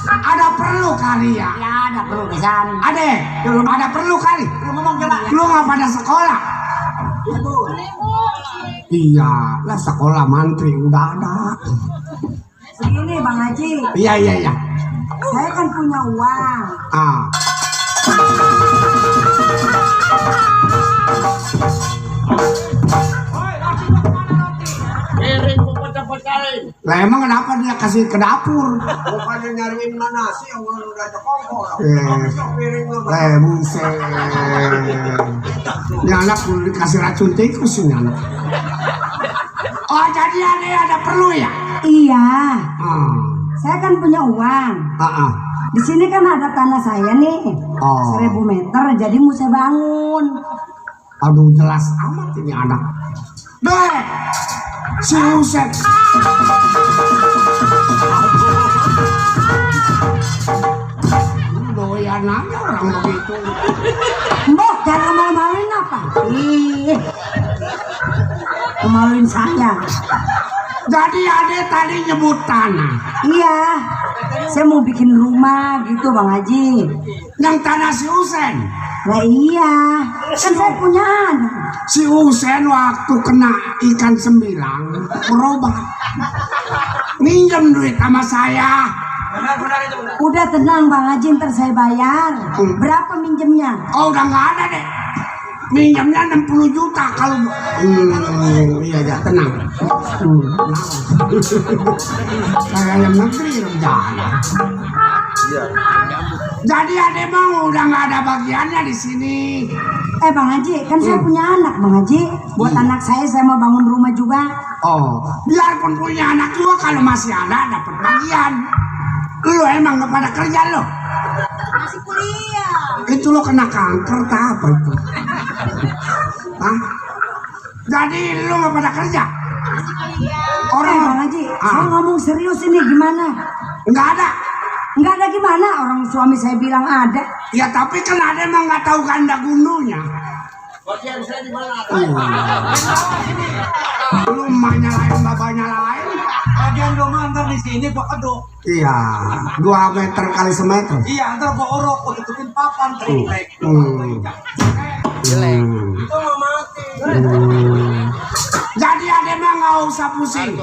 Ada perlu kali ya? Ya ada perlu besan. Ada perlu kali. Lu ngomong coba. Lu nggak pada sekolah? Iya, lah sekolah mantri udah ada. Segini Bang Haji, Iya. saya kan punya uang. Piring gua pecah-pecahin. Lah emang kenapa dia kasih ke dapur? Bukannya nyariin mana sih yang udah jokongkol. Buset. Ini anak perlu dikasih racun tikus ini anak. Oh, jadi ada perlu ya? Iya, saya kan punya uang. Di sini kan ada tanah saya nih, 1000 meter, jadi mau saya bangun. Aduh, jelas amat ini anak. Deh, si Uset. Doyan aja orang begitu. Mbok, jangan malu-maluin apa? Ih, maluin saya. Jadi ade tadi nyebut tanah. Iya, saya mau bikin rumah gitu Bang Haji. Yang tanah si Usen. Lah iya, kan saya punya anak. Si Usen waktu kena ikan sembilang berobat. Minjem duit sama saya. Udah tenang Bang Haji, ntar saya bayar. Berapa minjemnya? Oh, udah nggak ada deh. Minjemnya 60 juta kalau iya ya, tenang. Kayak yang negeri rencana. Jadi ade mau udah nggak ada bagiannya di sini. Bang Haji, kan saya punya anak Bang Haji. Buat anak saya mau bangun rumah juga. Oh, biarpun punya anak juga kalau masih ada dapat bagian. Lu emang nggak pada kerja lo? Masih kuliah. Itu lo kena kanker tak apa itu? Hah? Jadi lu nggak pada kerja? Orang Bang Haji, saya ngomong serius ini gimana? nggak ada. Nggak ada gimana? Orang suami saya bilang ada. Ya tapi kan ada emang nggak tahu ganda gundunya. Bagian saya di mana? Lu emaknya lain, bapaknya lain. Bagian gua mah ntar di sini gua kedok. Iya, 2 meter kali semeter. Iya, ntar gua orok, gua tutupin papan triplek. Itu mau mati. Jadi ade mah nggak usah pusing.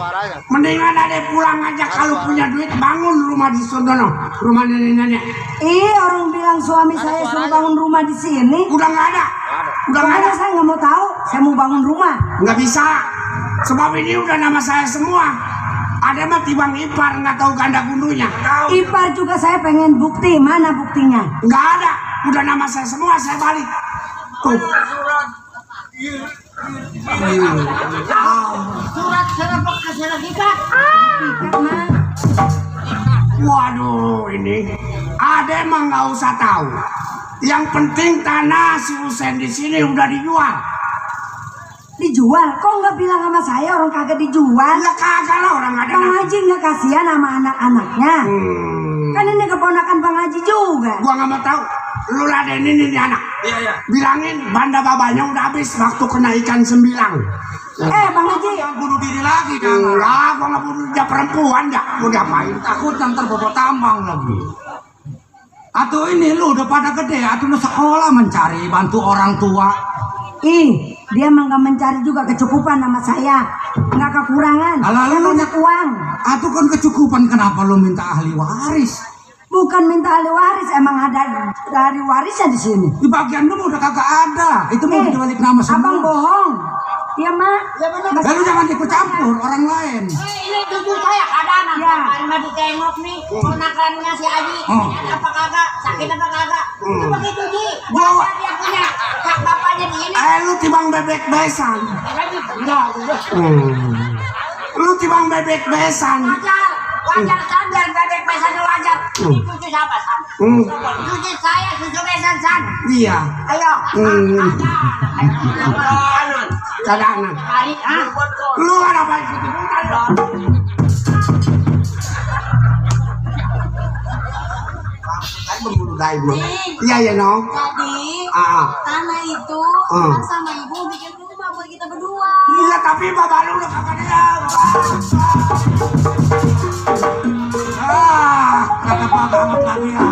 Mendingan ade pulang aja kalau punya duit bangun rumah di sono, rumah nenek-nenek. Orang bilang suami saya suruh bangun rumah di sini. Udah nggak ada. Udah nggak ada. Saya nggak mau tahu. Saya mau bangun rumah. Nggak bisa. Sebab ini udah nama saya semua. Ada mah tibang ipar nggak tahu ganda gundunya. Ipar juga saya pengen bukti. Mana buktinya? Nggak ada. Udah nama saya semua. Saya balik. Tuh. Surat bekas surat kita. Waduh, ini Ade mah nggak usah tahu. Yang penting tanah si Usen di sini udah dijual. Dijual? Kok nggak bilang sama saya orang kagak dijual? Ya kagak lah, orang ada. Bang Haji nggak kasihan sama anak-anaknya. Kan ini keponakan Bang Haji juga. Gua nggak mau tahu. Lu ladenin ini anak. Iya. Bilangin banda babanya udah habis waktu kena ikan sembilang. Bang Haji. Yang bunuh diri lagi kan? Enggak, gua nggak bunuh dia perempuan dah. Mau diapain? Takut ntar bobot tambang lagi. Atau ini lu udah pada gede, atau lu sekolah mencari bantu orang tua. Dia emang gak mencari juga kecukupan sama saya. Nggak kekurangan. Lalu Saya banyak uang. Atau kan kecukupan, kenapa lu minta ahli waris? Bukan minta ahli waris, emang ada ahli warisnya di sini. Di bagian lu udah kagak ada. Itu mau dibalik nama semua. Abang bohong. Iya, Mak. Lalu jangan ikut campur orang lain. Ini cucu saya kadang kemarin mah ditengok nih ponakannya si Aji. Apa kagak? Sakit apa kagak? Itu begitu Ji. Dia punya hak bapaknya di ini. Lu tibang bebek besan. Enggak. Lu tibang bebek besan. Wajar. wajar san biar bebek besan wajar. Ini cucu siapa san? Cucu saya, cucu besan san. Iya. Ayo. Cadangan. Hari, ah. Lu ada apa ikutin bukan lo? Saya berburu daimu. Iya ya no. Jadi tanah itu anak sama ibu bikin rumah buat kita berdua. Iya tapi bapak lu udah kagak ada. Kata bapak amat lagi ya.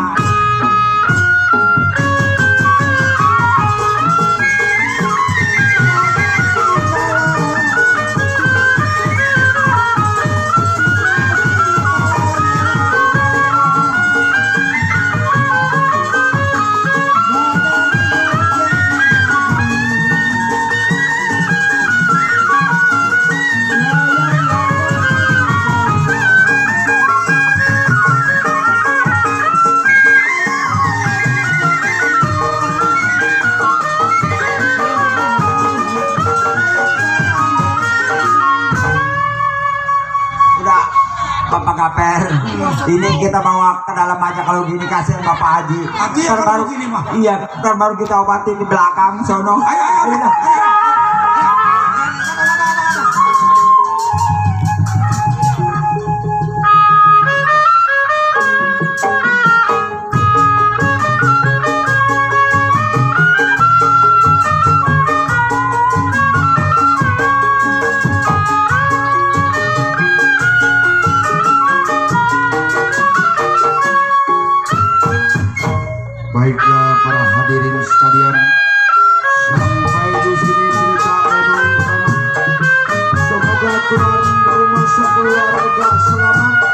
Bapak Gaper, ini kita bawa ke dalam aja kalau gini kasih Bapak Haji. Ntar baru gini mah. Iya, ntar baru kita obatin di belakang sono. Ayo. Baiklah para hadirin sekalian, sampai di sini cerita Eno Utama. Semoga tuan rumah sekeluarga selamat